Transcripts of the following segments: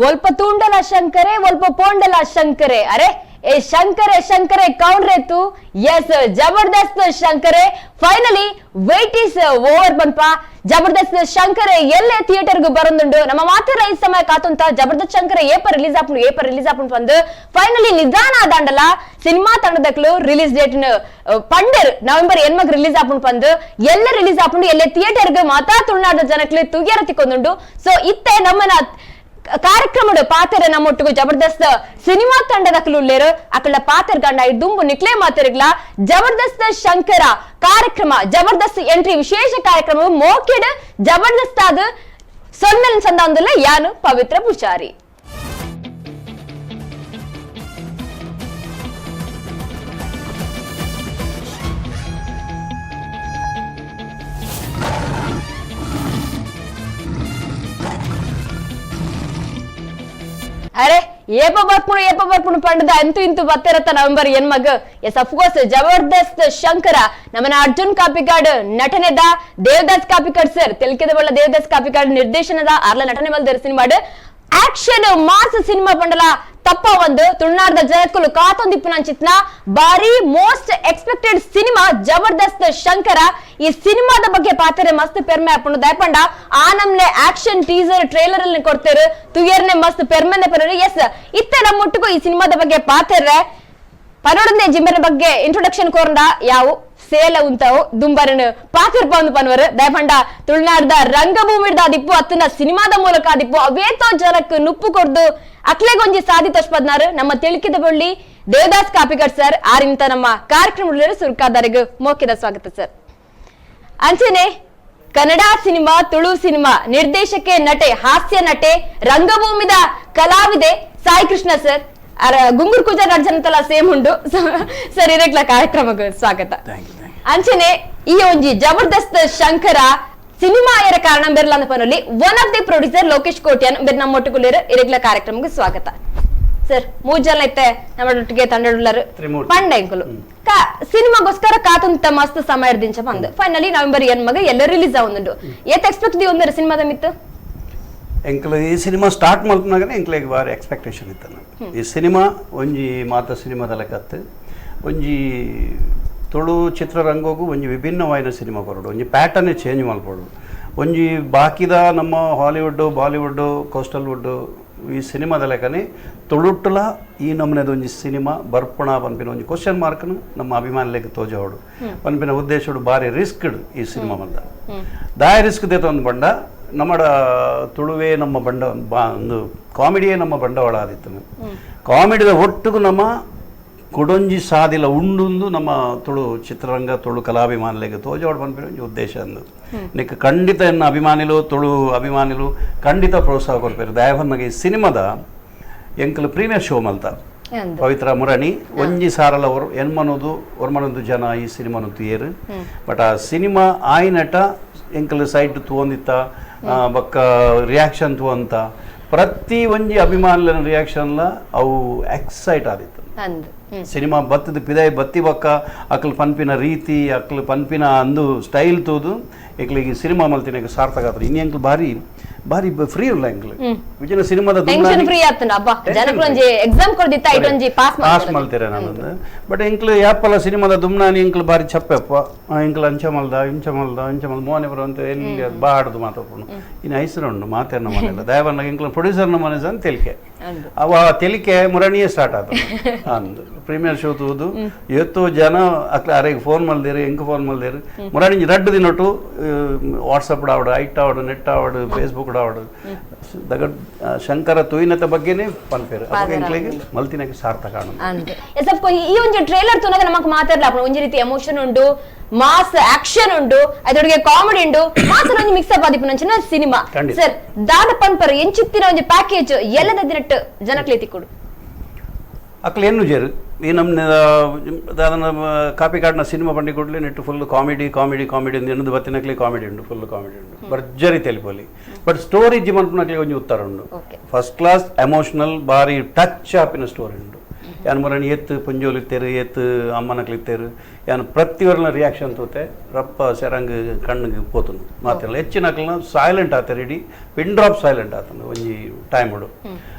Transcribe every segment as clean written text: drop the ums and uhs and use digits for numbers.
ಒಲ್ಪ ತೂಂಡಲ ಶಂಕರೆ ಒಲ್ಪ ಪೋಂಡಲ ಶಂಕರೆ. ಅರೆ ಏ ಶಂಕರೆ ಶಂಕರೆ ಕೌನ್ ರೇ ತು? Yes, Jabardasth Shankare finally wait is over ಪನ್ಪ. ಜಬರ್ದಸ್ತ್ ಶಂಕರೆ ಎಲ್ಲೆ ಥಿಯೇಟರ್ ಗೆ ಬರೊಂದುಂಡು. ನಮ್ಮ ಮಾತ್ರ ಈ ಸಮಯ ಕಾತುಂತ ಜಬರ್ದಸ್ತ್ ಶಂಕರ ಏಪ ರಿಲೀಸ್ ಆಪುಂಡು, ಏಪ ರಿಲೀಸ್ ಆಪುಂಡು ಪಂದ್. ಫೈನಲಿ ನಿಧಾನ ಆದಾಂಡಲ ಸಿನಿಮಾ ತಂಡದಕ್ಲು ರಿಲೀಸ್ ಡೇಟ್ ಪಂಡರ್ ನವೆಂಬರ್ ಎನ್ಮಗ್ ರಿಲೀಸ್ ಆಪುಂಡು ಪಂದ್. ಎಲ್ಲ ರಿಲೀಸ್ ಆಪುಂಡು, ಎಲ್ಲೆ ಥಿಯೇಟರ್ ಗೆ ಮಾತಾ ತುಳುನಾಡ ಜನಕ್ಲು ತುಗಿಯರ ತಿಕ್ಕೊಂದುಂಡು. ಸೊ ಇತ್ತೆ ನಮ್ಮನ ಕಾರ್ಯಕ್ರಮಡು ಪಾತೆರ ನಮ್ಮೊಟ್ಟಿಗೆ ಜಬರ್ದಸ್ತ್ ಸಿನಿಮಾ ತಂಡದ ಉಲ್ಲೇರು. ಅಕಳ ಪಾತೆರ್ ಗಂಡ ದುಂಬು ನಿಕ್ಲೆ ಮಾತೆರ್ಗ್ಲ ಜಬರ್ದಸ್ತ್ ಶಂಕರ ಕಾರ್ಯಕ್ರಮ ಜಬರ್ದಸ್ತ್ ಎಂಟ್ರಿ ವಿಶೇಷ ಕಾರ್ಯಕ್ರಮ ಮೋಕೆಡ್ ಜಬರ್ದಸ್ತ್ ಆದ ಸೊನ್ನೆಲ್ ಸಂದಾಂದುಲ್ಲ. ಯಾನು ಪವಿತ್ರ ಪೂಜಾರಿ. ಅರೆ ಏಪ ಬರ್ಪುಣು ಏಪ ಬರ್ಪುಣು ಪಂಡದ ಅಂತೂ ಇಂತು ಬತ್ತಿರತ್ತ November ಎನ್ಮಗ್. S, of course Jabardasth Shankara ನಮ್ಮನ ಅರ್ಜುನ್ ಕಾಪಿಕಾಡ್ ನಟನೆದ, ದೇವದಾಸ್ ಕಾಪಿಕಾಡ್ ಸರ್ ತೆಲ್ಕೆದ ಬಳ್ಳ ದೇವದಾಸ್ ಕಾಪಿಕಾಡ್ ನಿರ್ದೇಶನದ ಅರ್ಲ ನಟನೆ ಮಲ್ದೆರ್ ಸಿನಿಮಾಡ್. Action mass cinema ಪಂಡಲ ತಪ್ಪ ಒಂದು ತುಳುನಾಡದ ಜನಕ್ಕಲು ಕಾತೊಂದಿಪ್ಪುನಂಚಿತ್ನ ಬಾರಿ most expected cinema Jabardasth Shankara. ಈ ಸಿನಿಮಾದ ಬಗ್ಗೆ ಪಾತ್ರೆ ಮಸ್ತ್ ಪೆರ್ಮೆ ಆಪುಂಡು. ದಯಪಂಡ ಆ ನಮ್ನೆ action teaser trailer ಅಲ್ಲಿ ಕೊಡ್ತೇರು ತುಯರ್ನೆ ಮಸ್ತ್ ಪೆರ್ಮೆನೆ ಪೆರ್ರೆ. ಎಸ್, ಇತ್ತೆ ನಮ್ಮೊಟ್ಟಿಗೂ ಈ ಸಿನಿಮಾದ ಬಗ್ಗೆ ಪಾತೆರ್ರೆ ಪನೋಡಂದೆ ಜಿಂಬೆನ ಬಗ್ಗೆ ಇಂಟ್ರೊಡಕ್ಷನ್ ಕೋರಂಡ ಯಾವು ಸೇಲ ಉಂತಾವು ದುಂಬರನ್ ಪಾತಿರ್ಪ ಒಂದು ಪನ್ವರು. ದಯಪಂಡ ತುಳುನಾಡ್ದ ರಂಗಭೂಮಿಡ್ದ ಆದಿಪ್ಪು ಅತ್ತನ ಸಿನಿಮಾದ ಮೂಲಕ ಆದಿಪ್ಪು ಅವೇತೋ ಜನಕ್ ನುಪ್ಪು ಕೊಡ್ದು ಅಕ್ಲೆಗೊಂಜಿ ಸಾಧಿ ತೋಷ್ಪದ್ನಾರು ನಮ್ಮ ತಿಳಿಕಿದ ಬಳ್ಳಿ ದೇವದಾಸ್ ಕಾಪಿಕಡ್ ಸರ್ ಆರಿಂತ ನಮ್ಮ ಕಾರ್ಯಕ್ರಮ ಸುರ್ಕಾದಾರಿಗ ಮೋಕಿದ ಸ್ವಾಗತ ಸರ್. ಅಂಚನೆ ಕನ್ನಡ ಸಿನಿಮಾ ತುಳು ಸಿನಿಮಾ ನಿರ್ದೇಶಕೆ ನಟೆ ಹಾಸ್ಯ ನಟೆ ರಂಗಭೂಮಿದ ಕಲಾವಿದೆ ಸಾಯಿ ಕೃಷ್ಣ ಸರ್ ಗುಂಗುರ್ ಕುಜಾರ್ ಅರ್ಜನತಲ ಸೇಮ್ ಉಂಡು ಸರ್ ಇರಕ್ಲ ಕಾರ್ಯಕ್ರಮಕ್ಕೆ ಸ್ವಾಗತ. ಅಂಚನೆ ಈ ಒಂಜಿ ಜಬರ್ದಸ್ತ್ ಶಂಕರ ಸಿನಿಮಾ ಎರ ಕಾರಣ ಬೆರ್ಲ ಪನಲ್ಲಿ one of the producer Lokesh Kotian ಬೆರ್ ನಮ್ಮ ಒಟ್ಟುಗುಲೇರು ಇರಗ್ಲ ಕಾರ್ಯಕ್ರಮಕ್ಕೆ ಸ್ವಾಗತ ಸರ್. ಮೂರ್ ಜನ ಐತೆ ನಮ್ಮ ಒಟ್ಟಿಗೆ ತಂಡಡುಲ್ಲರು ಪಂಡೆಂಕುಲು ಸಿನಿಮಾಗೋಸ್ಕರ ಕಾತುಂತ ಮಸ್ತ್ ಸಮಯ ದಿಂಚ ಬಂದು ಫೈನಲಿ ನವೆಂಬರ್ ಎನ್ ಮಗ ಎಲ್ಲ ರಿಲೀಸ್ ಆವೊಂದುಂಡು. ಏತ್ ಎಕ್ಸ್ಪೆಕ್ಟ್ the ಒಂದರ ಸಿನಿಮಾದ ಮಿತ್ತು? ಎಂಕ್ಲ ಈ ಸಿನಿಮಾ ಸ್ಟಾರ್ಟ್ ಮಲ್ಪನಾಗನೆ ಎಂಕ್ಲೆಗ್ ಬಾರಿ ಎಕ್ಸ್ಪೆಕ್ಟೇಷನ್ ಇತ್ತು. ಈ ಸಿನಿಮಾ ಒಂಜಿ ಮಾತ ಸಿನಿಮಾದ ಲೆಕ್ಕತ್ತು ಒಂಜಿ ತುಳು ಚಿತ್ರರಂಗಗೂ ಒಂಜಿ ವಿಭಿನ್ನವಾಯಿನ ಸಿನಿಮಾ ಕೊರಡು, ಒಂಜಿ ಪ್ಯಾಟರ್ನ್ ಚೇಂಜ್ ಮಲ್ಪೊಡು. ಒಂಜಿ ಬಾಕಿದ ನಮ್ಮ Hollywood Bollywood coastal wood ಈ ಸಿನಿಮಾದ ಲೆಕ್ಕನೆ ತುಳುಟ್ಟುಲ ಈ ನಮ್ಮನೆದ ಒಂಜಿ ಸಿನಿಮಾ ಬರ್ಪಣ ಪನ್ಪಿನ ಒಂಜಿ ಕ್ವಶನ್ ಮಾರ್ಕ್ನು ನಮ್ಮ ಅಭಿಮಾನಿಲೆಗ್ ತೋಜಾವಡು ಪನ್ಪಿನ ಉದ್ದೇಶಡು ಬಾರಿ ರಿಸ್ಕ್ಡ್ ಈ ಸಿನಿಮಾ ಬಂದ. ದಾಯ ರಿಸ್ಕ್ ದೇತ ಬಂಡ ನಮ್ಮಡ ತುಳುವೇ ನಮ್ಮ ಬಂಡ ಒಂದು ಕಾಮಿಡಿಯೇ ನಮ್ಮ ಬಂಡವಾಳ ಆದಿತ್ತು. ಕಾಮಿಡಿದ ಒಟ್ಟಿಗೂ ನಮ್ಮ ಕೊಡೊಂಜಿ ಸಾದಿಲ ಉಂಡುಂದು ನಮ್ಮ ತುಳು ಚಿತ್ರರಂಗ ತುಳು ಕಲಾಭಿಮಾನಿಲೆಗ್ ತೋಜೋಡು ಪನ್ಪಿನ ಒಂಜಿ ಉದ್ದೇಶ ಅಂದು. ನಿಕ್ ಖಂಡಿತ ಎನ್ನ ಅಭಿಮಾನಿಲು ತುಳು ಅಭಿಮಾನಿಲು ಖಂಡಿತ ಪ್ರೋತ್ಸಾಹ ಕೊರ್ಪೇರು. ದಯಭನ್ನಗ ಈ ಸಿನಿಮಾದ ಎಂಕಲು ಪ್ರೀಮಿಯರ್ ಶೋ ಮಲ್ತ ಪವಿತ್ರ ಮುರಣಿ ಒಂಜಿ ಸಾರಲ ಎನ್ಮನೋದು ಒರ್ಮನೊಂದು ಜನ ಈ ಸಿನಿಮಾನು ತುಯೇರು. ಬಟ್ ಆ ಸಿನಿಮಾ ಆಯ್ನಟ ಎಂಕಲು ಸೈಟ್ ತೂವೊಂದಿತ್ತ ಬೊಕ್ಕ ರಿಯಾಕ್ಷನ್ ತೂವಂತ ಪ್ರತಿ ಒಂಜಿ ಅಭಿಮಾನಿಲೆನ ರಿಯಾಕ್ಷನ್ಲ ಅವು ಎಕ್ಸೈಟ್ ಆದಿತ್ತು. ಸಿನಿಮಾ ಬತ್ತದ ಪಿದಾಯಿ ಬತ್ತಿ ಬೊಕ್ಕ ಅಕ್ಲು ಪನ್ಪಿನ ರೀತಿ ಅಕ್ಲು ಪನ್ಪಿನ ಅಂದು ಸ್ಟೈಲ್ ತೂದು ಎಂಕ್ಲೆಗ್ ಈ ಸಿನಿಮಾ ಮಲ್ತಿನ ಸಾರ್ಥಕ ಆತುಂಡು. ಇನಿ ಎಂಕ್ಲು ಬಾರಿ ಬಾರಿ ಫ್ರೀ ಉಲ್ಲ ಎಂಕ್ಲು ವಿಜಯನ ಸಿನಿಮಾದ ಟೆನ್ಷನ್ ಫ್ರೀ ಆತುಂಡು. ಅಬ್ಬಾ ಜನಕ್ಲೊಂಜಿ ಎಕ್ಸಾಮ್ ಕೊರ್ದಿತ್ತ ಐಟೊಂಜಿ ಪಾಸ್ ಪಾಸ್ ಮಲ್ತೆರೆ ನಾನೊಂದು. ಬಟ್ ಎಂಕ್ಲು ಯಾಪಲ ಸಿನಿಮಾದ ದುಮ್ನಾನಿ ಎಂಕ್ಲು ಬಾರಿ ಚಪ್ಪೆಪ್ಪ ಎಂಕ್ಲು ಅಂಚ ಮಲ್ದ ಇಂಚ ಮಲ್ದ ಇಂಚ ಮಲ್ದ ಮೋನೆ ಬರುವಂತ ಎಲ್ಲಿ ಬಾಡ್ದು ಮಾತಾಡ್ಕೊಂಡು ಇನ್ನು ಐಸರು ಉಂಡು ಮಾತೇನ ಮನೆಲ್ಲ ದಯವನ್ನ ಎಂಕ್ಲು ಪ್ರೊಡ್ಯೂಸರ್ನ ಮನೆ ಸನ್ ತೆಲಿಕೆ ಅವ ತೆಲಿಕೆ ಮುರಣಿಯೇ ಸ್ಟಾರ್ಟ್ ಆತ ಅಂದು ಪ್ರೀಮಿಯರ್ ಶೋ ತೂದು ಏತೋ ಜನ ಅಕ್ಲೆ ಅರೆಗ್ ಫೋನ್ ಮಲ್ದೇರು ಎಂಕ್ ಫೋನ್ ಮಲ್ದೇರು ಮುರಣಿ ರಡ್ಡು ದಿನೊಟ್ಟು ವಾಟ್ಸಪ್ ಆವಡು ಐಟ್ ಆವಡು ನೆಟ್ ಆವಡು ಫೇಸ್ಬುಕ್ ಆವಡು ದಗ ಶಂಕರ ತೂಯಿನತ ಬಗ್ಗೆನೇ ಪನ್ಪೇರು. ಅವಾಗ ಎಂಕ್ಲೆಗ್ ಮಲ್ತಿನಕ್ಕೆ ಸಾರ್ಥಕ ಅಂದ್. ಎಸ್, ಅಫ್ ಈ ಒಂಜಿ ಟ್ರೇಲರ್ ತೂನಗ ನಮಕ್ ಮಾತಾಡ್ಲ ಒಂಜಿ ರೀತಿ ಎಮೋಷನ್ ಉಂಡು, ಮಾಸ್ ಆಕ್ಷನ್ ಉಂಡು, ಅದರೊಟ್ಟಿಗೆ ಕಾಮಿಡಿ ಉಂಡು, ಮಾಸ್ ಒಂಜಿ ಮಿಕ್ಸ್ ಅಪ್ ಆದಿಪ್ಪುನಂಚಿನ ಸಿನಿಮಾ ಸರ್. ದಾದ ಪನ್ಪರ್ ಎಂಚಿತ್ತಿನ ಒಂಜಿ ಪ್ಯಾಕೇಜ್ ಎಲ್ಲದ ದಿನಟ್ಟು ಜನಕ್ಲೆ ತಿಕ್ಕೊಡು? ಅಕ್ಲು ಏನು ಜೇರು ಈ ನಮ್ಮ ದಾದನ ಕಾಪಿ ಕಾಡಿನ ಸಿನಿಮಾ ಬಂಡಿ ಕೂಡಲೇ ನೆಟ್ಟು full comedy comedy comedy ಎನ್ನದು ಬತ್ತಿನಕ್ಲೆ comedy ಉಂಡು, ಫುಲ್ ಕಾಮಿಡಿ ಉಂಡು ಭರ್ಜರಿ ತೆಲಿಪೊಲಿ. ಬಟ್ ಸ್ಟೋರಿ ಜಿಮನ್ಪುನಕ್ಲೆ ಒಂಜಿ ಉತ್ತರ ಉಂಡು. First class emotional ಬಾರಿ ಟಚ್ ಆಪಿನ ಸ್ಟೋರಿ ಉಂಡು. ಯಾನ್ ಮುರಣಿ ಎತ್ತು ಪುಂಜೋಲು ಇತ್ತೇರು ಎತ್ತು ಅಮ್ಮನಕ್ಲು ಇತ್ತೇರು ಯಾನ್ ಪ್ರತಿಯೊರ್ನ ರಿಯಾಕ್ಷನ್ ತೂತೆ ರಪ್ಪ ಸೆರಂಗ್ ಕಣ್ಣಿಗೆ ಪೋತುನು ಮಾತೆಲ್ಲ ಹೆಚ್ಚಿನಕ್ಲನ ಸೈಲೆಂಟ್ ಆತಾರೆ ಇಡೀ pin drop silent ಆತನು ಒಂಜಿ ಟೈಮ್ ಉಡು.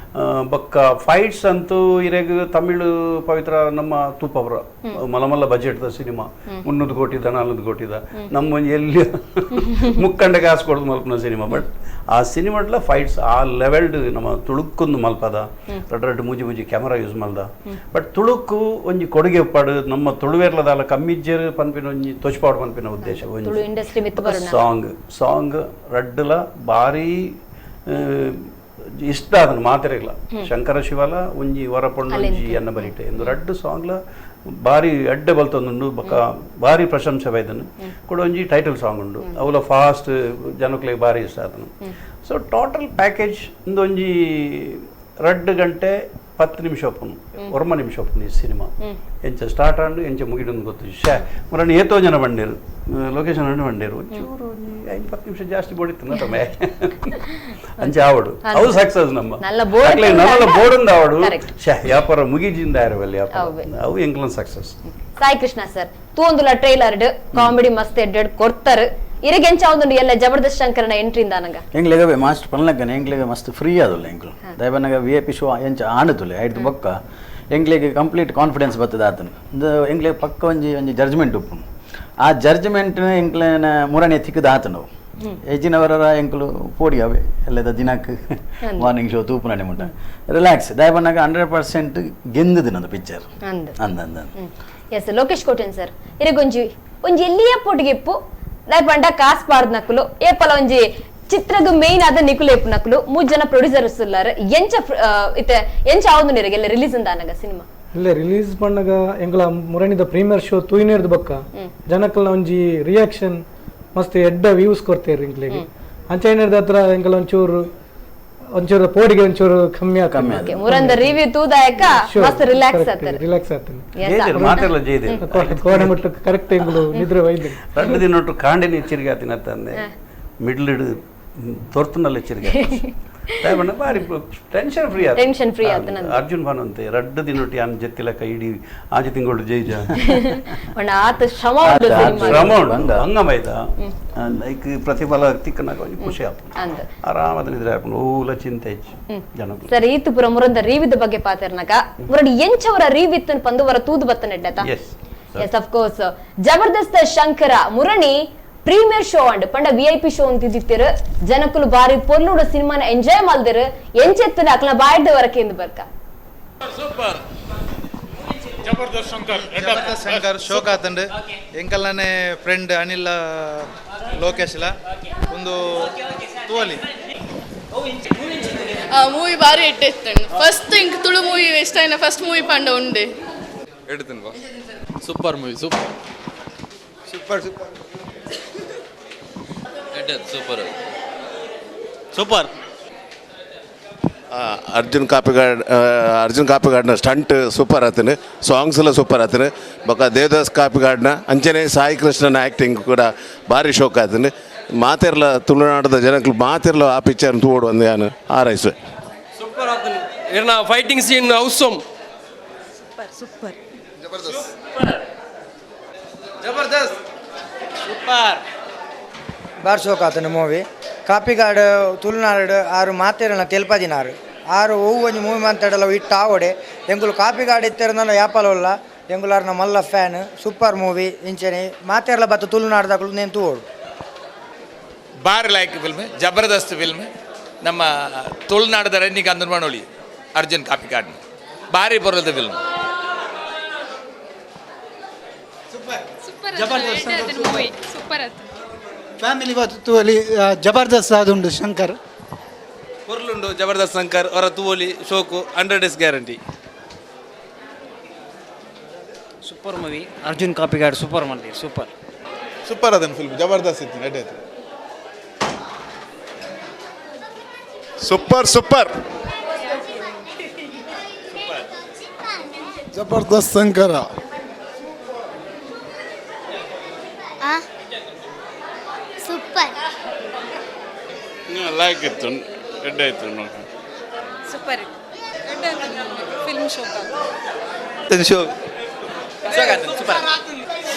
ಬೊಕ್ಕ ಫೈಟ್ಸ್ ಅಂತೂ ಇರೆಗ್ ತಮಿಳು ಪವಿತ್ರ ನಮ್ಮ ತೂಪವರ ಮಲಮಲ್ಲ ಬಜೆಟ್ the cinema 300 ಕೋಟಿದ 400 ಕೋಟಿದ ನಮ್ಮ ಎಲ್ಲಿ ಮುಕ್ಕಂಡ ಕಾಸು ಕೊಡೋದು ಮಲ್ಪನ ಸಿನಿಮಾ. ಬಟ್ ಆ ಸಿನಿಮಾಡ್ಲ ಫೈಟ್ಸ್ ಆ ಲೆವೆಲ್ಡ್ ನಮ್ಮ ತುಳುಕ್ಕೊಂದು ಮಲ್ಪದ ರಡ್ಡು ರಡ್ಡು ಮೂಜಿ ಮೂಜಿ ಕ್ಯಾಮರಾ ಯೂಸ್ ಮಲ್ದ. ಬಟ್ ತುಳುಕು ಒಂಜಿ ಕೊಡುಗೆ ಉಪ್ಪಾಡು ನಮ್ಮ ತುಳುವೇರ್ಲದಾಲ ಕಮ್ಮಿಜ್ಜರು ಪನ್ಪಿನ ಒಂಜಿ ತೊಚ್ಪಾಡು ಪನ್ಪಿನ ಉದ್ದೇಶ ತುಳು ಇಂಡಸ್ಟ್ರಿ ಮಿತ್ತು ಬರೋಣ. ಸಾಂಗ್ ಸಾಂಗ್ ರಡ್ಡುಲ ಭಾರಿ ಇಷ್ಟ ಅದನ್ನು ಮಾತಿರಲ್ಲ ಶಂಕರ ಶಿವಲ ಒಂಜಿ ವರಪೊಂಡು ಒಂಜಿ ಅನ್ನ ಬರಿಟೆ ಎಂದು ರಡ್ಡು ಸಾಂಗ್ಲ ಭಾರಿ ಅಡ್ಡೆ ಬಲ್ತೊಂದುಂಡು ಬೊಕ್ಕ ಭಾರಿ ಪ್ರಶಂಸೆ ಬೈದನು ಕೂಡ ಒಂಜಿ ಟೈಟಲ್ ಸಾಂಗ್ ಉಂಡು ಅವಲ ಫಾಸ್ಟ್ ಜನಕ್ಲೆಗ್ ಭಾರಿ ಇಷ್ಟ ಆತನು. So total package ಒಂಜಿ 2 ಗಂಟೆ 10 ನಿಮಿಷ ಒಪ್ಪನು 1 ನಿಮಿಷ ಒಪ್ಪನು ಈ ಸಿನಿಮಾ ಎಂಚ ಸ್ಟಾರ್ಟ್ ಆಂಡು ಎಂಚ ಮುಗಿಡೊಂದು ಗೊತ್ತು ಶೇ ಮುರಣ್ಣ ಏತೋ ಜನ ಬಂಡೇರು ಲೊಕೇಶನ್ ಅಂಡು ಬಂಡೇರು ಒಂಚೂರು ಒಂಜಿ 5-10 ನಿಮಿಷ ಜಾಸ್ತಿ ಬೋಡಿತ್ತು ತಮ್ಮೆ ಅಂಚೆ ಆವಡು ಅವು ಸಕ್ಸಸ್ ನಮ್ಮ ನಲ್ಲ ಬೋರ್ಡ್ ಅಕ್ಲೆ ನಲ್ಲ ಬೋರ್ಡ್ ಆವಡು Correct. ಶೇ ವ್ಯಾಪಾರ ಮುಗಿಜಿಂದ ಯಾರವಲ್ಲಿ ವ್ಯಾಪಾರ ಅವ್ವೆ. ಅವು ಎಂಕ್ಲನ್ ಸಕ್ಸಸ್. ಸಾಯಿ ಕೃಷ್ಣ ಸರ್ ತೂಂದುಲ ಟ್ರೈಲರ್ ಕಾಮಿಡಿ ಮಸ್ತ್ ಎಡ್ಡೆಡ್ ಕೊಡ್ತಾರೆ ಇರಗೆಂಚ ಒಂದುಂಡು ಎಲ್ಲ ಜಬರ್ದಸ್ತ್ ಶಂಕರನ ಎಂಟ್ರಿ ಇಂದ ನಂಗ ಎಂಕ್ಲೆಗವೆ ಮಾಸ್ಟರ್ ಪನ್ಲಕ್ಕನೆ ಎಂಕ್ಲೆಗೆ ಮಸ್ತ್ free ಆದುಲ್ಲ ಎಂಕ್ಲು ದಯಬನ್ನಗ V I P show ಎಂಚ ಆಣದುಲ್ಲೆ ಐದು ಬೊಕ್ಕ ಎಂಕ್ಲೆಗೆ ಕಂಪ್ಲೀಟ್ ಕಾನ್ಫಿಡೆನ್ಸ್ ಬರ್ತದೆ ಆತನು ಇಂದು ಎಂಕ್ಲೆಗೆ ಪಕ್ಕ ಒಂಜಿ ಒಂಜಿ ಜಡ್ಜ್ಮೆಂಟ್ ಉಪ್ಪುನು ಆ ಜಡ್ಜ್ಮೆಂಟ್ ಎಂಕ್ಲೆನ ಮುರಣೆ ತಿಕ್ಕದ ಆತನು ಏಜಿನವರ ಎಂಕ್ಲು ಪೋಡಿ ಅವೆ ಎಲ್ಲದ ದಿನಕ್ಕೆ ಮಾರ್ನಿಂಗ್ ಶೋ ತೂಪುನಡೆ ಮುಟ್ಟ ರಿಲ್ಯಾಕ್ಸ್ ದಯಬನ್ನಗ 100% ಗೆಂದದು ನಂದು ಪಿಕ್ಚರ್ ಅಂದ್ ಅಂದ ಅಂದ ಅಂದ. ಎಸ್ ಲೋಕೇಶ್ ಕೋಟೆನ್ ಸರ್ ಇರಗೊಂಜಿ ಒಂಜಿ ಎಲ್ಲಿಯ ಪೊಟ್ಟಿಗೆ ಇಪ್ಪು ದಾಯ್ ಪಂಡ ಕಾಸ್ ಪಾರ್ದ್ ನಕುಲು ಏಪಲ ಒಂಜಿ ಚಿತ್ರಗ್ ಮೇನ್ ಆದ ನಿಕುಲು ಏಪು ನಕುಲು ಮೂರ್ ಜನ ಪ್ರೊಡ್ಯೂಸರ್ಸ್ ಉಲ್ಲಾರ್ ಎಂಚ ಇತ್ತೆ ಎಂಚ ಆವೊಂದು ನಿರಗೆಲ್ಲ ರಿಲೀಸ್ ಅಂದ ಅನಗ ಸಿನಿಮಾ ಇಲ್ಲ ರಿಲೀಸ್ ಪಣ್ಣಗ ಎಂಕಲ ಮುರಣಿದ ಪ್ರೀಮಿಯರ್ ಶೋ ತೂಯಿನೇರ್ದು ಬೊಕ್ಕ ಜನಕ್ಕಲ್ನ ಒಂಜಿ ರಿಯಾಕ್ಷನ್ ಮಸ್ತ್ ಎಡ್ಡ ವ್ಯೂಸ್ ಕೊಡ್ತೇರು ಎಂಕ್ಲೆಗ್ ಅಂಚ ಹತ್ರ ಎಂಕಲ ಒಂಚೂರು ಒಂಚೂರು ಪೋಡಿಗೆ ಒಂಚೂರು ಕಮ್ಮಿ ಕಮ್ಮಿ ಓಕೆ ಮುರಂದ ರಿವ್ಯೂ ತೂದಾಯಕ ಮಸ್ತ್ ರಿಲ್ಯಾಕ್ಸ್ ಆತಾರೆ ರಿಲ್ಯಾಕ್ಸ್ ಆಗ್ತದೆ. Yes, ಜಯದೇವ್ ಮಾತೆಲ್ಲ ಜಯದೇವ್ ಕೋಡೆ ಮುಟ್ಟು ಕರೆಕ್ಟ್ ಎಂಕುಲು ನಿದ್ರೆ ಒಯ್ದು 2 ದಿನ ಒಟ್ಟು ಕಾಂಡಿನ ಎಚ್ಚರಿಕೆ ಆತಿನ ತಂದೆ ಮಿಡ್ಲ್ ಇಡು ತೋರ್ತುನಲ್ಲಿ ಎಚ್ಚರಿಕೆ ದಯಮಣ್ಣ ಭಾರಿ tension free Tension free ಆತನಂತೆ. Arjun ಭಾನ್ ಅಂತೆ 2 ದಿನ ಒಟ್ಟು ಯಾನ್ ಜೆತ್ತಿಲಕ್ಕ ಇಡೀ ಆಜಿ ತಿಂಗಳು ಜೈಜ ಪಂಡ ಆತ ಶ್ರಮ ಉಂಡು ಆತ ಸಿನಿಮಾ ಶ್ರಮ ಉಂಡು ಬಂಗ. ಅಂಗಮೈದ ಲೈಕ್ ಪ್ರತಿಫಲ ತಿಕ್ಕನಾಗ ಒಂಜಿ ಖುಷಿ ಆಪುಂಡು ಅಂದ್ ಆರಾಮದ ನಿದ್ರೆ ಆಪುಂಡು ಓಲ ಚಿಂತೆ ಹೆಚ್ಚು ಜನಕ್ಕೂ ಸರ್ ಈತು ಪುರ ಮುರಂದ ರಿವ್ಯೂದ ಬಗ್ಗೆ ಪಾತೆರ್ನಗ ಮುರಡಿ ಎಂಚವರ ರಿವ್ಯೂ ಇತ್ತನ್ ಪಂದು ವರ ತೂದು ಬತ್ತ ನೆಡ್ಡತ. Yes yes of course Jabardasth Shankara ಮುರಣಿ premier show and ಪಂಡ V I P show ಅಂತಿದ್ದಿತ್ತಿರು ಜನಕುಲು ಬಾರಿ ಪೊರ್ಲುಡು ಸಿನಿಮಾನ ಎಂಜಾಯ್ ಮಲ್ದಿರು ಎಂಚೆತ್ತನ ಅಕ್ಲ ಬಾಯ್ದ ವರಕೆಂದು ಬರ್ಕ. ಸೂಪರ್ ಜಬರ್ದಸ್ತ್ ಶಂಕರ್ ಜಬರ್ದಸ್ತ್ ಶಂಕರ್ ಶೋಕ್ ಆತಂಡು ಎಂಕಲ್ನೇ ಫ್ರೆಂಡ್ ಅನಿಲ್ ಲೋಕೇಶ್ಲ ಒಂದು ತೂವಲಿ ಮೂವಿ ಭಾರಿ ಎಟ್ಟೆತ್ತಂಡು ಫಸ್ಟ್ ಇಂಕ್ ತುಳು ಮೂವಿ ಇಷ್ಟ అయిన ಫಸ್ಟ್ ಮೂವಿ ಪಂಡ ಉಂಡೆ ಎಡ್ತೇನೆ super movie super super super super super Arjun Kapikad Arjun ಕಾಪಿಗಾಡ್ನ stunt super ಆತನು ಸಾಂಗ್ಸ್ ಎಲ್ಲ ಸೂಪರ್ ಆತನು ಬೊಕ್ಕ ದೇವದಾಸ್ ಕಾಪಿಗಾಡ್ನ ಅಂಚನೆ ಸಾಯಿ ಕೃಷ್ಣನ ಆ್ಯಕ್ಟಿಂಗ್ ಕೂಡ ಭಾರಿ ಶೋಕ್ ಆತನು ಮಾತೆರ್ಲ ತುಳುನಾಡದ ಜನಕ್ಕೆ ಮಾತೆರ್ಲ ಆ ಪಿಕ್ಚರ್ ತೂಡು ಒಂದು ಯಾನು ಆರೈಸುವೆ. ಸೂಪರ್ ಆತನು ಇರ್ನ ಫೈಟಿಂಗ್ ಸೀನ್ ಔಸಮ್ ಜಬರ್ದಸ್ತ್ ಸೂಪರ್ ಬಾರ್ ಶೋಕ್ ಆತನ ಮೂವಿ ಕಾಪಿಗಾಡು ತುಳುನಾಡು ಆರು ಮಾತೆರನ ತೆಲ್ಪದಿನಾರು ಆರು ಒವ್ವು ಒಂಜಿ ಮೂವಿ ಮಾತಾಡಲ್ಲ ಇಟ್ಟ ಆವಡೆ ಎಂಕುಲು ಕಾಪಿಗಾಡು ಇತ್ತೆರ್ನಲ್ಲ ಯಾಪಲ ಉಲ್ಲ ಎಂಕುಲಾರ್ನ ಮಲ್ಲ fan super movie ಇಂಚನೆ ಮಾತೆರ್ಲ ಬತ್ತ ತುಳುನಾಡ್ದಾಕಲು ನೇನು ತೂವೋಡು. ಬಾರಿ like film Jabardasth film ನಮ್ಮ ತುಳುನಾಡದ ರನ್ನಿಗೆ ಅಂದರ್ಮಾನೊಳಿ ಅರ್ಜುನ್ ಕಾಪಿಕಾಡ್ ಬಾರಿ ಬರೋದ ಫಿಲ್ಮ್. Super movie super ಆತು ಫ್ಯಾಮಿಲಿ ತೂವಲಿ ಜಬರ್ದಸ್ತ್ ಆದುಂಡು ಶಂಕರ್ ಪೊರ್ಲುಂಡು ಜಬರ್ದಸ್ತ್ ಶಂಕರ್ ಅವರ ತೂವಲಿ ಶೋಕು 100 days guarantee. Super movie Arjun Kapikad super ಮಂದಿ ಸೂಪರ್ ಸೂಪರ್ ಅದನ್ ಫಿಲ್ಮ್ ಜಬರ್ದಸ್ತ್ ಇತ್ತು ಎಡ್ಡೆ super super Jabardasth Shankara super like ಇತ್ತು ಎಡ್ಡೆ ಆಯ್ತು super film show Show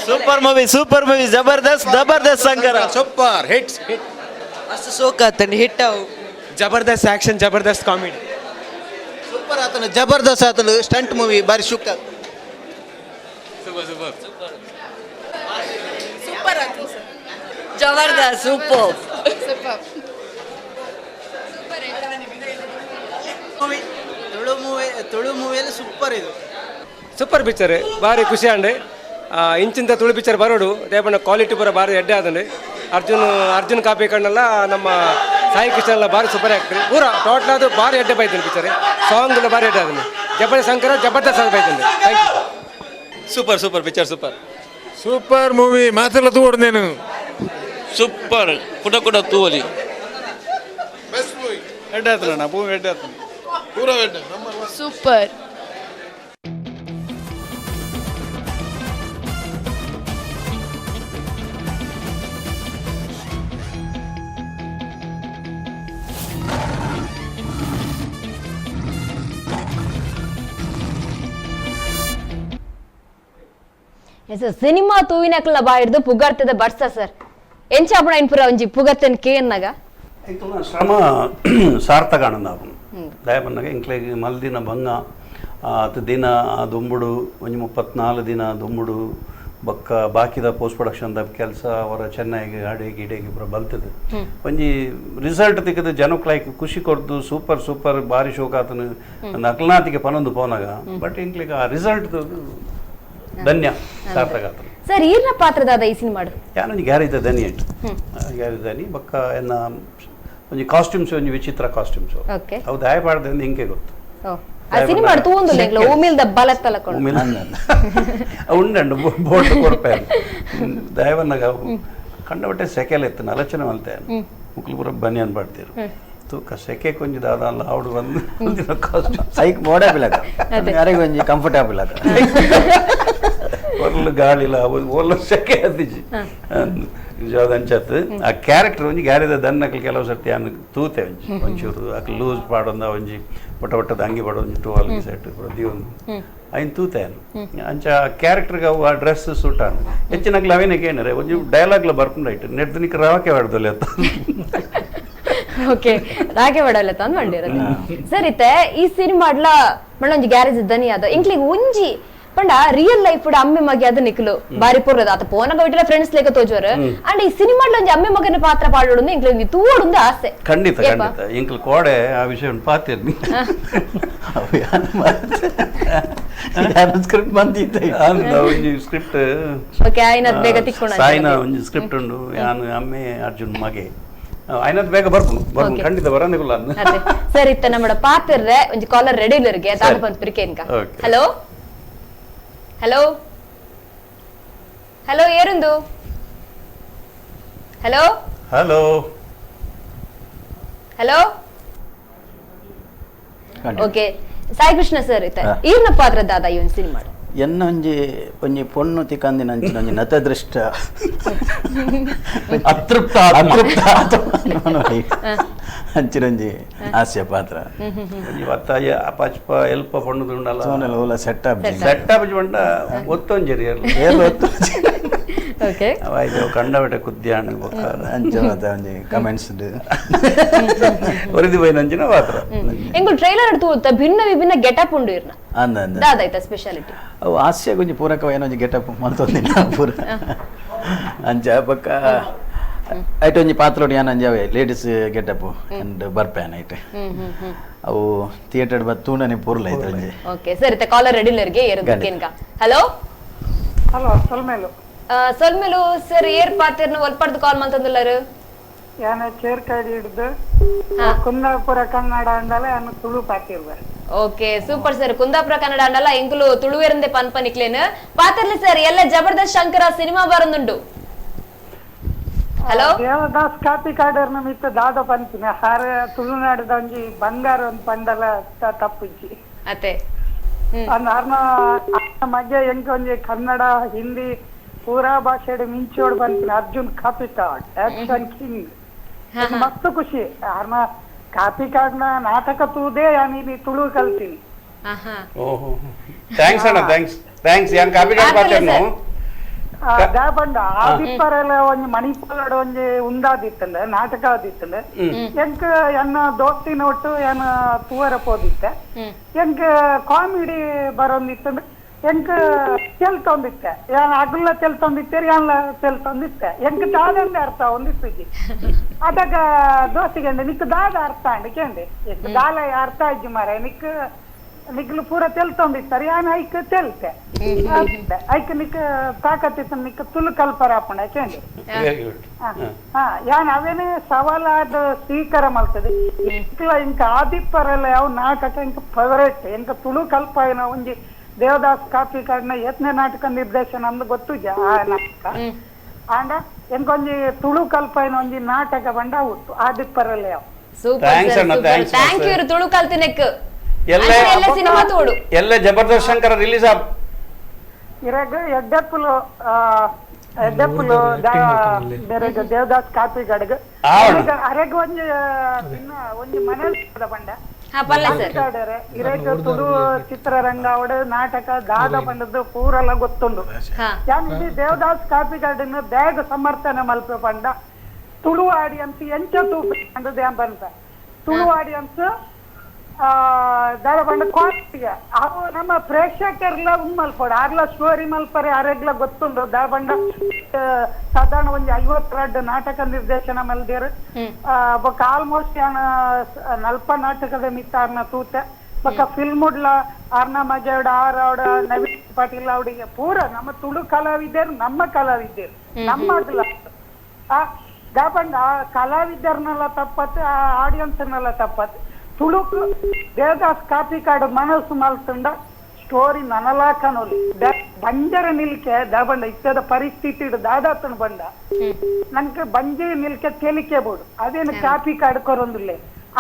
super movie super movie Jabardasth Jabardasth Shankara super hit hit ಮಸ್ತ್ ಸೋಕ್ ಆತಂಡ್ hit ಅವು Jabardasth action Jabardasth comedy super ಆತನು ಜಬರ್ದಸ್ತ್ ಆತನು stunt movie ಬಾರಿ ಸೂಕ್ತ super super super ಆತು sir Jabardasth super super Tulu movie Tulu ಮೂವಿಯಲ್ಲಿ super ಇದು super picture ಭಾರಿ ಖುಷಿ ಅಂಡೆ ಇಂಚಿಂತ ತುಳು ಪಿಕ್ಚರ್ ಬರೋಡು ದೇವಣ್ಣ ಕ್ವಾಲಿಟಿ ಪೂರ ಭಾರಿ ಎಡ್ಡೆ ಆದಂಡೆ ಅರ್ಜುನ್ ಅರ್ಜುನ್ ಕಾಪಿ ಕಣ್ಣೆಲ್ಲ ನಮ್ಮ ಸಾಯಿ ಕೃಷ್ಣ ಎಲ್ಲ ಭಾರಿ ಸೂಪರ್ ಆಗ್ತದೆ ಪೂರ ಟೋಟಲ್ ಅದು ಭಾರಿ ಎಡ್ಡೆ ಬೈತೀನಿ ಪಿಕ್ಚರ್ ಸಾಂಗ್ ಎಲ್ಲ ಭಾರಿ ಎಡ್ಡೆ ಆದಂಡೆ ಜಬರ್ದಸ್ತ್ ಶಂಕರ ಜಬರ್ದಸ್ತ್ ಆಗಿ ಬೈತೀನಿ thank you super super picture super super movie ಮಾತೆಲ್ಲ ತೂಡು నేను ಸೂಪರ್ ಕುಡ ಕುಡ ತೂವಲಿ ಬೆಸ್ಟ್ ಮೂವಿ ಎಡ್ಡೆ ಆತಲ್ಲ ಮೂವಿ ಎಡ್ಡೆ ಆತನ ಪೂರ ಎಡ್ಡೆ super S cinema ತೂವಿನಕ್ಲ ಬಾಯಿಡ್ದು ಪುಗರ್ತದ ಬಡ್ಸ ಸರ್ ಎಂಚಾಪುಣ ಇನ್ಪುರ ಒಂಜಿ ಪುಗರ್ತನ್ ಕೇನ್ನಾಗ ಎಂಕಲ್ನ ಶ್ರಮ ಸಾರ್ಥಕ ಆನಂದ ಆಪುಂಡು ದಯಪನ್ನಗ ಎಂಕ್ಲೆಗ್ ಮಲ್ದಿನ ಬಂಗ ಆತ್ ದಿನ ಆ ದೊಂಬುಡು ಒಂಜಿ 34 ದಿನ ದೊಂಬುಡು ಬೊಕ್ಕ ಬಾಕಿದ ಪೋಸ್ಟ್ ಪ್ರೊಡಕ್ಷನ್ the ಕೆಲಸ ಅವರ ಚೆನ್ನೈಗೆ ಅಡೆಗೆ ಇಡೆಗೆ ಪೂರ ಬಲ್ತದೆ ಒಂಜಿ ರಿಸಲ್ಟ್ ತಿಕ್ಕದು ಜನಕ್ಲೈಕ್ ಖುಷಿ ಕೊರ್ದು ಸೂಪರ್ ಸೂಪರ್ ಬಾರಿ ಶೋಕ ಆತನು ನಕಲ್ನಾತಿಗೆ ಪನೊಂದು ಪೋನಾಗ ಬಟ್ ಎಂಕ್ಲೆಗ್ ಆ ರಿಸಲ್ಟ್ ಧನ್ಯ ಸಾರ್ಥಕ ಆತನು ಸರ್ ಈರ್ನ ಪಾತ್ರದಾದ ಈ ಸಿನಿಮಾಡು ಯಾನೊಂಜಿ ಗ್ಯಾರೇಜ್ ದನಿ ಅಂಟು ಗ್ಯಾರೇಜ್ ದನಿ ಬೊಕ್ಕ ಎನ್ನ ಒಂಜಿ ಕಾಸ್ಟ್ಯೂಮ್ಸ್ ಒಂಜಿ ವಿಚಿತ್ರ ಕಾಸ್ಟ್ಯೂಮ್ಸ್ ಓಕೆ ಅವು ದಾಯ ಪಾಡ್ದೆ ಹಿಂಗೆ ಗೊತ್ತು ಓ ಆ ಸಿನಿಮಾ ತೂವೊಂದುಲ್ಲ ಎಂಕ್ಲ ಉಮಿಲ್ದ ಬಲತ್ತಲ ಕೊಂಡು ಉಂಡಂಡು ಬೋಟ್ ಕೊರ್ಪೆ ದಯವನ್ನಾಗ ಕಂಡಬಟ್ಟೆ ಸೆಕೆಲೆ ಇತ್ತು ನಲಚನೆ ಮಲ್ತೆ ಮುಕ್ಲು ಪೂರ ಬನಿಯನ್ ಪಾಡ್ತೀರು ತೂಕ ಸೆಕೆ ಕೊಂಜಿ ದಾದ ಅಲ್ಲ ಅವಡು ಬಂದು ಕಾಸ್ಟ್ಯೂಮ್ ಐಕ್ ಮೋಡ ಪಿಲಕ ಯಾರಿಗೂ ಒಂಜಿ ಕಂಫರ್ಟೇಬಲ್ ಆತ ಒರ್ಲು ಗಾಳಿಲ ಒರ್ಲು ಸೆಕೆ ಅದಿಜಿ ನಿಜವಾದ ಅಂಚತ್ತು ಆ ಕ್ಯಾರೆಕ್ಟರ್ ಒಂಜಿ ಗ್ಯಾರಿದ ದನ್ನಕ್ಲು ಕೆಲವು ಸರ್ತಿ ಆನ್ ತೂತೆ ಒಂಜಿ ಒಂಚೂರು ಅಕ್ಲು ಲೂಸ್ ಪಾಡೊಂದ ಒಂಜಿ ಒಟ್ಟ ಒಟ್ಟದ ಅಂಗಿ ಪಾಡೊಂದು ಒಂಜಿ ಟುವಾಲ್ ಸೆಟ್ ಪ್ರತಿಯೊಂದು ಐನ್ ತೂತೆ ಅಂಚ ಆ ಕ್ಯಾರೆಕ್ಟರ್ಗೆ ಅವು ಆ ಡ್ರೆಸ್ ಸೂಟ್ ಆನ್ ಹೆಚ್ಚಿನಕ್ಲು ಅವೇನೆ ಕೇನರೆ ಒಂಜಿ ಡೈಲಾಗ್ಲ ಬರ್ಪುಂಡು ರೈಟ್ ನೆಡ್ದು ರಾವಕೆ ಬಾಡ್ದೊಲೆ ಅತ್ತ ಓಕೆ ರಾಗೆ ಬಡಲ್ಲ ತಂದ್ ಮಂಡಿರದು ಸರ್ ಇತ್ತೆ ಈ ಸಿನಿಮಾಡ್ಲ ಮಣ್ಣೊಂಜಿ ಗ್ಯಾರೇಜ್ ದನಿ ಅದ ಇಂಕ್ಲಿಗ್ ಒಂಜಿ ಪಂಡ ರಿಯಲ್ ಲೈಫ್ ಅಮ್ಮೆ ಮಗೆ ಅದ ನಿಕ್ಲು ಬಾರಿ ಪೂರ್ವದ ಆತ ಪೋನಗ ಬಿಟ್ಟರೆ ಫ್ರೆಂಡ್ಸ್ ಲೇಕ ತೋಜುವರು ಅಂಡ್ ಈ ಸಿನಿಮಾಡ್ಲ ಒಂಜಿ ಅಮ್ಮೆ ಮಗನ ಪಾತ್ರ ಪಾಡೋಡು ಇಂಕ್ಲಿ ಒಂಜಿ ತೂವೊಡುಂದು ಆಸೆ ಖಂಡಿತ ಏಪ? ಖಂಡಿತ ಇಂಕ್ಲು ಕೋಡೆ ಆ ವಿಷಯ ಪಾತಿರ್ನಿ ಸ್ಕ್ರಿಪ್ಟ್ ಬಂದಿದ್ದ ಅಂದ ಒಂಜಿ ಸ್ಕ್ರಿಪ್ಟ್ ಓಕೆ ಆಯ್ನದ್ ಬೇಗ ತಿಕ್ಕೊಣ ಸಾಯಿನ ಒಂಜಿ ಸ್ಕ್ರಿಪ್ಟ್ ಉಂಡು ಯಾನು ಅಮ್ಮೆ ಅರ್ಜುನ್ ಮಗೆ ಆಯ್ನದ್ ಬೇಗ ಬರ್ಪುನು ಬರ್ಪುನು Okay. ಖಂಡಿತ ಬರಂದಿಲ್ಲ ಅದೇ ಸರ್ ಇತ್ತ ನಮ್ಮಡ ಪಾತಿರ್ರೆ ಒಂಜಿ ಕಾಲರ್ ರೆಡಿ ಇಲ್ಲರಿಗೆ ತಾನು ಸರಿ. Bandh ಪಿರಿಕೇನ್ಕ Okay. Hello hello hello ಏರುಂದು hello hello hello okay Sai Krishna sir ಇತ್ತ ಈರ್ನ ಪಾತ್ರ ದಾದಾ ಈ ಒಂದು ಸಿನಿಮಾ ಎನ್ನ ಒಂಜಿ ಒಂಜಿ ಪೊಣ್ಣು ತಿಕ್ಕಂದಿನ ಅಂಚಿನ ಒಂಜಿ ನತದೃಷ್ಟ ಅತೃಪ್ತ ಅತೃಪ್ತ ಆತ್ಮ ಅಂಚಿನ ಒಂಜಿ ಹಾಸ್ಯ ಪಾತ್ರ ಒಂಜಿ ಬತ್ತಾಯ ಅಪಾಚಪ ಎಲ್ಪ ಪೊಣ್ಣು ಸೋನೆಲ್ಲ ಓಲ set up set up ಪಂಡ ಒತ್ತೊಂಜರಿ ಏರ್ಲ ಒತ್ತೊಂಜಿ. ಓಕೆ ಅವಾಯ್ತು ಕಂಡಬಟ್ಟೆ ಕುದ್ಯಾಣ ಬೊಕ್ಕ ಅಂಚ ಮಾತ ಒಂಜಿ ಕಮೆಂಟ್ಸ್ ಒರಿದಿ ಬೈನಂಚಿನ ಪಾತ್ರ ಎಂಗುಲ್ ಟ್ರೈಲರ್ ತೂತ ಭಿನ್ನ ವಿಭಿನ್ನ ಗೆಟಪ್ ಉಂಡು ಇರ್ನ ಅಂದ ಅಂದ ದಾದ ಆಯ್ತಾ ಸ್ಪೆಷಾಲಿಟಿ ಅವು ಹಾಸ್ಯ ಒಂಜಿ ಪೂರಕ ಏನೋ ಒಂಜಿ ಗೆಟಪ್ ಮಲ್ತೊಂದಿನ ಪೂರ ಅಂಚ ಬೊಕ್ಕ ಐಟ್ ಒಂಜಿ ಪಾತ್ರ ಯಾನ್ ಅಂಜಾವೆ ladies getup and ಬರ್ಪೇನ್ ಐಟ್ ಹ್ಮ್ ಹ್ಮ್ ಹ್ಮ್ ಅವು ಥಿಯೇಟರ್ ಬತ್ ತೂಂಡನೆ ಪೂರ್ಲ ಐತೆ ಒಂಜಿ ಓಕೆ ಸರ್ ಇತ್ತ ಕಾಲರ್ ರೆಡಿ ಇಲ್ಲರಿಗೆ ಏರು ಕೇನ್ಕ ಹಲೋ ಹಲೋ ಸೊಲ್ಮೇಲು ಸೊಲ್ಮೇಲು ಸರ್ ಏರ್ ಪಾತಿರ್ನ ಒಲ್ಪಡ್ದು ಕಾಲ್ ಮಂತಂದುಲ್ಲಾರು ಯಾನ ಚೇರ್ಕಾಡಿ ಹಿಡ್ದು ಕುಂದಾಪುರ ಕನ್ನಡ ಅಂದಲ ಯಾನು Tulu ಪಾತಿರ್ವೆ okay super sir Kundapura Kannada ಅಂಡಲ ಎಂಕುಲು ತುಳುವೆರಂದೆ ಪನ್ಪ ನಿಕ್ಲೇನು ಪಾತಿರ್ಲಿ ಸರ್ ಎಲ್ಲ ಜಬರ್ದಸ್ತ್ ಶಂಕರ ಸಿನಿಮಾ ಬರಂದುಂಡು ಹಲೋ ದೇವದಾಸ್ ಕಾಪಿ ಕಾಡರ್ನ ಮಿತ್ತ ದಾದ ಪಂಚಿನ ಹಾರ ತುಳುನಾಡದ ಒಂಜಿ ಬಂಗಾರ ಒಂದ್ ಪಂಡಲ ತಪ್ಪುಜ್ಜಿ ಅತ್ತೆ ಅರ್ನ ಮಗ್ಗೆ ಎಂಕ ಒಂಜಿ ಕನ್ನಡ ಹಿಂದಿ ಪೂರಾ ಭಾಷೆಡ್ ಮಿಂಚೋಡ್ ಬಂತಿನ ಅರ್ಜುನ್ ಕಾಪಿಕಾಡ್ ಆಕ್ಷನ್ ಕಿಂಗ್ ಮಸ್ತ್ ಖುಷಿ ಅರ್ನ ಕಾಪಿಕಾಡ್ನ ನಾಟಕ ತೂದೇ ಯಾನ್ ಇಲ್ಲಿ ತುಳು ಕಲ್ತೀನಿ. ಆಹಾ. ಓಹೋ, thanks ಅಣ್ಣ, thanks thanks. ಯಾನ್ ಕಾಪಿಕಾಡ್ ಪಾತೆರ್ನು. ದಾಪಂಡ ಆದಿಪ್ಪರೆಲ್ಲ ಒಂಜಿ ಮಣಿಪಾಲಡ್ ಒಂಜಿ ಉಂದಾದಿತ್ತಂಡ ನಾಟಕ ಆದಿತ್ತಂಡ. ಎಂಕ್ ಎನ್ನ ದೋಸ್ತಿನ ಒಟ್ಟು ಏನ ತೂವರ ಪೋದಿತ್ತೆ. ಎಂಕ್ ಕಾಮಿಡಿ ಬರೋಂದಿತ್ತಂಡ, ಎಂಕ್ ತೆಲ್ತೊಂದಿತ್ತೆ. ಯಾನ್ ಅಗುಲ್ಲ ತೆಲ್ತೊಂದಿತ್ತೆ, ಯಾನ್ಲ ತೆಲ್ತೊಂದಿತ್ತೆ. ಎಂಕ್ ದಾದಂದೆ ಅರ್ಥ ಒಂದಿತ್ತಿಜಿ. ಅದಾಗ ದೋಸ್ತಿಗೆ ನಿಕ್ ದಾದ ಅರ್ಥ ಅಂಡ್ ಕೇಂಡೆ. ಎಂಕ್ ದಾಲ ಅರ್ಥ ಆಯ್ಜಿ ಮಾರೆ, ನಿಕ್ ನಿಕ್ಲು ಪೂರ ತೆಲ್ತೊಂದಿತ್ತಾರೆ, ಯಾನ್ ಐಕ್ ತೆಲ್ತೆ. ಐಕ್ ನಿಕ್ ತಾಕತ್ತಿತ್ತು, ನಿಕ್ ತುಳು ಕಲ್ಪರ ಆಪುಂಡ ಕೇಂಡೆ. Very good. ಯಾನ್ ಅವೇನೆ ಸವಾಲಾದ ಸ್ವೀಕಾರ ಮಲ್ತದೆ. ಇಂಕ್ಲ ಇಂಕ ಆದಿಪ್ಪರೆಲ್ಲ ಯಾವ ನಾಟಕ ಇಂಕ ಫೇವರೇಟ್. ಎಂಕ ತುಳು ಕಲ್ಪಾಯಿನ ಒಂಜಿ ದೇವದಾಸ್ ಕಾಪಿಕಾಡ್ನ ಯತ್ನೆ ನಾಟಕ ನಿರ್ದೇಶನ ಅಂದ್ ಗೊತ್ತುಜ ಆ ನಾಟಕ. ಆಂಡ ಎಂಕೊಂಜಿ ತುಳು ಕಲ್ಪಾಯಿನ ಒಂಜಿ ನಾಟಕ ಬಂಡ ಹುಟ್ಟು ಆದಿಪ್ಪರೆಲ್ಲ ಯಾವ. ಸೂಪರ್ Thanks sir, ಅಣ್ಣ, super. thanks thank you. Sir. Tulu ಕಲ್ತಿನೆಕ್ ಎಲ್ಲ ಎಲ್ಲ ಸಿನಿಮಾ ತೋಡು. ಎಲ್ಲ ಜಬರ್ದಸ್ತ್ ಶಂಕರ ರಿಲೀಸ್ ಆಪ್. ಇರಾಗ ಎಡ್ಡೆಪ್ಪುಲು ಎಡ್ಡೆಪ್ಪುಲು ಬೇರೆ ದೇವದಾಸ್ ಕಾಪಿಗಾಡ್ಗ್ ಅರೆಗ್ ಒಂಜಿ ಇನ್ನ ಒಂಜಿ ಮನೆ ಬಂಡ ಹಾ ಪಲ್ಲೆ ಸರ್. ಇರಾಗ ತುಳು ಚಿತ್ರರಂಗ ಅವಡು ನಾಟಕ ದಾದ ಬಂಡದ್ದು ಪೂರೆಲ್ಲ ಗೊತ್ತುಂಡು. ಯಾನ್ ಇಲ್ಲಿ ದೇವದಾಸ್ ಕಾಪಿಗಾರ್ಡನ್ ಬ್ಯಾಗ್ ಸಮರ್ಥನೆ ಮಲ್ಪೆ ಪಂಡ ತುಳು ಆಡಿಯನ್ಸ್ ಎಂಚ ತೂಪೆ ಪಂಡದು ಯಾನ್ ಪನ್ಪೆ. ತುಳು ಆಡಿಯನ್ಸ್ ದಾದ ಪಂಡ ಕ್ವಾಲಿಟಿಗೆ ಅವು ನಮ್ಮ ಪ್ರೇಕ್ಷಕರ್ಲ ಉಮ್ಮಲ್ಪಡು ಆರ್ಲ ಸ್ಟೋರಿ ಮಲ್ಪರೆ ಅರೆಗ್ಲ ಗೊತ್ತುಂಡು. ದಾದ ಪಂಡ ಸಾಧಾರಣ ಒಂಜಿ 52 ನಾಟಕ ನಿರ್ದೇಶನ ಮಲ್ದೇರು. ಬೊಕ್ಕ ಆಲ್ಮೋಸ್ಟ್ ಯಾನ್ ನಲ್ಪ ನಾಟಕದ ಮಿತ್ತ ಆರ್ನ ತೂತೆ. ಬೊಕ್ಕ ಫಿಲ್ಮ್ ಉಡ್ಲ ಆರ್ನ ಮಜಾಡ್ ಆರ್ ಅವಡ ನವೀನ್ ಪಾಟೀಲ್ ಅವಡಿಗೆ ಪೂರ ನಮ್ಮ ತುಳು ಕಲಾವಿದರು, ನಮ್ಮ ಕಲಾವಿದರು ನಮ್ಮ ದಾಪಂಡ ಆ ಕಲಾವಿದರ್ನೆಲ್ಲ ತಪ್ಪತ್ತು, ಆ ಆಡಿಯನ್ಸ್ನೆಲ್ಲ ತಪ್ಪತ್ತು. ತುಳುಕು ದೇವದಾಸ್ ಕಾಪಿಕಾಡು ಮನಸ್ಸು ಮಲ್ತುಂಡ ಸ್ಟೋರಿ ನನಲಾಕನೊಲಿ ಬಂಜರ ನಿಲ್ಕೆ ದಾಬಂಡ ಇತ್ತದ ಪರಿಸ್ಥಿತಿ ದಾದಾತನ ಬಂಡ ನನ್ಗೆ ಬಂಜೆ ನಿಲ್ಕೆ ತೇಲಿಕೆ ಬೋಡು. ಅದೇನು ಕಾಪಿಕಾಡು ಕೊರೊಂದಿಲ್ಲ.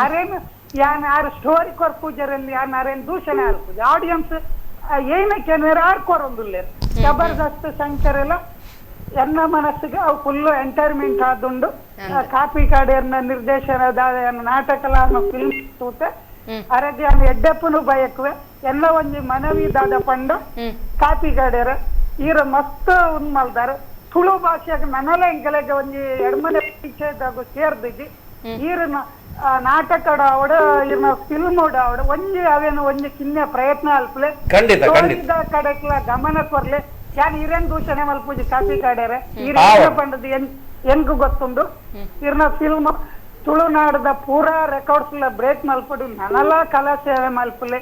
ಅರೇನು ಯಾನ್ ಆರು ಸ್ಟೋರಿ ಕೊರ್ಪೂಜರಲ್ಲಿ ಯಾನ್ ಅರೇನು ದೂಷಣೆ ಆರ್ಪೂಜ ಆಡಿಯನ್ಸ್ ಏನಕ್ಕೆ ಆರ್ ಕೊರೊಂದಿಲ್ಲ. ಜಬರ್ದಸ್ತ್ ಶಂಕರ್ ಎಲ್ಲ ಎನ್ನ ಮನಸ್ಸಿಗೆ ಅವು ಫುಲ್ ಎಂಟರ್ಟೈನ್ಮೆಂಟ್ ಆದುಂಡು. ಕಾಪಿಕಾಡು ಎನ್ನ ನಿರ್ದೇಶನ ನಾಟಕಲ ಫಿಲ್ಮ್ ತೂತೆ ಅರಗೆ ಎಡ್ಡೆಪ್ಪನು ಬಯಕುವೆ. ಎಲ್ಲ ಒಂಜಿ ಮನವಿ ದಾದ ಪಂಡ ಕಾಪಿಕಾಡ್ಯರ ಈರ ಮಸ್ತ್ ಉಂದ್ ಮಲ್ದಾರ. ತುಳು ಭಾಷೆಗೆ ನನಲ ಎಂಕಲೆಗೆ ಒಂಜಿ ಎಡ್ಮನೆ ಪಿಕ್ಚರ್ದಾಗ ಸೇರ್ದಿಜಿ. ಈರನ ನಾಟಕಡ ಅವಡ ಈರ್ನ ಫಿಲ್ಮ್ ಅವಡ ಒಂಜಿ ಅವೇನು ಒಂಜಿ ಕಿನ್ನೆ ಪ್ರಯತ್ನ ಅಲ್ಪಲೆ ಖಂಡಿತ ಖಂಡಿತ ಕಡೆಕ್ಲ ಗಮನ ಕೊರ್ಲೆ. ಯಾನ್ ಇರೇನ್ ದೂಷಣೆ ಮಲ್ಪೂಜಿ ಕಾಪಿಕಾಡ್ಯರ ಈರ ಪಂಡದು ಎನ್ಕು ಗೊತ್ತುಂಡು. ಇರ್ನ ಫಿಲ್ಮ್ ತುಳುನಾಡದ ಪೂರಾ ರೆಕಾರ್ಡ್ಸ್ ಬ್ರೇಕ್ ಮಲ್ಪಡು ನನಲ ಕಲಾ ಸೇವೆ ಮಲ್ಪಲೆ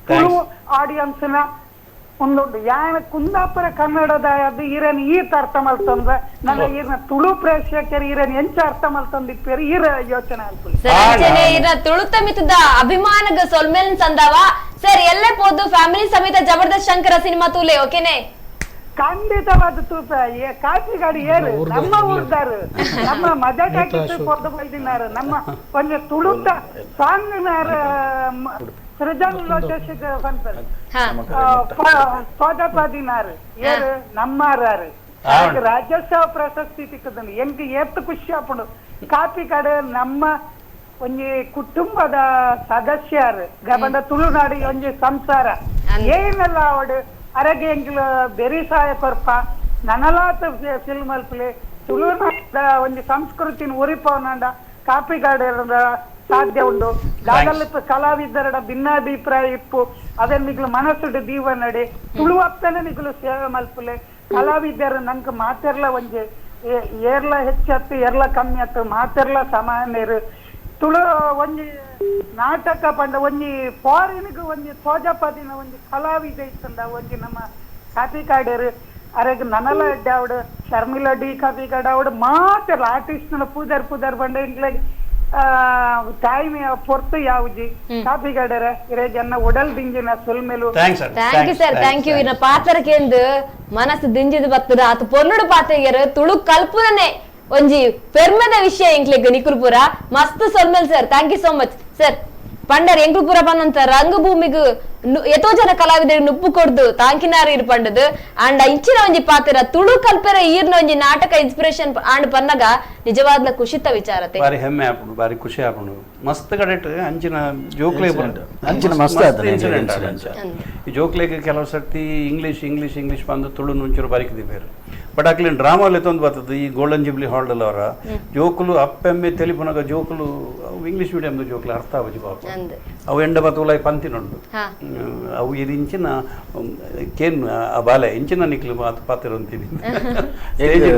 ತುಳು ಆಡಿಯನ್ಸ್ ನ ಒಂದುಂಡು. ಯಾನ ಕುಂದಾಪುರ ಕನ್ನಡದ ಅದು ಈರನ್ ಈತ ಅರ್ಥ ಮಲ್ತಂದ್ರ ನನ್ನ ಈರ್ನ ತುಳು ಪ್ರೇಕ್ಷಕರು ಈರನ್ ಎಂಚ ಅರ್ಥ ಮಲ್ತಂದಿಪ್ಪೇರು ಈರ ಯೋಚನೆ ಅಲ್ಪುಲಿ. ಸರ್ ತುಳುತ ಮಿತ್ತದ ಅಭಿಮಾನಗ ಸೊಲ್ಮೇಲ್ ಸಂದವ ಸರ್. ಎಲ್ಲೇ ಪೋದು ಫ್ಯಾಮಿಲಿ ಸಮೇತ ಜಬರ್ದಸ್ತ್ ಶಂಕರ ಸಿನಿಮಾ ತೂಲೆ ಓಕೆನೆ? ಖಂಡಿತವಾದ ತೂಪ. ಕಾಪಿಗಾಡು ಏರು ನಮ್ಮ ಊರ್ದಾರು, ನಮ್ಮ ಮಜಾ ಟಾಕಿ ಪೊರ್ದು ಬೈದಿನಾರು, ನಮ್ಮ ಒಂಜಿ ತುಳುತ ಸಾಂಗ್ನಾರ ಸೃಜನ್ ಲೋಕೇಶ್ ಪನ್ಪೆರ್ ಪೋದಪದಿನಾರು ಏರು ನಮ್ಮಾರು ರಾಜ್ಯೋತ್ಸವ ಪ್ರಶಸ್ತಿ ತಿಕ್ಕದನು. ಎಂಕ್ ಏತ್ ಖುಷಿ ಆಪುಂಡು. ಕಾಪಿಕಾಡು ನಮ್ಮ ಒಂಜಿ ಕುಟುಂಬದ ಸದಸ್ಯರು ಗಬಂಡ ತುಳುನಾಡು ಒಂಜಿ ಸಂಸಾರ ಏನೆಲ್ಲ ಅವಡು ಅರಗೆ ಎಂಕ್ಲು ಬೆರಿ ಸಹಾಯ ಕೊರ್ಪ ನನಲಾತ ಫಿಲ್ಮ್ ಅಲ್ಪಲೆ ತುಳುನಾಡ ಒಂಜಿ ಸಂಸ್ಕೃತಿನ ಉರಿಪವನಂಡ ಕಾಪಿಗಾಡು ಸಾಧ್ಯ ಉಂಡು. ದಾದಲ್ಪ ಕಲಾವಿದರ ಭಿನ್ನಾಭಿಪ್ರಾಯ ಇಪ್ಪು ಅದೇ ನಿಗ್ಲು ಮನಸ್ಸುಡು ದೀವ ನಡೆ ತುಳುವಪ್ಪನೆ ನಿಗ್ಲು ಸೇವೆ ಮಲ್ಪಲೆ. ಕಲಾವಿದರು ನಂಗೆ ಮಾತೆರ್ಲ ಒಂಜಿ ಏರ್ಲ ಹೆಚ್ಚತ್ತು ಏರ್ಲ ಕಮ್ಮಿ ಆತು ಮಾತೆರ್ಲ ಸಮಾನ್ಯರು. ತುಳು ಒಂಜಿ ನಾಟಕ ಪಂಡ ಒಂಜಿ ಫಾರಿನ್ಗ್ ಒಂಜಿ ತೋಜಪದಿನ ಒಂಜಿ ಕಲಾವಿದ ಇತ್ತಂದ ಒಂಜಿ ನಮ್ಮ ಕಾಪಿಕಾಡ್ಯರು ಅರೆಗ್ ನನಲ ಎಡ್ಡೆ ಅವಡು ಶರ್ಮಿಳಾ ಡಿ ಕಾಪಿಕಾಡ್ ಅವಡು ಮಾತೆರ್ಲ ಆರ್ಟಿಸ್ಟ್ ಪೂಜಾರ್ ಪೂಜಾರ್ ಬಂಡ ಇಂಗ್ಲೆಗ್ ಟೈಮ್ ಪೊರ್ತು ಯಾವ್ಜಿ ಕಾಪಿಕಾಡ್ಯರ ಇರೇಗ್ ಎನ್ನ ಉಡಲ್ ದಿಂಜಿನ ಸೊಲ್ಮೆಲು. Thank you sir, thank you. ಇನ್ನ ಪಾತ್ರಕೇಂದು ಮನಸ್ಸು ದಿಂಜಿದ ಬರ್ತದ ಆತ ಪೊರ್ನುಡು ಪಾತೆಗೆರ್ ತುಳು ಕಲ್ಪುನನೆ ಒಂಜಿ ಪೆರ್ಮೆದ ವಿಷಯ ಎಂಕ್ಲೆಗ್ ನಿಕುಲ್ಪುರ ಮಸ್ತ್ ಸೊಲ್ಮೆಲ್ sir. Thank you so much sir. ಪಂಡರ್ ಎಂಕುಲ್ಪುರ ಪನ್ನಂತ ರಂಗಭೂಮಿಗ್ ಎತೋ ಜನ ಕಲಾವಿದರಿಗೆ ನುಪ್ಪು ಕೊಡ್ದು ತಾಂಕಿನಾರು ಇರ್ ಪಂಡದು ಅಂಡ್ ಇಂಚಿನ ಒಂಜಿ ಪಾತ್ರ ತುಳು ಕಲ್ಪೆರ ಈರ್ನ ಒಂಜಿ ನಾಟಕ ಇನ್ಸ್ಪಿರೇಷನ್ ಆಂಡ್ ಪನ್ನಗ ನಿಜವಾದ್ಲ ಖುಷಿತ ವಿಚಾರತೆ ಬಾರಿ ಹೆಮ್ಮೆ ಆಪುಂಡು ಬಾರಿ ಖುಷಿ ಆಪುಂಡು ಮಸ್ತ್ ಕಡೆಟ್ ಅಂಚಿನ ಜೋಕ್ಲೆ ಅಂಚಿನ ಮಸ್ತ್ ಆತನೆ ಇನ್ಸಿಡೆಂಟ್ ಈ ಜೋಕ್ಲೆಗ್ ಕೆಲವು ಸರ್ತಿ English English English ಬಂದು ತುಳು ಒಂಚೂರು ಬಾರಿಕಿದಿ ಬೇರೆ ಬಟ್ ಅಕ್ಲಿನ ಡ್ರಾಮಾಲೆ ತೊಂದು ಬರ್ತದೆ ಈ ಗೋಲ್ಡನ್ ಜುಬ್ಲಿ ಹಾಲ್ಡಲ್ ಅವರ ಜೋಕುಲು ಅಪ್ಪೆಮ್ಮೆ ತೆಲಿಪುನಗ ಜೋಕುಲು ಅವು ಇಂಗ್ಲೀಷ್ ಮೀಡಿಯಮ್ದ ಜೋಕುಲು ಅರ್ಥ ಆವಜಿ ಪಾಪ ಅವು ಎಂಡ ಬತ್ತುಲಾಯಿ ಪಂತಿನುಂಡು ಅವು ಇದು ಇಂಚಿನ ಕೇನ್ ಆ ಬಾಲೆ ಇಂಚಿನ ನಿಕ್ಲು ಮಾತು ಪಾತಿರಂತೀನಿ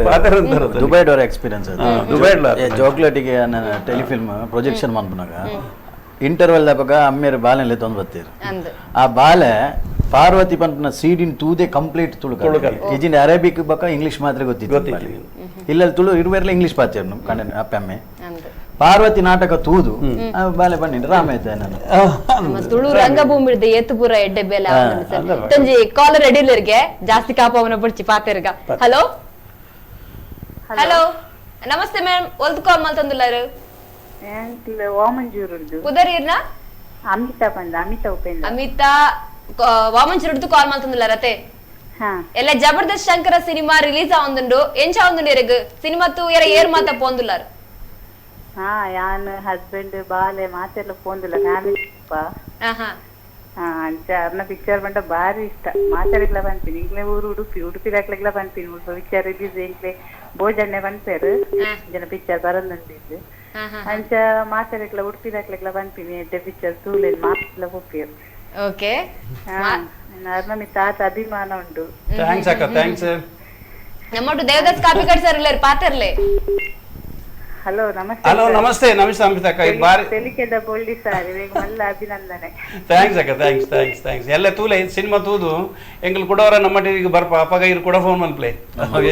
ಪಾತಿರಂತಾರ ದುಬೈಡ್ ಅವರ ಎಕ್ಸ್ಪೀರಿಯನ್ಸ್ ದುಬೈಡ್ ಜೋಕ್ಲೆಟಿಗೆ ಟೆಲಿಫಿಲ್ಮ್ ಪ್ರೊಜೆಕ್ಷನ್ ಮನ್ಪುನಗ ಇಂಟರ್ವೆಲ್ ದಪಗ ಅಮ್ಮೇರು ಬಾಲೆಲೆ ತೊಂದು ಬತ್ತೀರು ಆ ಬಾಲೆ ಪಾರ್ವತಿ ಪಂಪನ ಸೀಡಿನ ತೂದೆ ಕಂಪ್ಲೀಟ್ ತುಳು ಇಜಿನ ಅರೇಬಿಕ್ ಬಕ್ಕ ಇಂಗ್ಲಿಷ್ ಮಾತ್ರ ಗೊತ್ತಿತ್ತು ಇಲ್ಲ ತುಳು ಇರುವೆರ್ಲ ಇಂಗ್ಲಿಷ್ ಪಾಚೇರು ಕಣ್ಣ ಅಪ್ಪಮ್ಮೆ ಪಾರ್ವತಿ ನಾಟಕ ತೂದು ಬಾಲೆ ಬನ್ನಿ ರಾಮ ಐತೆ ನಾನು ತುಳು ರಂಗಭೂಮಿ ಏತುಪುರ ಎಡ್ಡೆ ಬೇಲೆ ತಂಜಿ ಕಾಲರ್ ರೆಡಿಲರ್ಗೆ ಜಾಸ್ತಿ ಕಾಪವನ ಪುಡ್ಚಿ ಪಾತೆರ್ಗ. ಹಲೋ ಹಲೋ ನಮಸ್ತೆ ಮ್ಯಾಮ್, ಒಲ್ದು ಕಾಲ್ ಮಲ್ತಂದುಲ್ಲಾರು? ಪುದರ್ ಅಮಿತಾ ಬಂದ ಅಮಿತಾ ಉಪೇಂದ್ರ. ಅಮಿತಾ ವಾಮಂಚೂರು ಕಾಲ್ ಮಲ್ತಂದುಲ್ಲಾರತೆ. ಎಲ್ಲ ಜಬರ್ದಸ್ತ್ ಶಂಕರ ಸಿನಿಮಾ ರಿಲೀಸ್ ಆವಂದುಂಡು, ಎಂಚ ಆವಂದುಂಡು ಎರೆಗ್ ಸಿನಿಮಾ ತೂ ಎರ ಏರ್ ಮಾತ ಪೋಂದುಲ್ಲಾರು? ಹಾ ಯಾನ್ ಹಸ್ಬೆಂಡ್ ಬಾಲೆ ಮಾತೆಲ್ಲ ಪೋಂದುಲ್ಲ ಫ್ಯಾಮಿಲಿ ಅಂಚ ಅರ್ನ ಪಿಕ್ಚರ್ ಬಂಡ ಬಾರಿ ಇಷ್ಟ ಮಾತಾಡಿಗ್ಲ ಬಂತೀನಿ ಇಂಗ್ಲೆ ಊರು ಉಡುಪಿ ಉಡುಪಿ ದಾಕ್ಲೆಗ್ಲ ಬಂತೀನಿ ಮುಲ್ಪ ಪಿಕ್ಚರ್ ರಿಲೀಸ್ ಇಂಗ್ಲೆ ಭೋಜನೆ ಬಂತೇರು ಜನ ಪಿಕ್ಚರ್ ಬರಂದುಂಡಿದ್ದು ಅಂಚ ಮಾತಾಡಿಗ್ಲ ಉಡುಪಿ ದಾಕ್ಲೆಗ್ಲ ಬಂತೀನಿ ಎಡ್ಡೆ ಪಿಕ್ಚರ್ ತೂಲೆ ಮಾತೆಲ್ಲ ಪೋಪೇರು. ಓಕೆ ಅರ್ನ ಮಿ ತಾತ ಅಭಿಮಾನ ಉಂಟು. Thanks ಅಕ್ಕ, thanks. ನಮ್ಮೊಟ್ಟು ದೇವದಾಸ್ ಕಾಪಿಕಾಡ್ ಸರ್ ಇಲ್ಲಾರು ಪಾತರ್ಲೆ. ಹಲೋ ನಮಸ್ತೆ. ಹಲೋ ನಮಸ್ತೆ ನಮಸ್ತೆ ಅಮಿತಾ ಅಕ್ಕ, ಈ ಬಾರಿ ತೆಲಿಕೆದ ಬೊಳ್ಳಿ ಸರ್ ಇವಾಗ ಮಲ್ಲ ಅಭಿನಂದನೆ. Thanks ಅಕ್ಕ, thanks thanks thanks. ಎಲ್ಲ ತೂಲೆ ಸಿನಿಮಾ ತೂದು ಎಂಕಲ್ ಕುಡವರ ನಮ್ಮ ಟಿವಿಗೆ ಬರ್ಪ ಅಪ್ಪಗ ಇರು ಕೂಡ ಫೋನ್ ಮಲ್ಪ್ಲೆ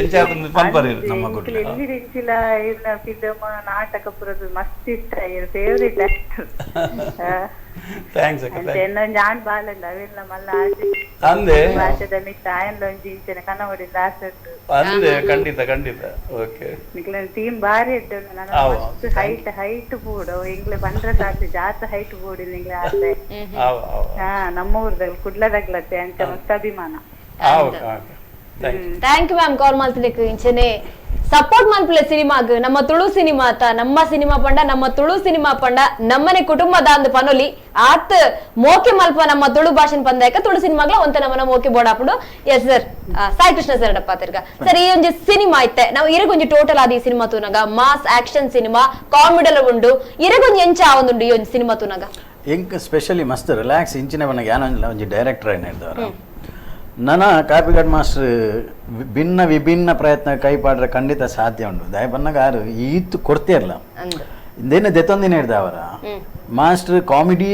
ಎಂಚ ಪನ್ಪರ್ ಇರು ನಮ್ಮ ಗುಡ್ಲ ಎಲ್ಲಿ ರಿಂಚಿಲ ಇರ್ನ ಫಿಲ್ಮ್ ನಾಟಕ ಪುರದು ಮಸ್ತ್ ಇಷ್ಟ ಇರು favourite actor. Thanks ಅಕ್ಕ, thanks. ಎನ್ನ ಜಾನ್ ಬಾಲಂಡ ಅವೆಲ್ಲ ಮಲ್ಲ ಆಸೆ ಅಂದೆ ಆಸೆದ ಮಿತ್ತ ಆಯನ್ಲ ಒಂಜಿ ಇಂಚಿನ ಕನ್ನಡಿಂದ ಆಸೆ ಉಂಟು ಅಂದೆ. ಖಂಡಿತ ಖಂಡಿತ. ಓಕೆ ನಿಕ್ಲೆನ ಟೀಮ್ ಬಾರಿ ಇದ್ದು ನಾನು ಮಸ್ತ್ ಹೈಟ್ ಹೈಟ್ ಬೋಡು ಎಂಗ್ಲೆ ಬಂದ್ರೆ ಸಾಕು ಜಾತ ಹೈಟ್ ಬೋರ್ಡ್ ನಿಂಗ್ಲೆ ಆಸೆ. ಹಾ ನಮ್ಮ ಊರ್ದಾಗ ಕುಡ್ಲದಾಗ್ಲತ್ತೆ ಅಂಚ ಮಸ್ತ್ ಅಭಿಮಾನ. Thank you ma'am ಕಾಲ್ ಮಲ್ತದಕ್ಕೆ. ಇಂಚನೆ ಸಪೋರ್ಟ್ ಮನ್ಪುಲೆ ಸಿನಿಮಾಗ್, ನಮ್ಮ ತುಳು ಸಿನಿಮಾ ಆತ ನಮ್ಮ ಸಿನಿಮಾ ಪಂಡ ನಮ್ಮ ತುಳು ಸಿನಿಮಾ ಪಂಡ ನಮ್ಮನೆ ಕುಟುಂಬದ ಅಂದ್ ಪನೊಲಿ ಆತ್ ಮೋಕೆ ಮಲ್ಪ ನಮ್ಮ ತುಳು ಭಾಷೆನ್ ಪಂದಾಯಕ ತುಳು ಸಿನಿಮಾಗ್ಲ ಒಂತ ನಮ್ಮನ ಮೋಕೆ ಬೋರ್ಡ್ ಹಾಪುಡು. Yes sir, Sai Krishna sir ಡಪ್ಪ ತಿರ್ಗ ಸರ್ ಈ ಒಂಜಿ ಸಿನಿಮಾ ಇತ್ತೆ ನಾವು ಇರಗೊಂಜಿ ಟೋಟಲ್ ಆದ ಈ ಸಿನಿಮಾ ತೂನಗ mass action cinema ಕಾಮಿಡಲ ಉಂಡು, ಇರಗೊಂಜಿ ಎಂಚ ಆವೊಂದುಂಡು ಈ ಒಂಜಿ ಸಿನಿಮಾ ತೂನಗ? ಎಂಕ್ ಸ್ಪೆಷಲಿ ಮಸ್ತ್ ರಿಲ್ಯಾಕ್ಸ್ ಇಂಚಿನ ಬನ್ನಗ ಯಾನೊಂಜಿಲ ಒಂಜಿ ಡೈರೆಕ್ಟರ್ ಏನ ಇದ್ದವರ ನನ್ನ ಕಾಪಿಗಾಡ್ ಮಾಸ್ಟರ್ ಭಿನ್ನ ವಿಭಿನ್ನ ಪ್ರಯತ್ನ ಕೈ ಪಾಡ್ರೆ ಖಂಡಿತ ಸಾಧ್ಯ ಉಂಟು. ದಯ ಬನ್ನಗ ಆರು ಈತ್ ಕೊಡ್ತೇ ಇರಲ್ಲ ಇಂದೇನು ದೆತ್ತೊಂದಿನ ಹಿಡ್ದವರ ಮಾಸ್ಟರ್ ಕಾಮಿಡಿ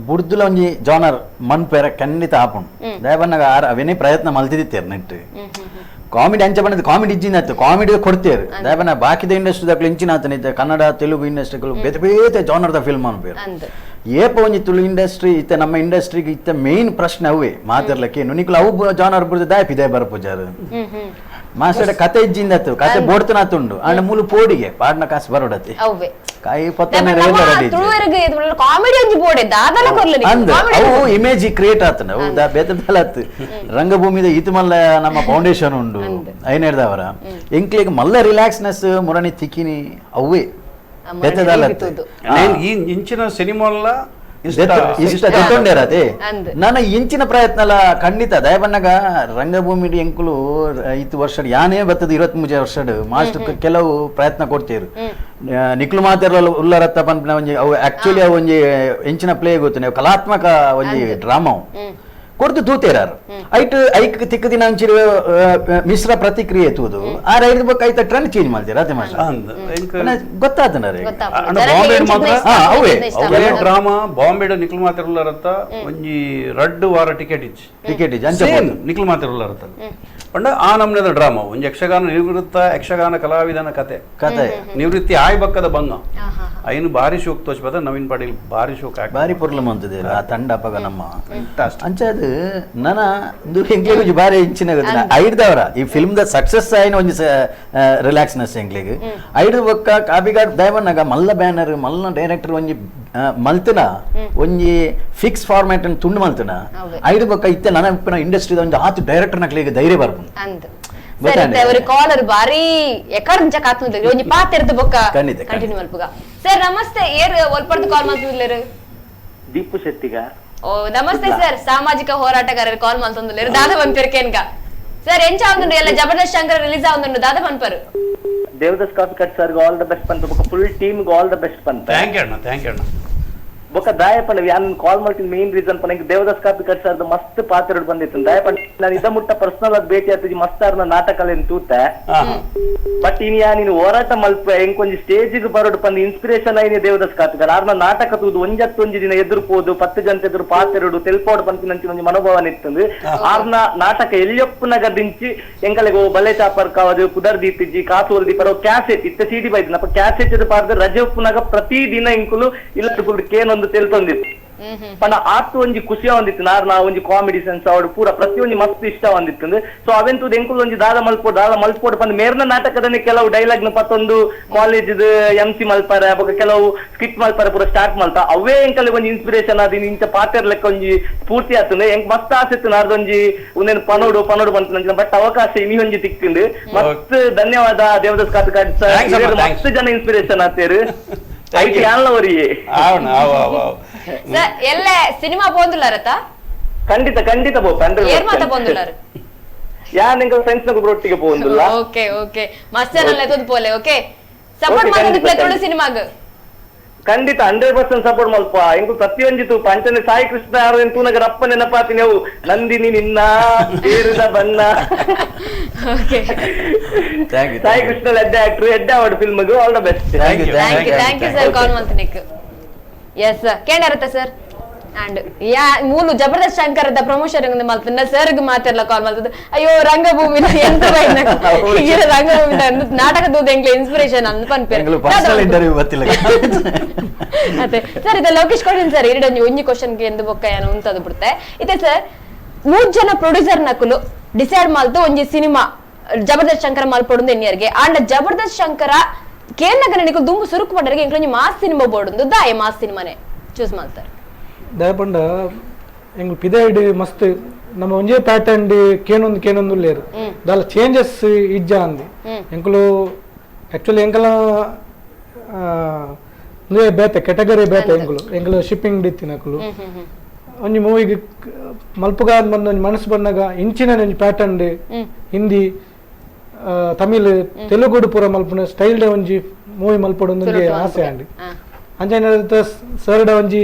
ಬುಡ್ದುಲ ಒಂಜಿ ಜಾನರ್ ಮನ್ಪೇರ ಖಂಡಿತ ಆಪುಂಡು. ದಯ ಬನ್ನಗ ಆರು ಅವೇನೇ ಪ್ರಯತ್ನ ಮಲ್ತಿದಿತ್ತೇರು ನೆಟ್ ಕಾಮಿಡಿ ಅಂಚ ಬಣ್ಣದ ಕಾಮಿಡಿ ಇಜ್ಜಿನ ಆಯ್ತು ಕಾಮಿಡಿ ಕೊಡ್ತೇರು. ದಯ ಬನ್ನ ಬಾಕಿದ ಇಂಡಸ್ಟ್ರಿ ದಾಖಲು ಇಂಚಿನ ಆತನ ಕನ್ನಡ ತೆಲುಗು ಇಂಡಸ್ಟ್ರಿಗಳು ಬೇತೆ ಬೇತೆ ಜಾನರ್ದ ಫಿಲ್ಮ್ ಅನ್ಪೇರು. ಏಪ ಒಂಜಿ ತುಳು ಇಂಡಸ್ಟ್ರಿ ಇತ್ತ ನಮ್ಮ ಇಂಡಸ್ಟ್ರಿಗೆ ಇತ್ತ ಮೇನ್ ಪ್ರಶ್ನೆ ಅವೇ ಮಾತಾಡ್ಲಕ್ಕೆ ನುನಿಕುಲು ಅವು ಜಾನರ್ ಬುಡ್ದು ದಾಯಪಿ ದಾಯ ಬರಪುಜಾರು ಮಾಸ್ಟರ್ ಕತೆ ಇಜ್ಜಿಂದ ಆತು ಕತೆ ಬೋಡ್ತನಾತುಂಡು ಅಂಡ್ ಮೂಲು ಪೋಡಿಗೆ ಪಾಡ್ನ ಕಾಸು ಬರೋಡತಿ ಕಾಯಿ ಪತ್ತನೆ ಅವು ಇಮೇಜ್ ಕ್ರಿಯೇಟ್ ಆತನ ಅವು ಬೇತೆ ಆತು. ರಂಗಭೂಮಿದ ಇತು ಮಲ್ಲ ನಮ್ಮ ಫೌಂಡೇಶನ್ ಉಂಡು ಐನೇರ್ದವರ ಎಂಕ್ಲಿಗೆ ಮಲ್ಲ ರಿಲ್ಯಾಕ್ಸ್ನೆಸ್ ಮುರಣಿ ತಿಕ್ಕಿನಿ ಅವೇ ಈ ಇಂಚಿನ ಸಿನಿಮಾ ನನ್ನ ಇಂಚಿನ ಪ್ರಯತ್ನ ಅಲ್ಲ ಖಂಡಿತ ದಯಬನ್ನಗ ರಂಗಭೂಮಿ ಎಂಕುಲು ಇತ್ತು ವರ್ಷ ಯಾನೇ ಬರ್ತದೆ 23 ವರ್ಷ ಮಾಸ್ಟರ್ ಕೆಲವು ಪ್ರಯತ್ನ ಕೊಡ್ತೀರು ನಿಕ್ಲು ಮಾತಾಡಲ್ಲ ಉಲ್ಲರತ್ತ ಪನ್ಪಿನ ಒಂಜಿ ಅವು ಆಕ್ಚುಲಿ ಅವು ಒಂಜಿ ಎಂಚಿನ ಪ್ಲೇ ಗೊತ್ತು ನೀವು ಕಲಾತ್ಮಕ ಒಂಜಿ ಡ್ರಾಮಾ ಕೊಡ್ದು ತೂತೇರಾರು ಐಟ್ ಐಕ್ ತಿಕ್ಕ ದಿನ ಒಂಚಿರು ಮಿಶ್ರ ಪ್ರತಿಕ್ರಿಯೆ ತೂದು ಆ ರೈಡ್ ಬೊಕ್ಕ ಐತ ಟ್ರೆಂಡ್ ಚೇಂಜ್ ಮಾಡ್ತೀರಾ ಅದೇ ಮಾಸ್ಟರ್ ಗೊತ್ತಾತನ ಅವೇ ಡ್ರಾಮಾ ಬಾಂಬೆ ನಿಕ್ಲು ಮಾತಾಡಲಾರತ್ತ ಒಂಜಿ ರಡ್ಡು ವಾರ ಟಿಕೆಟ್ ಇಚ್ಚಿ ಟಿಕೆಟ್ ಇಚ್ಚಿ ಅಂಚ ನಿಕ್ಲು ಮಾತಾಡಲಾರತ್ತ ಪಂಡ ಆ ನಮ್ನದ ಡ್ರಾಮಾ ಒಂಜಿ ಯಕ್ಷಗಾನ ನಿವೃತ್ತ ಯಕ್ಷಗಾನ ಕಲಾವಿದನ ಕತೆ ಕತೆ ನಿವೃತ್ತಿ ಆಯ್ ಬಕ್ಕದ ಬಂಗ ಐನು ಬಾರಿ ಶೋಕ್ ತೋಚ್ಬದ ನವೀನ್ ಪಾಟೀಲ್ ಬಾರಿ ಶೋಕ್ ಬಾರಿ ಪೊರ್ಲು ಮಂತದೆ ಆ ತಂಡ ಅಪ್ಪಗ ನಮ್ಮ ಅಂಚ ಅದು ನನ ಎಂಕ್ಲಿಗ್ ಬಾರಿ ಇಂಚಿನ ಗೊತ್ತಿಲ್ಲ ಐಡ್ದವರ ಈ film the success ಆಯ್ನ ಒಂಜಿ ರಿಲ್ಯಾಕ್ಸ್ನೆಸ್ ಎಂಕ್ಲಿಗ್ ಐಡ್ ಬೊಕ್ಕ ಕಾಪಿಗಾಡ್ ದಯವನ್ನಾಗ ಮಲ್ಲ ಬ್ಯಾನರ್ ಮಲ್ಲ ಡೈರೆಕ್ಟರ್ ಒಂಜಿ ಮಲ್ತನ ಒಂಜಿ ಫಿಕ್ಸ್ ಫಾರ್ಮ್ಯಾಟ್ ಅನ್ನು ತುಂಡು ಮಲ್ತನ ಐದು ಬೊಕ್ಕ ಇತ್ತೆ ನನ್ನ ಇಂಡಸ್ಟ್ರಿ ಒಂಜಿ ಆತು ಡೈರೆಕ್ಟರ್ ನಕ್ಲಿಗೆ ಧೈರ್ಯ ಬರ್ಪುಂಡು. ಸರ್ ಕಾಲರ್ ಬಾರಿ ಎಕರ್ ಕಾತುಂದು ಒಂಜಿ ಪಾತೆರ್ದು ಬೊಕ್ಕ ಕಂಟಿನ್ಯೂ ಮಲ್ಪುಗ. ಸರ್ ನಮಸ್ತೆ, ಏರ್ ಒಲ್ಪರ್ದು ಕಾಲ್ ಮಲ್ತುಲ್ಲೇರು? ದೀಪು ಶೆಟ್ಟಿಗ. ಓ ನಮಸ್ತೆ ಸರ್, ಸಾಮಾಜಿಕ ಹೋರಾಟಗಾರರು ಕಾಲ್ ಮಲ್ತೊಂದುಲ್ಲೇರು ದಾದ ಬಂತಿರ್ ಕೇನ್ಗ. ಸರ್ ಎಂಚ ಆವೊಂದುಂಡು ಎಲ್ಲ ಜಬರ್ದಸ್ತ್ ಶಂಕರ ರಿಲೀಸ್ ಆವೊಂದುಂಡು ದಾದ ಪನ್ಪರು? Devadas Kapikad sir all the best ಪಂತ ಬೊಕ್ಕ full team all the best ಪಂತ. Thank you ಅಣ್ಣ, thank you ಅಣ್ಣ. ಬೊಕ್ಕ ದಾಯಪಣ್ಣ ಯಾನ್ ಕಾಲ್ ಮಾಡ್ತೀನಿ ಮೇನ್ ರೀಸನ್ ಪನ ದೇವದಾಸ್ ಕಾಪಿಕಾಡ್ ಸರ್ ಮಸ್ತ್ ಪಾತ್ರ ಬಂದಿತ್ತು ದಾಯಪಣ್ಣ. ನಾನು ಇದ ಮುಟ್ಟ ಪರ್ಸನಲ್ ಆಗಿ ಭೇಟಿ ಆಗ್ತಿದ್ದಿ ಮಸ್ತ್ ಆರ್ನ ನಾಟಕ ತೂತ. ಬಟ್ ಇನ್ ಯಾ ನೀನು ಹೋರಾಟ ಮಲ್ಪ ಎಂಕೊಂಜಿ ಸ್ಟೇಜ್ ಬರೋಡು ಪಂದ್ ಇನ್ಸ್ಪಿರೇಷನ್ ಆಯ್ನಿ ದೇವದಾಸ್ ಕಾಪಿಕಾಡ್ ಆರ್ನ ನಾಟಕ ತೂದು ಒಂಜತ್ತೊಂಜಿ ದಿನ ಎದುರು ಪೋದು 10 ಜನ ಎದುರು ಪಾತೆರಡು ತೆಲ್ಪೋಡು ಪಂತಿನಂಚಿನ ಒಂಜಿ ಮನೋಭಾವನೆ ಇತ್ತಂದು. ಆರ್ನ ನಾಟಕ ಎಲ್ಲಿಯಪ್ಪು ನಗದಿಂಚಿ ಎಂಕಲೆಗೋ ಬಲೆ ಚಾಪರ್ ಕಾವದು ಪುದರ್ ದೀತಿಜ್ಜಿ ಕಾಸು ದೀಪರ ಕ್ಯಾಸೆಟ್ ಇತ್ತ ಸಿಡಿ ಬೈದಿನ ಅಪ್ಪ ಕ್ಯಾಸೆಟ್ ಪಾರ್ದ ರಜೆ ಉಪ್ಪುನಾಗ ಪ್ರತಿ ದಿನ ಇಂಕುಲು ಇಲ್ಲ ಕೇನೊಂದು ತೆಲ್ತೊಂದಿತ್ತು. ಪಂಡ ಆತು ಒಂಜಿ ಖುಷಿ ಒಂದಿತ್ತು ನಾರ್ ನಾ ಒಂಜಿ ಕಾಮಿಡಿ ಸೆನ್ಸ್ ಅವಡು ಪೂರ ಪ್ರತಿಯೊಂಜಿ ಮಸ್ತ್ ಇಷ್ಟ ಒಂದಿತ್ತು. ಸೊ ಅವೆಂತೂ ಎಂಕುಲು ಒಂಜಿ ದಾದ ಮಲ್ಪೋಡು ಪಂದ್ ಮೇರ್ನ ನಾಟಕದನ್ನೇ ಕೆಲವು ಡೈಲಾಗ್ ನ ಪತ್ತೊಂದು ಕಾಲೇಜ್ MC ಮಲ್ಪಾರ ಬೊಕ ಕೆಲವು ಸ್ಕಿಟ್ ಮಲ್ಪಾರ ಪೂರ ಸ್ಟಾರ್ಟ್ ಮಲ್ತ ಅವೇ ಎಂಕಲ್ ಒಂಜಿ ಇನ್ಸ್ಪಿರೇಷನ್ ಆದಿ ಇಂಚ ಪಾತೆರ್ ಲೆಕ್ಕ ಒಂಜಿ ಸ್ಫೂರ್ತಿ ಆತಂದು ಎಂಕ್ ಮಸ್ತ್ ಆಸೆ ಇತ್ತು ನಾರ್ದೊಂಜಿ ಒಂದೇನು ಪನೋಡು ಪನೋಡು ಬಂತು. ಬಟ್ ಅವಕಾಶ ಇನಿ ಒಂಜಿ ತಿಕ್ಕಿಂಡು. ಮಸ್ತ್ ಧನ್ಯವಾದ ದೇವದಾಸ್ ಕಾಪಿಕಾಡ್ ಸರ್, ಮಸ್ತ್ ಜನ ಇನ್ಸ್ಪಿರೇಷನ್ ಆತೇರು. ಎಲ್ಲ ಸಿನಿಮಾ ಪೋಂದುಲ್ಲಾರತ? ಖಂಡಿತ ಖಂಡಿತ ಪೋಂದುಲ್ಲಾರ ಯಾನ್ ಎಂಕಲ್ ಫ್ರೆಂಡ್ಸ್ ನಗು ಒಟ್ಟಿಗೆ ಪೋಂದುಲ್ಲ. ಓಕೆ ಓಕೆ ಮಸ್ತ್ ಜನ ಎತ್ತೊಂದು ಪೋಲೆ. ಓಕೆ ಸಪೋರ್ಟ್ ಮಾಡೋದು ತುಳು ಸಿನಿಮಾಗ್ ಖಂಡಿತ 100% ಸಪೋರ್ಟ್ ಮಲ್ಪ ಎಂಕು ಪ್ರತಿಯೊಂಜಿ ತೂಪ ಅಂಚನೆ ಸಾಯಿ ಕೃಷ್ಣ ಯಾರು ತೂನಗರ ಅಪ್ಪ ನೆನಪಾತಿ ನೀವು ನಂದಿನಿ ನಿನ್ನ ಏರಿದ ಬಣ್ಣ. ಸಾಯಿ ಕೃಷ್ಣ ಎಡ್ಡೆ ಆಕ್ಟರ್ ಎಡ್ಡೆ award film all the best. Thank you thank you sir call ಮಲ್ತನಿಕ್. S ಕೇಂಡರತ್ತ sir and yeah ಮೂಲು ಜಬರ್ದಸ್ತ್ ಶಂಕರದ ಪ್ರಮೋಷನ್ ಮಲ್ತನ ಸರ್ ಮಾತೆಲ್ಲ ಕಾಲ್ ಮಲ್ತದ. ಅಯ್ಯೋ ರಂಗಭೂಮಿ ಎಂತ ರಂಗಭೂಮಿ ನಾಟಕ ದೂದ ಎಂಗ್ಲ ಇನ್ಸ್ಪಿರೇಷನ್ ಅಂತ ಪನ್ಪೇರು. ಅದೇ ಸರ್ ಇದೆ ಲೋಕೇಶ್ ಕ್ವಶನ್ ಸರ್ ಎರಡು ಒಂಜಿ ಕ್ವಶನ್ ಎಂದು ಬೊಕ್ಕ ಏನೋ ಉಂತದು ಬಿಡ್ತೆ ಇದೆ ಸರ್. 3 ಜನ ಪ್ರೊಡ್ಯೂಸರ್ ನಕಲು ಡಿಸೈಡ್ ಮಲ್ತು ಒಂಜಿ ಸಿನಿಮಾ ಜಬರ್ದಸ್ತ್ ಶಂಕರ ಮಲ್ಪೊಡುಂದು ಎನ್ನಿಯರ್ಗೆ ಆಂಡ ಜಬರ್ದಸ್ತ್ ಶಂಕರ ಕೇನಗನ ನಿಕುಲು ದುಂಬು ಸುರುಕು ಪಂಡರಿಗೆ ಎಂಕ್ಲ mass cinema board ದಾಯ ಮಾಸ್ ಸಿನಿಮಾನೆ ಚೂಸ್ ಮಾಡ್ತಾರೆ. ದಯಪಂಡ ಎಂಗ್ಲು ಪಿದೈಡ್ ಮಸ್ತ್ ನಮ್ಮ ಒಂಜೇ ಪ್ಯಾಟರ್ನ್ ಕೇನೊಂದು ಕೇನೊಂದು ಲೇರು ದಾಲ ಚೇಂಜಸ್ ಇಜ್ಜ ಅಂದು ಎಂಕುಲು ಆಕ್ಚುಲಿ ಎಂಕಲ ಬೇತೆ ಕೆಟಗರಿ ಬೇತೆ ಎಂಕುಲು ಎಂಕುಲು ಶಿಪ್ಪಿಂಗ್ ಡಿತ್ತಿನಕುಲು ಒಂಜಿ ಮೂವಿಗೆ ಮಲ್ಪುಗಾದ್ ಬಂದು ಒಂಜಿ ಮನಸ್ಸು ಬಂದಾಗ ಇಂಚಿನ ಒಂಜಿ ಪ್ಯಾಟರ್ನ್ ಹಿಂದಿ ತಮಿಳ್ ತೆಲುಗುಡು ಪೂರ ಮಲ್ಪುನ ಸ್ಟೈಲ್ ಒಂಜಿ ಮೂವಿ ಮಲ್ಪೊಡು ಒಂಜಿ ಆಸೆ ಅಂಡಿ ಅಂಚನೆ ಸರ್ಡ ಒಂಜಿ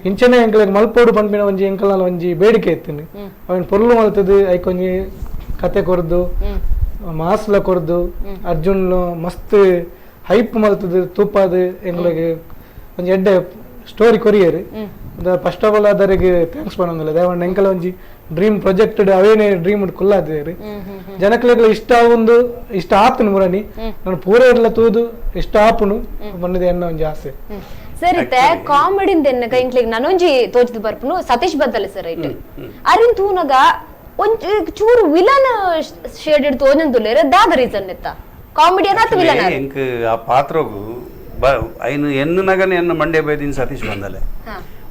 ಇಂಚನೆ ಎಂಕಲೆಗ್ ಮಲ್ಪೋಡು ಪನ್ಪಿನ ಒಂಜಿ ಎಂಕಲ್ನ ಒಂಜಿ ಬೇಡಿಕೆ ಇತ್ತಿನಿ ಅವನ್ ಪೊರ್ಲು ಮಲ್ತದು ಐಕ್ ಒಂಜಿ ಕತೆ ಕೊರ್ದು ಮಾಸ್ಲ ಕೊರ್ದು ಅರ್ಜುನ್ ಮಸ್ತ್ ಹೈಪ್ ಮಲ್ತದು ತೂಪಾದು ಎಂಕಲೆಗ್ ಒಂಜಿ ಎಡ್ಡೆ ಸ್ಟೋರಿ ಕೊರಿಯರ್. First of all ಅದರಿಗೆ thanks ಪನೊಂದಿಲ್ಲ ದೇವಣ್ಣ ಎಂಕಲ ಒಂಜಿ ಡ್ರೀಮ್ ಪ್ರಾಜೆಕ್ಟ್ ಅವೇನೇ ಡ್ರೀಮ್ ಕುಲ್ಲಾದೇರಿ ಜನಕ್ಲೆಗ್ಲ ಇಷ್ಟ ಒಂದು ಇಷ್ಟ ಆತನು ಮುರಣಿ ನಾನು ಪೂರ ಇರ್ಲ ತೂದು ಇಷ್ಟ ಆಪುನು ಬಂದಿದೆ ಅನ್ನೋ ಒಂಜಿ ಆಸೆ. ಸರ್ ಇತ್ತೆ ಕಾಮಿಡಿಂದ ಎನ್ನಗ ಇಂಕ್ಲೆಗ್ ನನೊಂಜಿ ತೋಜಿದ್ ಬರ್ಪುನು ಸತೀಶ್ ಬದ್ದಲೆ ಸರ್ ರೈಟ್ ಅರಿನ್ ತೂನಗ ಒಂಜಿ ಚೂರು ವಿಲನ್ ಶೇಡೆಡ್ ತೋಜೊಂದುಲ್ಲೆರ್ ದಾದ ರೀಸನ್ ಇತ್ತ ಕಾಮಿಡಿ ಅನ್ನ ವಿಲನ್ ಎಂಕ್ ಆ ಪಾತ್ರಗು ಐನು ಎನ್ನುನಗನೆ ಎನ್ನ ಮಂಡ್ಯ ಬೈದಿನ ಸತೀಶ್ ಬಂದಲೆ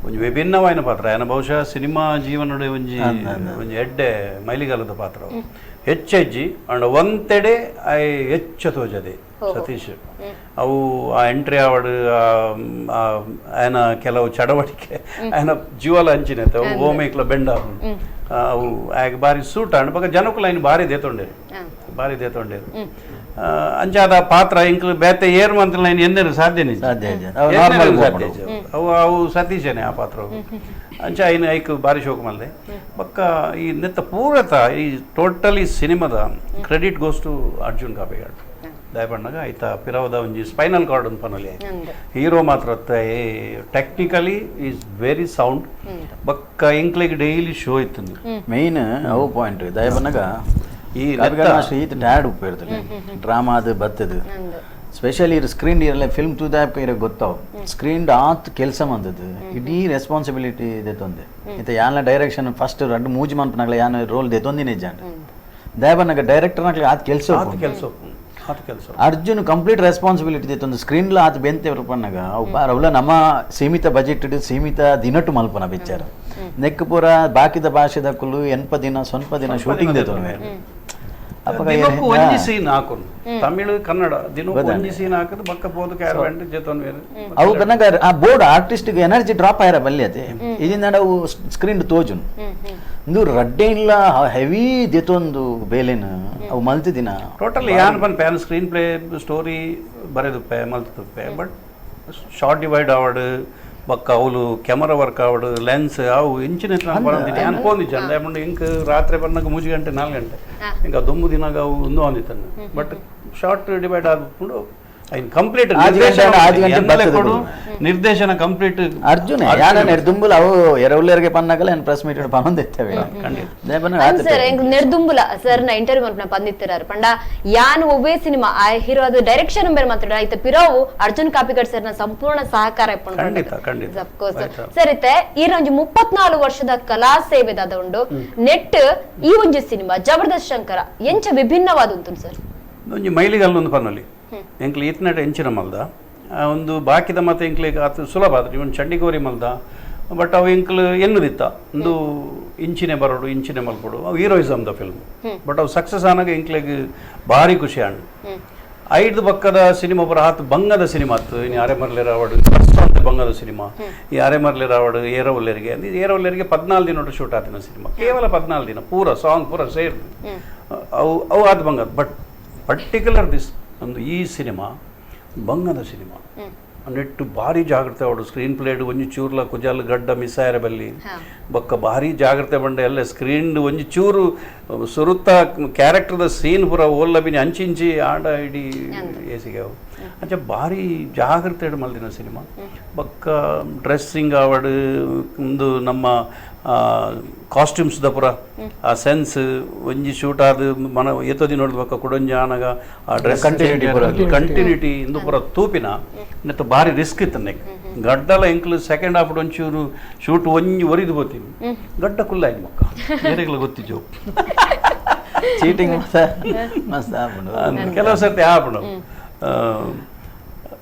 ಒಂಜಿ ವಿಭಿನ್ನವಾಯಿನ ಪಾತ್ರ ಆಯನ ಬಹುಶಃ ಸಿನಿಮಾ ಜೀವನದ ಒಂಜಿ ಒಂಜಿ ಎಡ್ಡೆ ಮೈಲಿಗಾಲದ ಪಾತ್ರ ಹೆಚ್ಚೆಜ್ಜಿ ಅಂಡ್ ಒಂತೆಡೆ I ಹೆಚ್ಚ ತೋಜದೆ ಸತೀಶ್ ಅವು ಆ ಎಂಟ್ರಿ ಆವಡ್ ಆಯನ ಕೆಲವು ಚಡವಟಿಕೆ ಆಯನ ಜೀವಲ ಅಂಚಿನತೆ ಅವು ಓಮೇಕ್ಲ ಬೆಂಡ ಅವು ಆಗ ಬಾರಿ ಸೂಟ್ ಅಂಡ್ ಬೊಕ ಜನಕುಲು ಐನ್ ಬಾರಿ ದೇತೊಂಡೇರು ಬಾರಿ ದೇತೊಂಡೇರು ಅಂಚಾದ ಪಾತ್ರ ಇಂಕ್ಲು ಬೇತೆ ಏರ್ ಮಂತ್ರ ಎನ್ನೇರು ಸಾಧ್ಯನೇ ಸಾಧ್ಯ ಅವು ಅವು ಸತೀಶನೇ ಆ ಪಾತ್ರ ಅಂಚ ಐನು ಐಕ್ ಬಾರಿ ಶೋಕ ಮಲ್ದೆ ಬೊಕ್ಕ ಈ ನೆತ್ತ ಪೂರತ ಈ ಟೋಟಲಿ ಸಿನಿಮಾದ credit goes to Arjun Kapikad ದಯಪಣ್ಣಗ ಆಯ್ತಾ ಪಿರವದ ಒಂಜಿ ಸ್ಪೈನಲ್ ಕಾರ್ಡ್ ಒಂದು ಪನೊಲಿ ಹೀರೋ ಮಾತ್ರ technically is very sound ಬೊಕ್ಕ ಎಂಕ್ಲೆಗ್ ಡೈಲಿ ಶೋ ಇತ್ತು ಮೇನ್ ಅವು ಪಾಯಿಂಟ್ ದಯಪಣ್ಣಗ ಈ ಈತ ಡ್ಯಾಡ್ ಉಪ್ಪು ಇರ್ತದೆ ಡ್ರಾಮಾ ಅದು ಬರ್ತದೆ ಸ್ಪೆಷಲಿ ಇರು ಸ್ಕ್ರೀನ್ ಇರಲ್ಲ ಫಿಲ್ಮ್ ತೂದಾಪ್ ಇರೋ ಗೊತ್ತಾವು ಸ್ಕ್ರೀನ್ ಆತ್ ಕೆಲಸ ಬಂದದ್ದು ಇಡೀ ರೆಸ್ಪಾನ್ಸಿಬಿಲಿಟಿ ಇದೆ ತೊಂದೆ ಇತ್ತ ಯಾನ ಡೈರೆಕ್ಷನ್ ಫಸ್ಟ್ ರಡ್ಡು ಮೂಜಿ ಮನ್ಪನಾಗಲ ಯಾನ ರೋಲ್ ದೆ ತೊಂದಿನ ಜಾಂಡ್ ದಯಬನ್ನಗ ಡೈರೆಕ್ಟರ್ ನಾಗ್ಲಿ ಆತ್ ಕೆಲಸ ಕೆಲಸ ಕೆಲಸ ಅರ್ಜುನ್ ಕಂಪ್ಲೀಟ್ ರೆಸ್ಪಾನ್ಸಿಬಿಲಿಟಿ ಇತ್ತು ಸ್ಕ್ರೀನ್ಲ ಆತ ಬೆಂತೆ ಪನ್ನಗ ಅವು ಅವಲ ನಮ್ಮ ಸೀಮಿತ ಬಜೆಟ್ ಸೀಮಿತ ದಿನಟು ಮಲ್ಪನ ಪಿಕ್ಚರ್ ನೆಕ್ ಪೂರ ಬಾಕಿದ ಭಾಷೆದ ಕುಲು 80 ದಿನ ಸ್ವಲ್ಪ ದಿನ ಶೂಟಿಂಗ್ ದೇತುವೆ. ದಿನಕ್ಕೂ ಒಂಜಿ ಸೀನ್ ಹಾಕೊಂಡು ತಮಿಳು ಕನ್ನಡ ದಿನಕ್ಕೂ ಒಂಜಿ ಸೀನ್ ಹಾಕಿದ್ ಬಕ್ಕ ಪೋದು ಕ್ಯಾರವ್ಯಾಂಡ್ ಜೊತೆ ಅವು ಕನ್ನಗ ಆ board artist energy drop ಆಯ್ರ ಬಲ್ಲಿ ಅದೇ ಇದರಿಂದ ಅವು ಸ್ಕ್ರೀನ್ ತೋಜುನ್ ಇಂದು ರಡ್ಡೆ ಇಲ್ಲ ಹೆವಿ ದೆತೊಂದು ಬೇಲೆನ ಅವು ಮಲ್ತಿದಿನ ಟೋಟಲ್ ಯಾನ್ ಪನ್ PAN screen play story ಬರೆದುಪ್ಪೆ ಮಲ್ತುಪ್ಪೆ but short divide ಆವಡ್ ಬಕ್ಕ ಅವಲು ಕ್ಯಾಮರಾ ವರ್ಕ್ ಆವಡ್ ಲೆನ್ಸ್ ಅವು ಇಂಚಿನ ಯಾನ್ ಪೋಂದಿಜ್ಜ ಅಂದ್ರೆ ಇಂಕ್ ರಾತ್ರಿ ಬನ್ನಾಗ 3 ಗಂಟೆ 4 ಗಂಟೆ ಇಂಕ ದೊಂಬು ದಿನಾಗ ಅವು ಒಂದು ಅಂದಿತ್ತನ್ನು but short divide ಆದ್ಕೊಂಡು ಐನ್ ಕಂಪ್ಲೀಟ್ ನಿರ್ದೇಶನ ಕಂಪ್ಲೀಟ್ ಅರ್ಜುನ್ ಯಾನ ದುಂಬುಲ ಅವು ಎರವುಲೇರಿಗೆ ಪನ್ನಾಗಲ ಏನು ಪ್ರೆಸ್ ಮೀಟ್ ಪನ್ನೊಂದಿತ್ತೇವೆ ಸರ್ ಎಂಕ್ ನೆರ್ದುಂಬುಲ ಸರ್ ನ ಇಂಟರ್ವ್ಯೂ ಮಲ್ಪನ ಪಂದಿತ್ತಿರಾರು ಪಂಡ ಯಾನ್ ಒವ್ವೇ ಸಿನಿಮಾ ಆ ಹೀರೋ ಅದು ಡೈರೆಕ್ಷನ್ ಬೇರೆ ಮಾತ್ರ ಐತ ಪಿರೋವು ಅರ್ಜುನ್ ಕಾಪಿಕಾಡ್ ಸರ್ ನ ಸಂಪೂರ್ಣ ಸಹಕಾರ ಖಂಡಿತ ಖಂಡಿತ ಸರ್ ಇತ್ತೆ ಈ ಒಂಜಿ 34 ವರ್ಷದ ಕಲಾ ಸೇವೆದಾದ ಉಂಡು ನೆಟ್ ಈ ಒಂಜಿ ಸಿನಿಮಾ ಜಬರ್ದಸ್ತ್ ಶಂಕರ ಎಂಚ ವಿಭಿನ್ನವಾದ ಉಂಟು ಸರ್ ಒಂಜಿ ಮೈಲಿಗಲ್ಲೊಂದು ಪನ್ನೊಲಿ ಎಂಕ್ಲು ಈತನಟ ಎಂಚಿನ ಮಲ್ದ ಒಂದು ಬಾಕಿದ ಮತ್ತೆ ಎಂಕ್ಲಿಗೆ ಆತ ಸುಲಭ ಆದ್ರೆ ಇವನ್ ಚಂಡಿಗೋರಿ ಮಲ್ದ ಬಟ್ ಅವು ಎಂಕ್ಲು ಎನ್ನುದಿತ್ತ ಒಂದು ಇಂಚಿನೆ ಬರೋಡು ಇಂಚಿನೆ ಮಲ್ಪಡು ಅವು heroism the film but ಅವು ಸಕ್ಸಸ್ ಆನಾಗ ಎಂಕ್ಲಿಗೆ ಭಾರಿ ಖುಷಿ ಆಂಡ್ 5 ಬಕ್ಕದ ಸಿನಿಮಾ ಬರ ಆತು ಬಂಗದ ಸಿನಿಮಾ ಆತು ಇನ್ನು ಅರೆಮರ್ಲೆ ರಾವಡು ಫಸ್ಟ್ ಅಂತ ಬಂಗದ ಸಿನಿಮಾ ಈ ಅರೆಮರ್ಲೆ ರಾವಡು ಏರವಲ್ಲೆರಿಗೆ ಏರವಲ್ಲೆರಿಗೆ 14 ದಿನ ಶೂಟ್ ಆತಿನ ಸಿನಿಮಾ ಕೇವಲ 14 ದಿನ ಪೂರ ಸಾಂಗ್ ಪೂರ ಸೇರ್ದು ಅವು ಅವು ಆತು ಬಂಗದ but particular this ಒಂದು ಈ ಸಿನಿಮಾ ಬಂಗದ ಸಿನಿಮಾ ನೆಟ್ಟು ಭಾರಿ ಜಾಗ್ರತೆ ಅವಡು ಸ್ಕ್ರೀನ್ ಪ್ಲೇಡ್ ಒಂಜಿ ಚೂರ್ಲ ಕುಜಾಲ್ ಗಡ್ಡ ಮಿಸ್ ಆಯರ ಬಲ್ಲಿ ಬೊಕ್ಕ ಭಾರಿ ಜಾಗ್ರತೆ ಬಂಡ ಎಲ್ಲ ಸ್ಕ್ರೀನ್ ಒಂಜಿ ಚೂರು ಸುರುತ್ತ ಕ್ಯಾರೆಕ್ಟರ್ದ ಸೀನ್ ಪೂರ ಓಲ್ಲ ಬಿನಿ ಅಂಚಿಂಚಿ ಆಡ ಇಡೀ ಏಸಿಗೆ ಅವು ಅಂಚ ಭಾರಿ ಜಾಗ್ರತೆ ಮಲ್ದಿನ ಸಿನಿಮಾ ಬೊಕ್ಕ ಡ್ರೆಸ್ಸಿಂಗ್ ಆವಡು ಒಂದು ನಮ್ಮ ಕಾಸ್ಟ್ಯೂಮ್ಸ್ the ಪೂರ ಆ ಸೆನ್ಸ್ ಒಂಜಿ ಶೂಟ್ ಆದ ಮನ ಏತೋ ದಿನ ನೋಡ್ಬೇಕ ಕುಡೊಂಜಿ ಆನಗ ಆ ಡ್ರೆಸ್ ಕಂಟಿನ್ಯೂಟಿ ಇಂದು ಪೂರ ತೂಪಿನ ನೆತ್ತ ಭಾರಿ ರಿಸ್ಕ್ ಇತ್ತು ನೆಕ್ ಗಡ್ಡಲ ಎಂಕ್ಲು ಸೆಕೆಂಡ್ ಹಾಫ್ ಒಂಚೂರು ಶೂಟ್ ಒಂಜಿ ಒರಿದು పోತೀನಿ ಗಡ್ಡ ಕುಲ್ಲ ಆಯ್ತು ಮಕ್ಕ ಏರೆಗ್ಲ ಗೊತ್ತಿಜೋ ಚೀಟಿಂಗ್ ಮಸ್ತ್ ಆಪುಂಡು ಕೆಲವು ಸರ್ತಿ ಆಪುಂಡು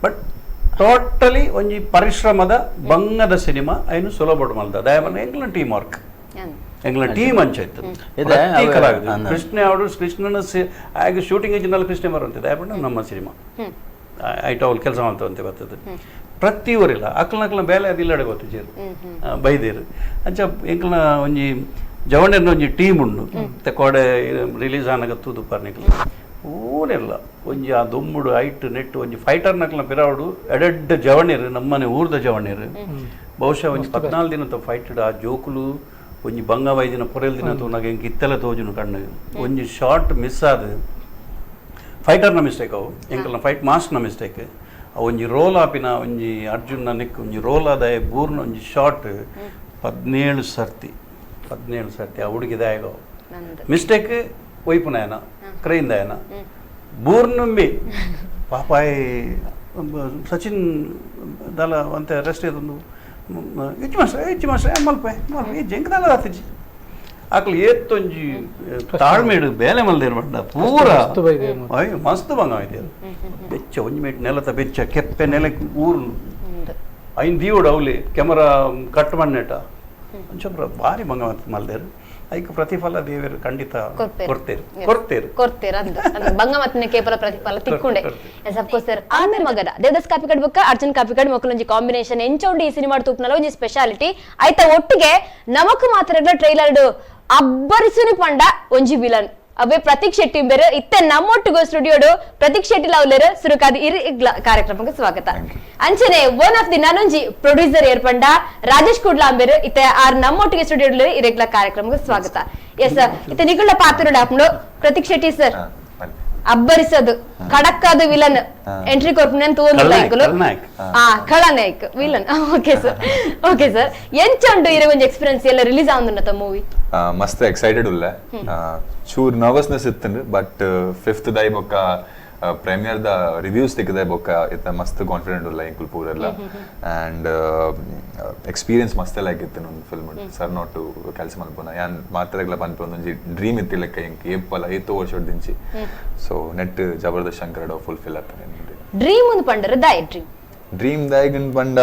ಬಟ್ ಟೋಟಲಿ ಒಂಜಿ ಪರಿಶ್ರಮದ ಬಂಗದ ಸಿನಿಮಾ ಐನು ಸುಲಭ ಮಲ್ದ ದಯಮನ್ನ ಎಂಕ್ಲ ಟೀಮ್ ವರ್ಕ್ ಎಂಕ್ಲ ಟೀಮ್ ಅಂಚಾಯ್ತು ಕೃಷ್ಣ ಅವರು ಕೃಷ್ಣನ ಆಗ ಶೂಟಿಂಗ್ ಇಂಜಿನಲ್ಲಿ ಕೃಷ್ಣ ಬರುವಂತೆ ದಯಪಂಡ ನಮ್ಮ ಸಿನಿಮಾ ಐಟ ಅವ್ರು ಕೆಲಸ ಮಾಡ್ತವಂತೆ ಬರ್ತದೆ ಪ್ರತಿ ಊರಿಲ್ಲ ಅಕ್ಲನಕ್ಲ ಬೇಲೆ ಅದು ಇಲ್ಲಡೆ ಗೊತ್ತು ಜೇರು ಬೈದೇರು ಅಂಚ ಎಂಕ್ಲನ ಒಂಜಿ ಜವಣ್ಣನ ಒಂಜಿ ಟೀಮ್ ಉಂಡು ಕೋಡೆ ರಿಲೀಸ್ ಆನಗ ತೂದು ಪರ್ನಿಕ್ಲ ಊರಿಲ್ಲ ಒಂಜಿ ಆ ದೊಂಬುಡು ಐಟ್ ನೆಟ್ಟು ಒಂಜಿ ಫೈಟರ್ ನಕ್ಲ ಪಿರಾವಡು ಎಡೆಡ್ಡ ಜವಣೀರು ನಮ್ಮನೆ ಊರ್ದ ಜವಣೀರು ಬಹುಶಃ ಒಂಜಿ 14 ದಿನ ಫೈಟೆಡ್ ಆ ಜೋಕುಲು ಒಂಜಿ ಬಂಗ ವೈದಿನ ಪೊರೆಲ್ ದಿನ ತೂನಾಗ ಎಂಕ್ ಇತ್ತೆಲ್ಲ ತೋಜುನು ಕಣ್ಣು ಒಂಜಿ ಶಾರ್ಟ್ ಮಿಸ್ ಆದ ಫೈಟರ್ನ ಮಿಸ್ಟೇಕ್ ಅವು ಎಂಕಲ್ನ ಫೈಟ್ ಮಾಸ್ಟರ್ನ ಮಿಸ್ಟೇಕ್ ಅವು ಒಂಜಿ ರೋಲ್ ಆಪಿನ ಒಂಜಿ ಅರ್ಜುನ್ನ ನೆಕ್ ಒಂಜಿ ರೋಲ್ ಆದ ಬೂರ್ನ ಒಂಜಿ ಶಾರ್ಟ್ 17 ಸರ್ತಿ 17 ಸರ್ತಿ ಆ ಹುಡುಗಿದಾಯಗ ಮಿಸ್ಟೇಕ್ ಒಯ್ಪುನಾಯನ ಕ್ರೈಂದಾಯನ ಬೂರ್ನುಂಬಿ ಪಾಪಾಯ್ ಸಚಿನ್ ದಲ ಅಂತ ರೆಸ್ಟ್ ಇದೊಂದು ಇಚ್ಚು ಮಾಸ್ಟ್ರೆ ಇಚ್ಚು ಮಾಸ್ಟ್ರೆ ಮಲ್ಪೆ ಮಲ್ಪೆ ಈ ಜಂಕ್ ದಲ ಆತಿಜಿ ಆಕಲು ಏತ್ತೊಂಜಿ ತಾಳ್ಮೇಡು ಬೇಲೆ ಮಲ್ದೇರು ಬಂಡ ಪೂರ ಅಯ್ಯೋ ಮಸ್ತ್ ಬಂಗ ಆಯ್ತು ಬೆಚ್ಚ ಒಂಜಿ ಮೇಟ್ ನೆಲತ ಬೆಚ್ಚ ಕೆಪ್ಪೆ ನೆಲಕ್ಕೆ ಊರು ಐನ್ ದೀವಡು ಅವಲಿ ಕ್ಯಾಮರಾ ಕಟ್ ಮಣ್ಣೇಟ ಒಂಚೂರು ಭಾರಿ ಬಂಗ ಮಲ್ದೇರು ಐಕ್ ಪ್ರತಿಫಲ ದೇವರು ಖಂಡಿತ ಕೊಡ್ತೇರು ಕೊಡ್ತೇರು ಕೊಡ್ತೇರು ಅಂದ ಬಂಗ ಮತ್ತನೆ ಕೇವಲ ಪ್ರತಿಫಲ ತಿಕ್ಕೊಂಡೆ of course sir ಆಮೆ ಮಗನ ದೇವದಾಸ್ ಕಾಪಿಕಾಡ್ ಬೊಕ್ಕ ಅರ್ಜುನ್ ಕಾಪಿಕಾಡ್ ಮಕ್ಕಳೊಂಜಿ ಕಾಂಬಿನೇಷನ್ ಎಂಚ ಉಂಡು ಈ ಸಿನಿಮಾ ತೂಪ್ನಲ್ಲ ಒಂಜಿ ಸ್ಪೆಷಾಲಿಟಿ ಆಯ್ತಾ ಒಟ್ಟಿಗೆ ನಮಕ್ ಮಾತ್ರ ಟ್ರೈಲರ್ ಅಬ್ಬರಿಸುನಿ ಪಂಡ ಒಂಜಿ ವಿಲನ್ ಅವೇ ಪ್ರತೀಕ್ ಶೆಟ್ಟಿ ಬೇರೆ ಇತ್ತೆ ನಮ್ಮೊಟ್ಟಿಗೆ ಸ್ಟುಡಿಯೋಡು ಪ್ರತೀಕ್ ಶೆಟ್ಟಿ ಲವ್ಲೇರು ಸುರುಕಾದ ಇರಿ ಕಾರ್ಯಕ್ರಮಕ್ಕೆ ಸ್ವಾಗತ. ಅಂಚನೆ one of the ನಾನೊಂಜಿ producer ಏರ್ಪಂಡ Rajesh Kudla ಅಂಬೇರು ಇತ್ತೆ ಆರ್ ನಮ್ಮೊಟ್ಟಿಗೆ ಸ್ಟುಡಿಯೋ ಇರೆಗ್ಲ ಕಾರ್ಯಕ್ರಮಕ್ಕೆ ಸ್ವಾಗತ. ಎಸ್ ಸರ್, ಇತ್ತೆ ನಿಗುಳ್ಳ ಪಾತ್ರ ಆಪುಂಡು ಪ್ರತೀಕ್ ಶೆಟ್ಟಿ ಸರ್ ಅಬ್ಬರಿಸೋದು ಕಡಕ್ಕಾದ ವಿಲನ್ ಎಂಟ್ರಿ ಕೊರ್ಪುನ ತೂವೊಂದುಲ್ಲ ಎಂಕುಲು ಖಳನಾಯಕ್ villain. Okay sir, okay sir, ಎಂಚ ಉಂಡು ಇರೆ ಒಂಜಿ ಎಕ್ಸ್ಪೀರಿಯನ್ಸ್ ಎಲ್ಲ ರಿಲೀಸ್ ಆವೊಂದುಂಡತ ಮೂವಿ? ಮಸ್ತ್ ಎಕ್ಸೈಟೆಡ್ ಉಲ್ಲೆ, ಚೂರ್ ನರ್ವಸ್ನೆಸ್ ಇತ್ತುಂಡು, ಬಟ್ ಫಿಫ್ತ್ ದೈ ಬೊಕ್ಕ Premier the reviews ತಿಕ್ಕದೆ ಬೊಕ್ಕ ಇತ್ತ ಮಸ್ತ್ ಕಾನ್ಫಿಡೆಂಟ್ ಉಲ್ಲ ಎಂಕುಲು ಪೂರೆಲ್ಲ ಆ್ಯಂಡ್ ಎಕ್ಸ್ಪೀರಿಯನ್ಸ್ ಮಸ್ತ್ ಲೈಕ್ ಇತ್ತು ಒಂದು film sir not ಕೆಲಸ ಮಲ್ಪುನ ಯಾನ್ ಮಾತ್ರೆಗ್ಲ ಪನ್ಪೆ ಒಂದೊಂಜಿ ಡ್ರೀಮ್ ಇತ್ತು ಲೆಕ್ಕ ಎಂಕ್ ಏಪಲ ಏತೋ ವರ್ಷ ದಿಂಚಿ ಸೊ ನೆಟ್ ಜಬರ್ದಸ್ತ್ ಶಂಕರ ಫುಲ್ಫಿಲ್ ಆಗ್ತದೆ. ಡ್ರೀಮ್ ಒಂದು ಪಂಡರ ದಾಯ್ ಡ್ರೀಮ್ ಡ್ರೀಮ್ ದಾಯಗನ್ ಪಂಡ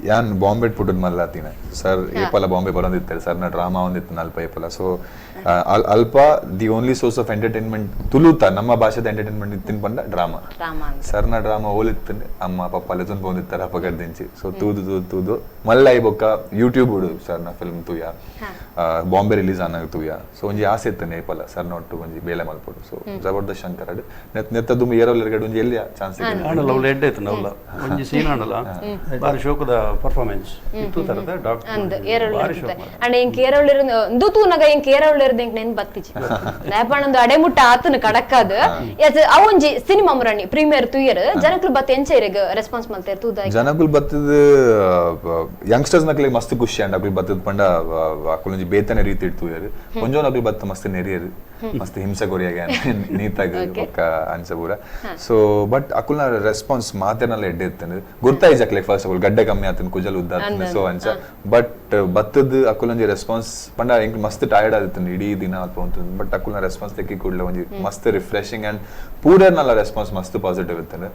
ಯಾನ್ ಬಾಂಬೆ ಪುಟ್ಟದ ಮಲ್ಲಾತಿನ ಸರ್ ಏಪಲ ಬಾಂಬೆ ಬರೋದಿತ್ತಾರೆ ಸರ್ನ ಡ್ರಾಮಾ ಒಂದಿತ್ತು ಅಲ್ಪ ಏಪಲ. ಸೊ ಅಲ್ಪ the only source of entertainment ತುಳುತ ನಮ್ಮ ಭಾಷೆದ ಎಂಟರ್ಟೈನ್ಮೆಂಟ್ ಇತ್ತಿನ ಪಂಡ ಡ್ರಾಮಾ. ಸರ್ನ ಡ್ರಾಮಾ ಓಲಿತ್ತು ಅಮ್ಮ ಪಪ್ಪ ಲೆತೊಂದು ಪೋಂದಿತ್ತಾರೆ ಅಪಗಡ್ದಿಂಚಿ. ಸೊ ತೂದು ತೂದು ತೂದು ಮಲ್ಲ ಬೊಕ್ಕ ಯೂಟ್ಯೂಬ್ ಸರ್ನ ಫಿಲ್ಮ್ ತೂಯ ಬಾಂಬೆ ರಿಲೀಸ್ ಆನಾಗ ತೂಯ. ಸೊ ಒಂಜಿ ಆಸೆ ಇತ್ತು ಏಪಲ ಸರ್ನ ಒಟ್ಟು ಒಂಜಿ ಬೇಲೆ ಮಲ್ಪೊಡು. ಸೊ ಜಬರ್ದಸ್ತ್ ಶಂಕರ್ ನೆತ್ತ ದುಂಬು ಏರೋಲ್ ಒಂಜಿ ಎಲ್ಲಿ ಚಾನ್ಸ್ ಒಂಜಿ ಸೀನ್ ಆಂಡಲ ಬಾರಿ ಶೋಕದ ಪರ್ಫಾರ್ಮೆನ್ಸ್ ಇತ್ತು ತರದ ಡಾಕ್ಟರ್ ಅಂದ್ ಏರೋಲ್ ಅಂಡ್ ಎಂಕ್ ಏರೋಲ್ ಇಂದು ತೂನಗ ಎಂಕ್ ಏರೋಲ್ ಇರ್ದ ಎಂಕ್ ನೆನ್ ಬತ್ತಿಜಿ ನೇಪಣಂದು ಅಡೆಮುಟ್ಟ ಆತನ ಕಡಕ್ಕದು. ಎಸ್ ಅವೊಂಜಿ ಸಿನಿಮಾ ಮುರಣಿ ಪ್ರೀಮಿಯರ್ ತೂಯರ್ ಜನಕುಲು ಬತ್ತ ಎಂಚ ಇರೆಗ್ ರೆಸ್ಪಾನ್ಸ್ ಮಲ್ತೇರ್ ತೂದ ಜನಕುಲು ಬತ್ತದ ಯಂಗ್ಸ್ಟರ್ಸ್ ನಕ್ಲೆಗ್ ಮಸ್ತ್ ಖುಷಿ ಅಂಡ್ ಅಕುಲು ಬತ್ತದ ಪಂಡ ಅಕುಲೊಂಜಿ ಬೇತನೆ ರೀತಿ ತೂಯರ್ ಒಂಜೋನ ಅಕುಲು ಬತ್ತ ಮಸ್ತ್ ನೆರಿಯರ್ ಮಸ್ತ್ ಹಿಂಸೆ ಕೊರಿಯಾಗ ನೀತಾಗ ಬೊಕ್ಕ ಅಂಚ ಪೂರ. ಸೊ ಬಟ್ ಅಕುಲ್ನ ರೆಸ್ಪಾನ್ಸ್ ಮಾತೆನಲ್ಲ ಎಡ್ಡೆ ಇತ್ತಂದ್ರೆ ಗುರ್ತಾಯಿಜ್ ಅಕ್ಲೆಗ್ ಫಸ್ಟ್ ಅಕುಲು ಗಡ್ಡೆ ಕಮ್ಮಿ ಆತನ ಕುಜಲ್ ಉದ್ದ ಆತನ ಸೊ ಅಂಚ ಬಟ್ ಬತ್ತದ ಅಕುಲೊಂಜಿ ರೆಸ್ಪಾನ್ಸ್ ಪಂಡ ಎಂಕ್ ಮಸ್ತ್ ಟೈರ್ಡ್ ಆದಿತ್ತಂಡು ಇಡೀ ದಿನ ಅಲ್ಪ ಉಂಟು. ಬಟ್ ಅಕುಲ್ನ ರೆಸ್ಪಾನ್ಸ್ ತೆಕ್ಕಿ ಕೂಡಲೇ ಒಂಜಿ ಮಸ್ತ್ ರಿಫ್ರೆಶಿಂಗ್ ಅಂಡ್ ಪೂರರ್ನಲ್ಲ ರೆಸ್ಪಾನ್ಸ್ ಮಸ್ತ್ ಪಾಸಿಟಿವ್ ಇತ್ತಂದ್ರೆ.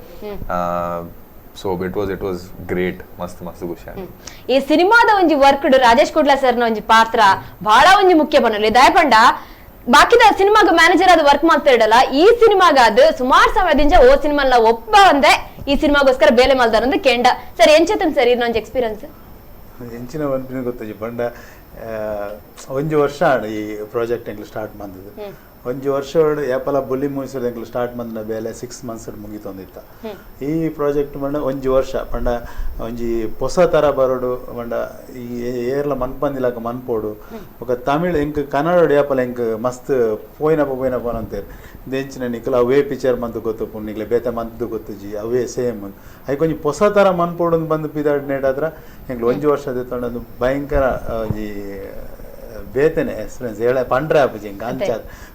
So it was great. ಮಸ್ತ್ ಮಸ್ತ್ ಖುಷಿ ಆಯ್ತು. ಈ ಸಿನಿಮಾದ ಒಂಜಿ ವರ್ಕ್ ರಾಜೇಶ್ ಕುಡ್ಲ ಸರ್ನ ಒಂಜಿ ಪಾತ್ರ ಬಹಳ ಒಂಜಿ ಮುಖ್ಯ ಬನ್ನಲಿ ದಯಪಂಡ ಬಾಕಿದ ಸಿನಿಮಾಗ ಮ್ಯಾನೇಜರ್ ಅದು ವರ್ಕ್ ಮಾಡ್ತಾ ಇಡಲ್ಲ ಈ ಸಿನಿಮಾಗ ಅದು ಸುಮಾರು ಸಮಯದಿಂದ ಓ ಸಿನಿಮಾ ಒಬ್ಬ ಒಂದೇ ಈ ಸಿನಿಮಾಗೋಸ್ಕರ ಬೇಲೆ ಮಲ್ದಾರಂದು ಕೆಂಡ ಸರ್ ಎಂಚತನ್ ಸರ್ ಇನ್ನೊಂದು ಎಕ್ಸ್ಪೀರಿಯನ್ಸ್ ಎಂಚಿನ ಒಂಪಿನ ಗೊತ್ತಜಿ ಪಂಡ ಒಂಜಿ ವರ್ಷ ಈ ಪ್ರಾಜೆಕ್ಟ್ ಎಂಕ್ಲು ಸ್ಟಾರ್ಟ್ ಬಂದದ್ದು ಒಂಜಿ ವರ್ಷ ಏಪಲ ಬುಲ್ಲಿ ಮೂವೀಸ್ ಎಂಕ್ಲು ಸ್ಟಾರ್ಟ್ ಬಂದ ಬೇಲೆ 6 ಮಂತ್ಸ್ ಮುಗಿತೊಂದಿತ್ತ ಈ ಪ್ರಾಜೆಕ್ಟ್ ಪಂಡ ಒಂಜಿ ವರ್ಷ ಪಂಡ ಒಂಜಿ ಪೊಸ ಥರ ಬರೋಡು ಪಂಡ ಈ ಏರ್ಲ ಮನ್ಪಂದಿಲಾಕ ಮನ್ಪೋಡು ಬೊಕ ತಮಿಳ್ ಎಂಕ್ ಕನ್ನಡ ಏಪಲ ಎಂಕ್ ಮಸ್ತ್ ಪೋಯಿನಪ್ಪ ಪೋಯಿನಪ್ಪ ಅಂತೀರಿ ಎಂಚಿನ ನಿಕ್ಲ ಅವೇ ಪಿಕ್ಚರ್ ಮಂತ್ ಗೊತ್ತುಪ್ಪು ನಿಕ್ಲೆ ಬೇತೆ ಮಂತ್ ಗೊತ್ತುಜಿ ಅವೇ ಸೇಮ್ ಐಕ್ ಒಂಜಿ ಪೊಸ ಥರ ಮನ್ಪೋಡು ಬಂದು ಪಿದಾಡ್ ನೇಟಾದ್ರ ಎಂಕ್ಲು ಒಂಜಿ ವರ್ಷ ದೆತ್ತೊಂಡು ಭಯಂಕರ ಒಂಜಿ ಬೇತನೆ ಎಕ್ಸ್ಪೀರಿಯನ್ಸ್ ಹೇಳ ಪಂಡ್ರೆ ಆಪುಜಿ ಎಂಕ್ ಅಂಚ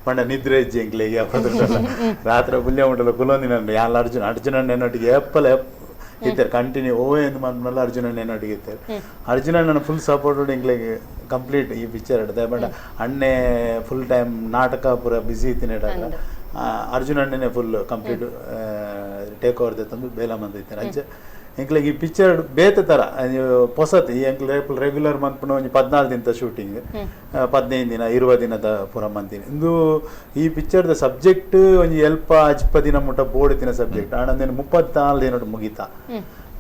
ಪಂಡ ನಿದ್ರೆ ಇಜ್ಜಿ ಎಂಕ್ಲೆಗ್ ರಾತ್ರಿ ಪುಲ್ಯ ಉಂಟಲ್ಲ ಕುಲೊಂದಿನ ಯಾಲ್ ಅರ್ಜುನ ಅರ್ಜುನ ಎನ್ನೊಟ್ಟಿಗೆ ಏಪಲ ಇತ್ತಾರೆ ಕಂಟಿನ್ಯೂ ಓ ಎಂದು ಮನ್ಪಲ್ಲ ಅರ್ಜುನ ಎನ್ನೊಟ್ಟಿಗೆ ಇತ್ತಾರೆ ಅರ್ಜುನ ನನ್ನ ಫುಲ್ ಸಪೋರ್ಟ್ ಎಂಕ್ಲೆಗ್ ಕಂಪ್ಲೀಟ್ ಈ ಪಿಕ್ಚರ್ ಹಿಡ್ದೆ. ಬಟ್ ಅಣ್ಣೆ ಫುಲ್ ಟೈಮ್ ನಾಟಕ ಪೂರ ಬ್ಯುಸಿ ಇತ್ತಿನ Arjuna ಅಣ್ಣನೇ full complete take over ತಂದು ಬೇಲ ಮಂದ ಇತ್ತಾರೆ ಅಂಚ ಎಂಕ್ಲೆಗ್ ಈ ಪಿಕ್ಚರ್ ಬೇತೆ ಥರ ಪೊಸತ್ ಈ ಎಂಕ್ಲೆ ರೆಗ್ಯುಲರ್ ಮನ್ಪುನ ಒಂಜಿ 14 ದಿನದ ಶೂಟಿಂಗ್ 15 ದಿನ 20 ದಿನದ ಪೂರ ಮಂತಿನಿ ಇಂದು ಈ ಪಿಕ್ಚರ್ದ ಸಬ್ಜೆಕ್ಟ್ ಒಂಜಿ ಎಲ್ಪ 10 ದಿನ ಮುಟ್ಟ ಬೋಡಿತಿನ ಸಬ್ಜೆಕ್ಟ್ ಆಂಡ 34 ದಿನ ಮುಗಿತಾ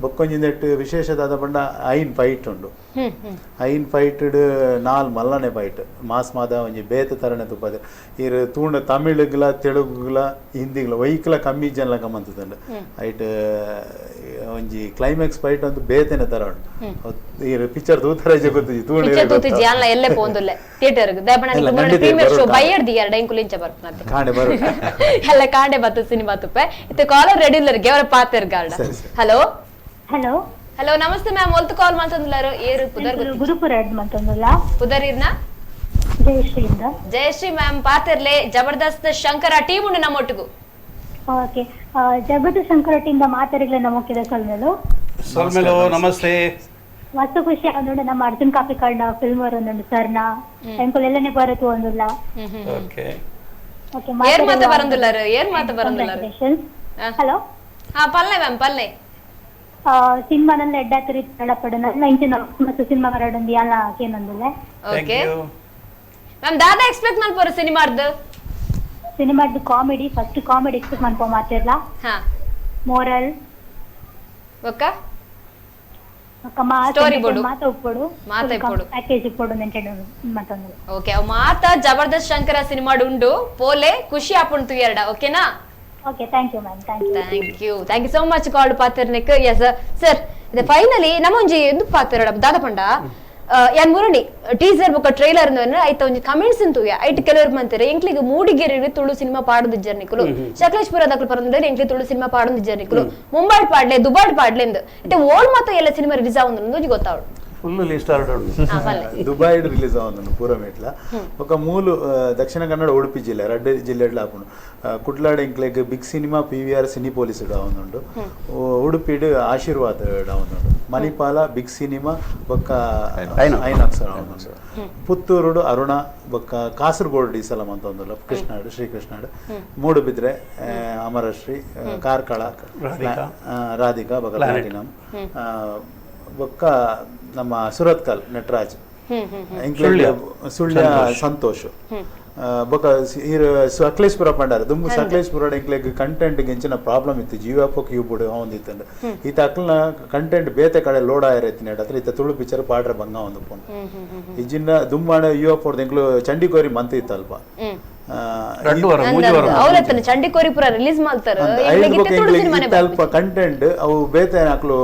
ಬೊಕ್ಕೊಂಜಿ ನೆಟ್ ವಿಶೇಷದಾದ ಪಂಡ 5 ಫೈಟ್ ಉಂಡು 5 ಫೈಟ್ 4 ಮಲ್ಲನೆ ಫೈಟ್ ಮಾಸ್ ಮಾದ ಒಂಜಿ ಬೇತೆ ತರನೆ ತುಪ್ಪದೆ ಇರು ತೂಂಡ ತಮಿಳುಗ್ಲ ತೆಲುಗುಗ್ಲ ಹಿಂದಿಗ್ಲ ವೈಕ್ಲ ಕಮ್ಮಿ ಜನಲ ಕಮ್ಮಂತಂಡು ಐಟ್ ಒಂಜಿ ಕ್ಲೈಮ್ಯಾಕ್ಸ್ ಫೈಟ್ ಒಂದು ಬೇತೆನೆ ತರ ಉಂಡು ಇರು ಪಿಕ್ಚರ್ ತೂತರ ಗೊತ್ತಿಜಿ ತೂಂಡ ತೂತಿಜಿ ಅಲ್ಲ ಎಲ್ಲೇ ಪೋಂದುಲ್ಲೆ ಥಿಯೇಟರ್ ದಯಪಣ ಪ್ರೀಮಿಯರ್ ಶೋ ಬೈಯರ್ದಿ ಎರಡು ಎಂಕುಲು ಇಂಚ ಬರ್ಪುನತೆ ಕಾಂಡೆ ಬರು ಎಲ್ಲ ಕಾಂಡೆ ಬತ್ತು ಸಿನಿಮಾ ತುಪ್ಪೆ ಇತ್ತೆ ಕಾಲರ್ ರೆಡಿ ಇಲ್ಲರ್ ಗೆವರ ಪಾತೆರ್ guard. Hello hello hello ನಮಸ್ತೆ ಮ್ಯಾಮ್ ಒಲ್ತು ಕಾಲ್ ಮಾಡ್ತಂದ್ಲಾರು ಏರು ಪುದರ್ ಗೊತ್ತು ಗುರುಪುರ ಅಡ್ ಮಾಡ್ತಂದಲ್ಲ ಪುದರ್ ಇರ್ನ ಜಯಶ್ರೀ ಇಂದ ಜಯಶ್ರೀ ಮ್ಯಾಮ್ ಪಾತೆರ್ಲೆ ಜಬರ್ದಸ್ತ್ ಶಂಕರ ಟೀಮ್ ಉಂಡು ನಮ್ಮೊಟ್ಟಿಗೂ. ಓಕೆ ಜಬರ್ದಸ್ತ್ ಶಂಕರ ಟೀಮ್ the ಮಾತಾಡಿಗ್ಲೆ ನಮ್ಮೊಕ್ಕಿದ ಸೊಲ್ಮೆಲು ಸೊಲ್ಮೆಲು ನಮಸ್ತೆ ಮಸ್ತ್ ಖುಷಿ ಆಂದುಂಡು ನಮ್ಮ ಅರ್ಜುನ್ ಕಾಪಿಕಾಡ್ನ ಫಿಲ್ಮ್ ಒಂದುಂಡು ಸರ್ನ ಎಂಕುಲು ಎಲ್ಲನೆ ಬರತು ಒಂದುಲ್ಲ. ಓಕೆ ಓಕೆ ಏರ್ ಮಾತ ಬರಂದುಲ್ಲಾರು ಏರ್ ಮಾತ ಬರಂದುಲ್ಲಾರು. ಹಲೋ ಹಾ ಪಲ್ಲೆ ಮ್ಯಾಮ್ ಪಲ್ಲೆ ಸಿನಿಮಾನಲ್ಲಿ ಎಡ್ಡಾತರಿ ನಡಪಡು ನನ್ನ ಇಂಚಿನ ಮತ್ತು ಸಿನಿಮಾ ಬರಡೊಂದು ಯಾಲ ಕೇನೊಂದುಲ್ಲೆ. ಓಕೆ ಮ್ಯಾಮ್ ದಾದಾ ಎಕ್ಸ್ಪೆಕ್ಟ್ ಮಲ್ಪೊರು ಸಿನಿಮಾರ್ದು ಸಿನಿಮಾರ್ದು comedy first comedy expect ಮನ್ಪೋ ಮಾತಿರ್ಲ ಹಾ ಮೋರಲ್ ಒಕ್ಕ ಸ್ಟೋರಿ ಬೋರ್ಡು ಮಾತ ಉಪ್ಪೊಡು ಮಾತ ಇಪ್ಪೊಡು ಪ್ಯಾಕೇಜ್ ಇಪ್ಪೊಡು ನೆಂಟೆಡು ಮತ್ತೊಂದು. ಓಕೆ ಅವ್ ಮಾತ ಜಬರ್ದಸ್ತ್ ಶಂಕರ ಸಿನಿಮಾಡ್ ಉಂಡು ಪೋಲೆ ಖುಷಿ ಆಪುಂಡು ಎರಡ ಓಕೆನಾ. Okay, thank you ma'am. Thank you. Thank you. Thank you so much called ಪಾತೆರ್ನಿಕ್. Yes sir, ಇದು ಫೈನಲಿ ನಮ್ಮ ಒಂಜಿ ಎಂದು ಪಾತೆರಡ ದಾದ ಪಂಡ ಯಾನ್ ಮುರಣಿ ಟೀಸರ್ ಬೊಕ ಟ್ರೈಲರ್ ಐತ ಒಂಜಿ ಕಮೆಂಟ್ಸ್ ಅಂತುವೆ ಐಟ್ ಕೆಲವರು ಮಂತಾರೆ ಎಂಕ್ಲಿಗ್ ಮೂಡಿಗೆರೆ ತುಳು ಸಿನಿಮಾ ಪಾಡೊಂದಿಜ್ಜರ್ ನಿಕುಲು, ಸಕಲೇಶ್ಪುರ ದಕುಲು ಪರಂದ್ರೆ ಎಂಕ್ಲಿ ತುಳು ಸಿನಿಮಾ ಪಾಡೊಂದಿಜ್ಜರ್ ನಿಕುಲು, ಮುಂಬೈ ಪಾಡ್ಲೆ ದುಬೈ ಪಾಡ್ಲೆ ಎಂದು ಇತ್ತೆ ಓಲ್ ಮಾತ ಎಲ್ಲ ಸಿನಿಮಾ ರಿಲೀಸ್ ಆವೊಂದು ಒಂಜಿ ಗೊತ್ತಾವಡು. Full list ದುಬೈಡ್ release ಆವೊಂದುಂಡು ಪೂರ ಮೇಟ್ಲ ಬೊಕ ಮೂಲು ದಕ್ಷಿಣ ಕನ್ನಡ ಉಡುಪಿ ಜಿಲ್ಲೆ ರಡ್ಡ್ ಜಿಲ್ಲೆಡ್ಲ ಆಪುಂಡು ಕುಡ್ಲಾಡ್ ಎಂಕ್ಲೆಗ್ big cinema PVR Cinepolis ಆವೊಂದುಂಡು ಉಡುಪಿಡ್ ಆಶೀರ್ವಾದ ಆವೊಂದುಂಡು ಮಣಿಪಾಲ ಬಿಗ್ ಸಿನಿಮಾ ಬೊಕ ಐನಾಕ್ಸ್ ಆವೊಂದುಂಡು ಪುತ್ತೂರುಡು ಅರುಣ ಬೊಕ ಕಾಸರಗೋಡು ಈ ಸಲ ಮಂತೊಂದುಲ್ಲ ಕೃಷ್ಣಾಡು ಶ್ರೀಕೃಷ್ಣಾಡು ಮೂಡುಬಿದ್ರೆ ಅಮರಶ್ರೀ ಕಾರ್ಕಳ ರಾಧಿಕಾ ಬೊಕ ಪ್ಲಾಟಿನಂ ಬೊಕ್ಕ ನಮ್ಮ ಸುರತ್ಕಲ್ ನಟರಾಜ್ ಸುಳ್ಯ ಸಂತೋಷ್ ಬೊಕ ಸಕಲೇಶ್ಪುರ ಪಂಡಾರ ದುಂಬು ಸಕಲೇಶ್ಪುರ ಎಂಕ್ಲೆಗ್ ಕಂಟೆಂಟ್ ಎಂಚಿನ ಪ್ರಾಬ್ಲಮ್ ಇತ್ತು ಜಿಯೋಪಕ್ ಯೂಬುಡು ಒಂದಿತ್ತಂಡು ಈತ ಅಕ್ಲ್ನ ಕಂಟೆಂಟ್ ಬೇತೆ ಕಡೆ ಲೋಡ್ ಆಯಿರತ್ತಿನ ಹತ್ರ ಈತ ತುಳು ಪಿಕ್ಚರ್ ಪಾಡ್ರೆ ಬಂಗ ಒಂದು ಪೋನು ಇಜಿನ ದುಂಬಾಣ ಯು ಎಫ್ ಎಂಕ್ಲು ಚಂಡಿಕೋರಿ ಮಂತ್ ಇತ್ತಲ್ಪ ಚಂಡಿಕೋರಿ ಪೂರ ರಿಲೀಸ್ ಮಾಡ್ತಾರೆ ಅಲ್ಪ ಕಂಟೆಂಟ್ ಅವು ಬೇತೆ ಅಕ್ಲು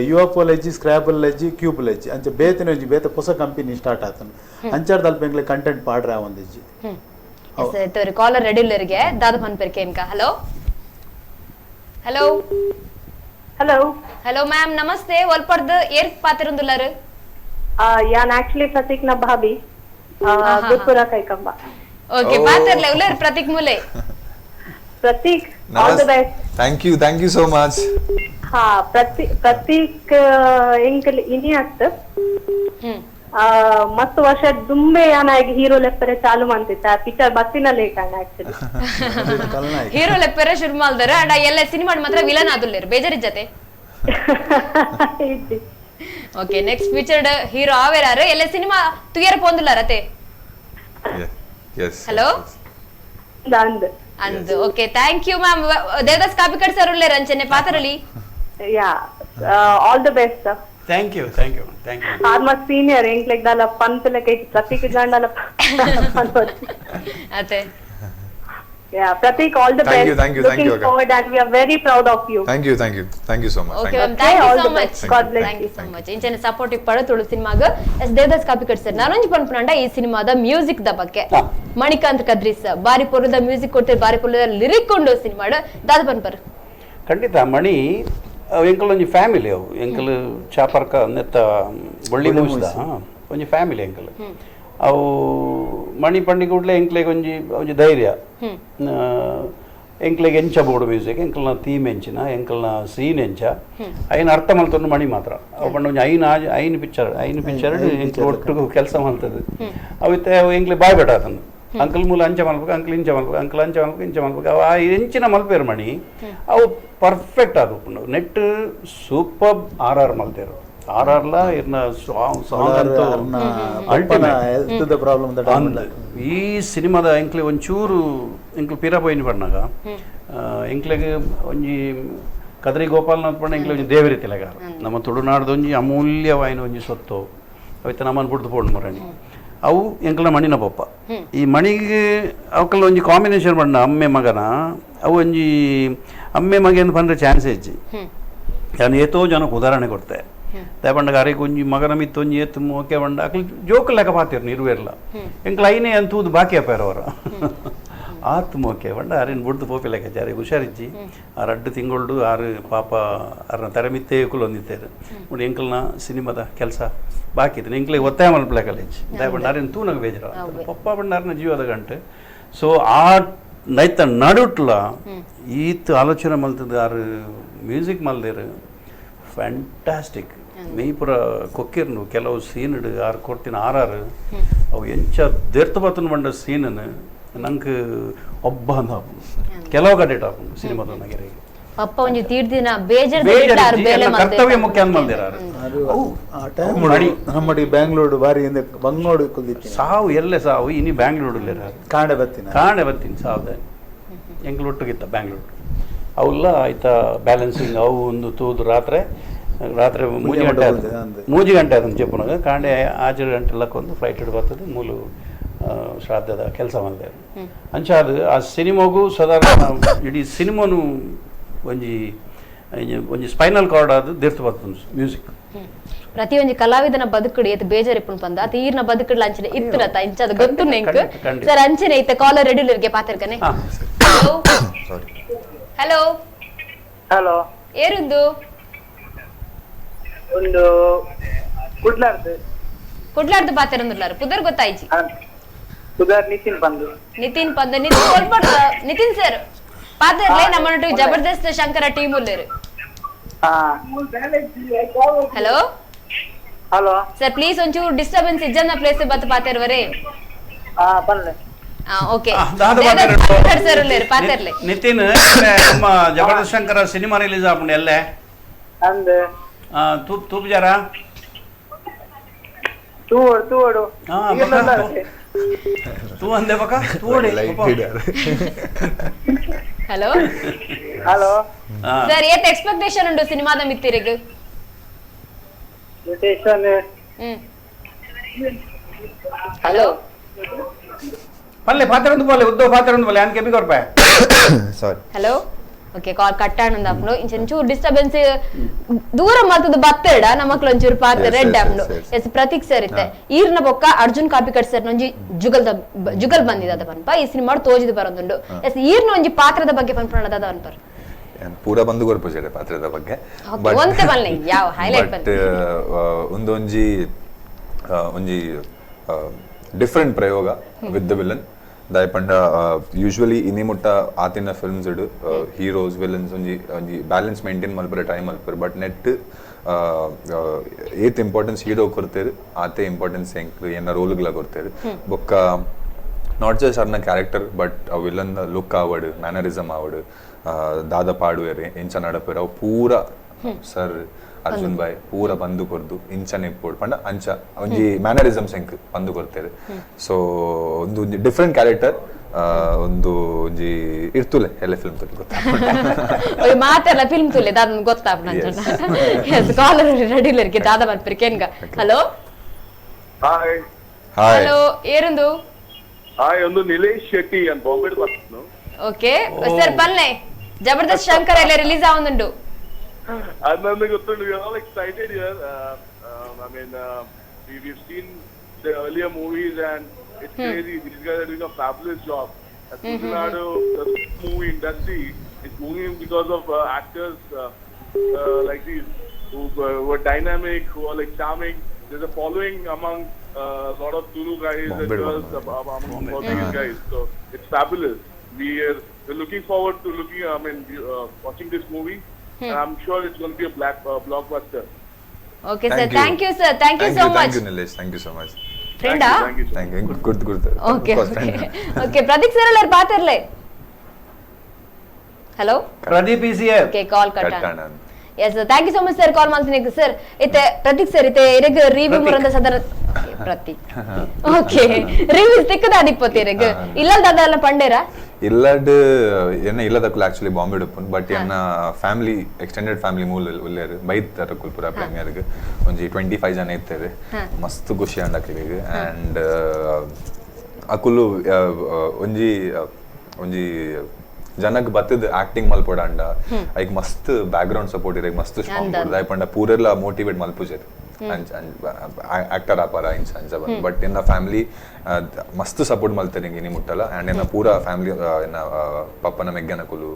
ಯು ಎಫ್ ಲೆಜ್ಜಿ ಸ್ಕ್ರಾಬಲ್ ಲೆಜ್ಜಿ ಕ್ಯೂಬ್ ಲೆಜ್ಜಿ ಅಂಚ ಬೇತೆನ ಒಂಜಿ ಬೇತೆ ಹೊಸ ಕಂಪನಿ ಸ್ಟಾರ್ಟ್ ಆತನು ಅಂಚಾರ್ದ ಅಲ್ಪ ಎಂಕ್ಲೆ ಕಂಟೆಂಟ್ ಪಾಡ್ರೆ ಒಂದಿಜ್ಜಿ ಕಾಲರ್ ರೆಡಿ ಇಲ್ಲರಿಗೆ ದಾದ ಪನ್ಪೆರ್ಕೆ ಇನ್ಕ hello hello hello hello ma'am namaste ಒಲ್ಪರ್ದು ಏರ್ ಪಾತಿರುಂದುಲ್ಲಾರು ಯಾನ್ ಆಕ್ಚುಲಿ ಪ್ರತೀಕ್ ನ ಭಾಬಿ ಗುರ್ಪುರ ಕೈಕಂಬ. ಓಕೆ ಪಾತಿರ್ಲೆ ಉಲ್ಲೇರ್ Prateek Mule. Prateek all the best. Thank you, thank you so much. ಹಾ ಪ್ರತೀಕ್ ಎಂಕಲ್ ಇನಿ ಅತ್ ಮಸ್ತ್ ವರ್ಷ ದುಂಬೆ ಯಾನಾಗಿ ಹೀರೋ ಲೆಪ್ಪರೆ ಚಾಲು ಮಂತಿತ್ತ ಪಿಕ್ಚರ್ ಬತ್ತಿನ ಲೇಟ್ ಅಣ್ಣ ಆಕ್ಚುಲಿ ಹೀರೋ ಲೆಪ್ಪರೆ ಶುರು ಮಾಡ್ದಾರ ಅಂಡ್ ಎಲ್ಲ ಸಿನಿಮಾ ಮಾತ್ರ ವಿಲನ್ ಆದುಲ್ಲೇರು ಬೇಜಾರಿ ಜೊತೆ. Okay next featured hero ಆವೇರಾರು ಎಲ್ಲ ಸಿನಿಮಾ ತುಯರ್ ಪೋಂದುಲ್ಲಾರತೆ. ಹಲೋ ಅಂದ್ okay thank you ma'am. Devadas Kapikad sir ಉಲ್ಲೇರ್ ಅಂಚನೆ ಪಾತ್ರಲಿ. Yeah all the best sir. Thank you, thank you, thank you. ಆರ್ಮ senior ಎಂಕ್ಲೆಗ್ ದಾಲ ಪಂತಲಕ್ಕೆ Prateek ಜಾಂಡಲ ಅತೆ. Yeah, Prateek, all the thank best. You, thank you, thank you. Looking forward, and we are very proud of you. Thank you, thank you, thank you so much. Okay, ma'am, thank you so much. God bless. Thank you so much. ಇಂಚನೆ support ಇಪ್ಪಡ Tulu ಸಿನಿಮಾಗ S Devdas Kapikad sir ನಾನೊಂಜಿ ಪನ್ಪುನಂಡ ಈ ಸಿನಿಮಾದ music the ಬಗ್ಗೆ Manikanth Kadri sir ಬಾರಿ ಪೊರುದ music ಕೊಡ್ತಾರೆ ಬಾರಿ ಪೊರುದ lyric ಉಂಡು ಸಿನಿಮಾಡ್ ದಾದ ಪನ್ಪರ್. ಖಂಡಿತ ಮಣಿ ಎಂಕಲ್ ಒಂಜಿ ಫ್ಯಾಮಿಲಿ ಅವು ಎಂಕಲ್ ಚಾಪರ್ಕ ನೆತ್ತ ಬೊಳ್ಳಿ ಮೂವಿಸ್ದ ಒಂಜಿ ಫ್ಯಾಮಿಲಿ ಎಂಕಲ್ ಅವು ಮಣಿ ಪಂಡಿ ಕೂಡಲೇ ಎಂಕ್ಲೆಗ್ ಒಂಜಿ ಒಂಜಿ ಧೈರ್ಯ ಎಂಕ್ಲೆಗ್ ಎಂಚ ಬೋರ್ಡು ಮ್ಯೂಸಿಕ್ ಎಂಕಲ್ನ ಥೀಮ್ ಎಂಚಿನ ಎಂಕಲ್ನ ಸೀನ್ ಎಂಚ ಐನ ಅರ್ಥ ಮಲ್ತೊಂಡು ಮಣಿ ಮಾತ್ರ ಅವು ಪಂಡ ಒಂಜಿ ಐನ ಐನ್ ಪಿಕ್ಚರ್ ಐನ್ ಪಿಕ್ಚರ್ ಎಂಕ್ಲು ಒಟ್ಟು ಕೆಲಸ ಮಲ್ತದೆ ಅವಿತ್ತೆ ಅವು ಎಂಕ್ಲೆ ಬಾಯ್ ಬೇಟ ಆತಂದು ಅಂಕಲ್ ಮೂಲ ಅಂಚ ಮಲ್ಬೇಕು ಅಂಕಲ್ ಇಂಚ ಮಲ್ಬೇಕು ಅಂಕಲ್ ಅಂಚ ಮಲ್ಬೇಕು ಇಂಚ ಮಲ್ಬೇಕು ಅವು ಆ ಎಂಚಿನ ಮಲ್ಪೇರು ಮಣಿ ಅವು ಪರ್ಫೆಕ್ಟ್ ಆದ net super R R ಮಲ್ತೇರು R ಆರ್ಲ ಇರ್ನ song song ಅಂತೂ ಅಲ್ಟಿಮೇಟ್. ಈ ಸಿನಿಮಾದ ಎಂಕ್ಲೆ ಒಂಚೂರು ಎಂಕ್ಲು ಪಿರ ಪೋಯಿನ ಪಣ್ಣಾಗ ಎಂಕ್ಲೆಗ್ ಒಂಜಿ ಕದ್ರಿ ಗೋಪಾಲನಾಥ್ ಪಂಡ ಎಂಕ್ಲೆ ಒಂಜಿ ದೇವರಿ ತಿಲಗಾರ ನಮ್ಮ ತುಳುನಾಡ್ದ ಒಂಜಿ ಅಮೂಲ್ಯವಾಯಿನ ಒಂಜಿ ಸೊತ್ತು ಅವಿತ ನಮ್ಮನ್ನು ಬಿಡ್ದು ಪೋಂಡು ಮೊರಣಿ ಅವು ಎಂಕ್ಲ ಮಣಿನ ಪಪ್ಪ ಈ ಮಣಿಗೆ ಅವಕ್ಕೆಲ್ಲ ಒಂಜಿ ಕಾಂಬಿನೇಷನ್ ಬಣ್ಣ ಅಮ್ಮೆ ಮಗನ ಅವು ಒಂಜಿ ಅಮ್ಮೆ ಮಗನ ಪಂಡ್ರೆ ಚಾನ್ಸ್ ಹೆಚ್ಚಿ ನಾನು ಏತೋ ಜನಕ್ಕೆ ಉದಾಹರಣೆ ಕೊಡ್ತೆ ದಯಪಂಡಗ ಅರೆ ಒಂಜಿ ಮಗನ ಮಿತ್ತು ಒಂಜಿ ಏತು ಮೋಕೆ ಬಂಡ ಅಕ್ಲು ಜೋಕು ಲೆಕ್ಕ ಪಾತಿರ್ನು ಇರುವೆರ್ಲ ಎಂಕ್ಲ ಐನೇ ಅಂತೂದು ಬಾಕಿ ಅಪ್ಪಾರ ಅವರ ಆತ್ ಮೋಕೆ ಬಂಡ ಅರೇನು ಬುಡ್ದು ಪೋಪಿ ಲೆಕ್ಕ ಅರೆ ಹುಷಾರಿಜ್ಜಿ ಆ ರಡ್ಡು ತಿಂಗೊಳ್ಡು ಆರು ಪಾಪ ಅರ್ನ ತರಮಿತ್ತೇ ಕುಲೊಂದಿತ್ತೇರು ನೋಡಿ ಎಂಕಲ್ನ ಸಿನಿಮಾದ ಕೆಲಸ ಬಾಕಿ ಇತ್ತು ಎಂಕ್ಲೆ ಒತ್ತಾಯ ಮಲ್ಪಲೆ ಹೆಚ್ಚು ದಯಪಂಡ ಅರೇನು ತೂನಗ ಬೇಜಾರ ಪಪ್ಪ ಬಂಡಾರನ ಜೀವದ ಗಂಟೆ ಸೊ ಆ ನೈತ ನಡುಟ್ಲ ಈತ್ ಆಲೋಚನೆ ಮಲ್ತದ ಆರು ಮ್ಯೂಸಿಕ್ ಮಲ್ದೇರು ಫ್ಯಾಂಟಾಸ್ಟಿಕ್ ಮೇಯ್ಪುರ ಕೊಕ್ಕಿರ್ನು ಕೆಲವು ಸೀನ್ ಆರು ಕೊಡ್ತೀನಿ ಆರಾರು ಅವು ಎಂಚ ದೇರ್ತ ಬತ್ತನ ಬಂಡ ಸೀನನ್ನು ನಂಗೆ ಒಬ್ಬ ಅಂದ ಕೆಲವು ಕಡೆ ಆಪುಂಡು ಸಿನಿಮಾದ ನಗರಿಗೆ ಪಪ್ಪ ಒಂಜಿ ತೀರ್ದಿನ ಬೇಜಾರ್ ಕರ್ತವ್ಯ ಮುಖ್ಯ ಅಂದ ನಮ್ಮಡಿ ಬ್ಯಾಂಗ್ಳೂರು ಬಾರಿ ಬಂಗೋಡು ಸಾವು ಎಲ್ಲೆ ಸಾವು ಇನಿ ಬ್ಯಾಂಗ್ಳೂರು ಕಾಣೆ ಬತ್ತೀನಿ ಕಾಣೆ ಬತ್ತೀನಿ ಸಾವು ಎಂಕ್ಲು ಒಟ್ಟುಗಿತ್ತ ಬ್ಯಾಂಗ್ಳೂರು ಅವೆಲ್ಲ ಆಯ್ತಾ ಬ್ಯಾಲೆನ್ಸಿಂಗ್ ಅವು ಒಂದು ತೂದು ರಾತ್ರಿ ರಾತ್ರಿ ಮೂಜಿ ಗಂಟೆ ಮೂಜಿ ಗಂಟೆ ಅದನ್ನು ಚೆಪ್ಪುನಾಗ ಕಾಂಡೆ ಆಜರು ಗಂಟೆ ಲಕ್ಕೊಂದು ಫ್ಲೈಟ್ ಇಡ್ ಬರ್ತದೆ ಮೂಲು ಶ್ರಾದ್ದದ ಕೆಲಸ ಮಾಡಿದೆ ಅಂಚ ಅದು ಆ ಸಿನಿಮಾಗೂ ಸಾಧಾರಣ ಇಡೀ ಸಿನಿಮಾನು ಒಂಜಿ ಒಂಜಿ ಸ್ಪೈನಲ್ ಕಾರ್ಡ್ ಅದು ದೇರ್ತು ಬರ್ತದೆ ಮ್ಯೂಸಿಕ್. ಪ್ರತಿಯೊಂಜಿ ಕಲಾವಿದನ ಬದುಕುಡು ಏತ್ ಬೇಜಾರಿಪ್ಪುಂಡು ಪಂದ ಅತ ಈರ್ನ ಬದುಕುಡ್ಲ ಅಂಚನೆ ಇತ್ತುನತ ಇಂಚ ಅದು ಗೊತ್ತು ನೆಂಕ್ ಸರ್ ಅಂಚನೆ ಇತ್ತ ಕಾಲರ್ ರೆಡಿ ಪಾತಿರ್ಕನೆ. Hello hello hello ಏರುಂದು ಒಂದು ಕುಡ್ಲಾರ್ದು ಕುಡ್ಲಾರ್ದು ಪಾತೆರಂದುಲ್ಲಾರು ಪುದರ್ ಗೊತ್ತಾಯ್ಜಿ ಪುದರ್ ನಿತಿನ್ ಬಂದು ನಿತಿನ್ ಪಂದು ನಿತಿನ್ ಕೊಲ್ಪಡ್ ನಿತಿನ್ ಸರ್ ಪಾತೆರ್ಲೆ ನಮ್ಮನೊಟ್ಟು ಜಬರ್ದಸ್ತ್ ಶಂಕರ ಟೀಮ್ ಉಲ್ಲೇರು. Hello hello sir please ಒಂಚೂರು ಡಿಸ್ಟರ್ಬೆನ್ಸ್ ಇಜ್ಜನ್ನ ಪ್ಲೇಸ್ ಬತ್ತ ಪಾತೆರ್ವರೆ. ಬಲ್ಲೆ. ಓಕೆ ದಾದ ಸರ್ ಉಲ್ಲೇರು ಪಾತೆರ್ಲೆ. ನಿತಿನ್ ನಮ್ಮ ಜಬರ್ದಸ್ತ್ ಶಂಕರ ಸಿನಿಮಾ ರಿಲೀಸ್ ಆಪುಂಡು ಎಲ್ಲೆ ಅಂದ್ ತೂಪ್ ತೂಪ್ ಜರ ತೂವಡು ತೂವಡು ತೂ ಅಂದೆ ಬಕ ತೂವಡಿ. Hello hello sir ಏತ್ ಎಕ್ಸ್ಪೆಕ್ಟೇಷನ್ ಉಂಡು ಸಿನಿಮಾದ ಮಿತ್ತಿರಿಗ್? ಎಕ್ಸ್ಪೆಕ್ಟೇಷನ್ ಹಲೋ ಪಲ್ಲೆ ಪಾತ್ರೆ ಪಲ್ಲೆ ಉದ್ದೋ ಪಾತ್ರೆ ಪಲ್ಲೆ ಅನ್ ಕೆಬಿ ಕೊರ್ಪೆ. ಸಾರಿ hello okay call ಕಟ್ಟಾಣಂದ ಅಪ್ನು ಇಂಚೂರು ಡಿಸ್ಟರ್ಬೆನ್ಸ್ ದೂರ ಮಲ್ತದ ಬತ್ತೆಡ ನಮಕ್ಲು ಒಂಚೂರು ಪಾತ್ರೆ ರೆಡ್ ಅಪ್ನು. ಎಸ್ ಪ್ರತೀಕ್ ಸರ್ ಇತ್ತೆ ಈರ್ನ ಬೊಕ್ಕ ಅರ್ಜುನ್ ಕಾಪಿಕಟ್ ಸರ್ ಒಂಜಿ ಜುಗಲ್ ಜುಗಲ್ ಬಂದಿದ ಪನ್ಪ ಈ ಸಿನಿಮಾ ತೋಜಿದ ಬರೋದುಂಡು. ಎಸ್ ಈರ್ನ ಒಂಜಿ ಪಾತ್ರದ ಬಗ್ಗೆ ಪನ್ಪಣ ದಾದ ಪನ್ಪರ್? ಪೂರ ಬಂದು ಕೊರ್ಪುಜೆರೆ ಪಾತ್ರದ ಬಗ್ಗೆ ಒಂತೆ ಬಲ್ಲೆ ಯಾವ ಹೈಲೈಟ್ ಬಟ್ ಒಂದೊಂಜಿ ಒಂಜಿ ಡಿಫರೆಂಟ್ ಪ್ರಯೋಗ with the villain. ದಾಯ ಪಂಡ ಯೂಶುವಲಿ ಇನಿ ಮುಟ್ಟ ಆತಿನ films heroes villains ಒಂಜಿ ಒಂಜಿ ಬ್ಯಾಲೆನ್ಸ್ ಮೇಂಟೈನ್ ಮಲ್ಪರೆ ಟೈಮ್ ಮಲ್ಪರೆ ಬಟ್ ನೆಟ್ ಏತ್ ಇಂಪಾರ್ಟೆನ್ಸ್ ಹೀರೋ ಕೊಡ್ತೇರು ಆತೆ ಇಂಪಾರ್ಟೆನ್ಸ್ ಎಂಕ್ ಎನ್ನ ರೋಲ್ಗಳ ಕೊಡ್ತೇರು. ಬೊಕ್ಕ not just ಅರ್ನ character but ಆ ವಿಲನ್ ಲುಕ್ ಆವಡ್ ಮ್ಯಾನರಿಸಮ್ ಆವಡ್ ದಾದ ಪಾಡುವೆರೆ ಎಂಚ ನಡಪೆರ್ ಅವು ಪೂರ ಸರ್ ಅರ್ಜುನ್ ಬಾಯ್ ಪೂರ ಬಂದು ಕೊರ್ದು ಇಂಚನೆ ಇಪ್ಪೋಡು ಪಂಡ ಅಂಚ ಒಂಜಿ ಮ್ಯಾನರಿಸಮ್ಸ್ ಎಂಕ್ ಬಂದು ಕೊರ್ತೇರು. ಸೊ ಒಂದು ಒಂಜಿ ಡಿಫ್ರೆಂಟ್ ಕ್ಯಾರೆಕ್ಟರ್ ಒಂದು ಒಂಜಿ ಇರ್ತುಲೆ ಎಲ್ಲ ಫಿಲ್ಮ್ ತುಲೆ ಗೊತ್ತಾಪುಂಡು ಮಾತೆಲ್ಲ ಫಿಲ್ಮ್ ತುಲೆ ದಾದ ಗೊತ್ತಾಪುಂಡು. S collar ready ಇಲ್ಲರಿಗೆ ದಾದ ಮನ್ಪೆರ್ ಕೇನ್ಗ. Hello hi hello ಏರುಂದು? Hi ಒಂದು ನಿಲೇಶ್ ಶೆಟ್ಟಿ ಅಂತ ಬಾಂಬೆ ಬರ್ತೀನಿ. ಓಕೆ ಸರ್ ಪಲ್ಲೆ ಜಬರ್ದಸ್ತ್ ಶಂಕರ್ ಎಲ್ಲ ರಿಲೀಸ್ ಆವೊಂದುಂಡು. Anand Gottundu, we are all excited here. I mean, we've seen the earlier movies and it's crazy. These guys are doing a fabulous job. Tamil Nadu, the movie industry is booming because of actors like these who were dynamic, who are like charming. There's a following among a lot of Tulu guys and girls among all these guys. So it's fabulous. We're looking forward to watching this movie. And I'm sure it's going to be a blockbuster. Okay, sir. Thank you, sir. Thank you so much. Thank you, Nilesh. Thank you so much. Friend, ah? Thank you. Thank you. Good, good. Okay, okay. Okay, Pradeep sir, allar paatirle. Hello. Pradeep is here. Okay, call cut. Yes, sir. Thank you so much, sir. Call maltine, sir. Ite Pradeep sir, ite ereg review muranda sadara. Okay, Pradeep. Okay, review tikkada adippote ereg. Illal dada alla pandera? ಇಲ್ಲಡ್ ಎನ್ನ ಇಲ್ಲದಕ್ಕೂ actually Bombay ಉಪ್ಪುಂಡು but ಎನ್ನ family extended family ಮೂಲ ಉಲ್ಲೇರು ಬೈತಾರೆ ಕುಲ್ಪುರ ಪ್ರೀಮಿಯರ್ಗೆ ಒಂಜಿ 25 ಜನ ಇರ್ತಾರೆ. ಮಸ್ತ್ ಖುಷಿ ಅಂಡ್ ಅಕ್ಲೆಗ್ ಅಂಡ್ ಅಕುಲು ಒಂಜಿ ಒಂಜಿ ಜನಕ್ ಬತ್ತದ ಆಕ್ಟಿಂಗ್ ಮಲ್ಪೊಡಂಡ ಐಕ್ ಮಸ್ತ್ back ground support ಇರಗ್ ಮಸ್ತ್ ಸ್ಟ್ರಾಂಗ್ ದಾಯ ಪಂಡ ಪೂರೆಲ್ಲ ಮೋಟಿವೇಟ್ ಮಲ್ಪುಜೆರ್ ಆಕ್ಟರ್ ಆಪಾರ ಇಂಚ ಅಂಚ ಬಂದು ಬಟ್ ಎನ್ನ ಫ್ಯಾಮಿಲಿ ಮಸ್ತ್ ಸಪೋರ್ಟ್ ಮಲ್ತಾರೆ ಇಂಗೆ ಇನಿ ಮುಟ್ಟಲ ಅಂಡ್ ಎನ್ನ ಪೂರ ಫ್ಯಾಮಿಲಿ ಎನ್ನ ಪಪ್ಪನ ಮೆಗ್ಗನಕುಲು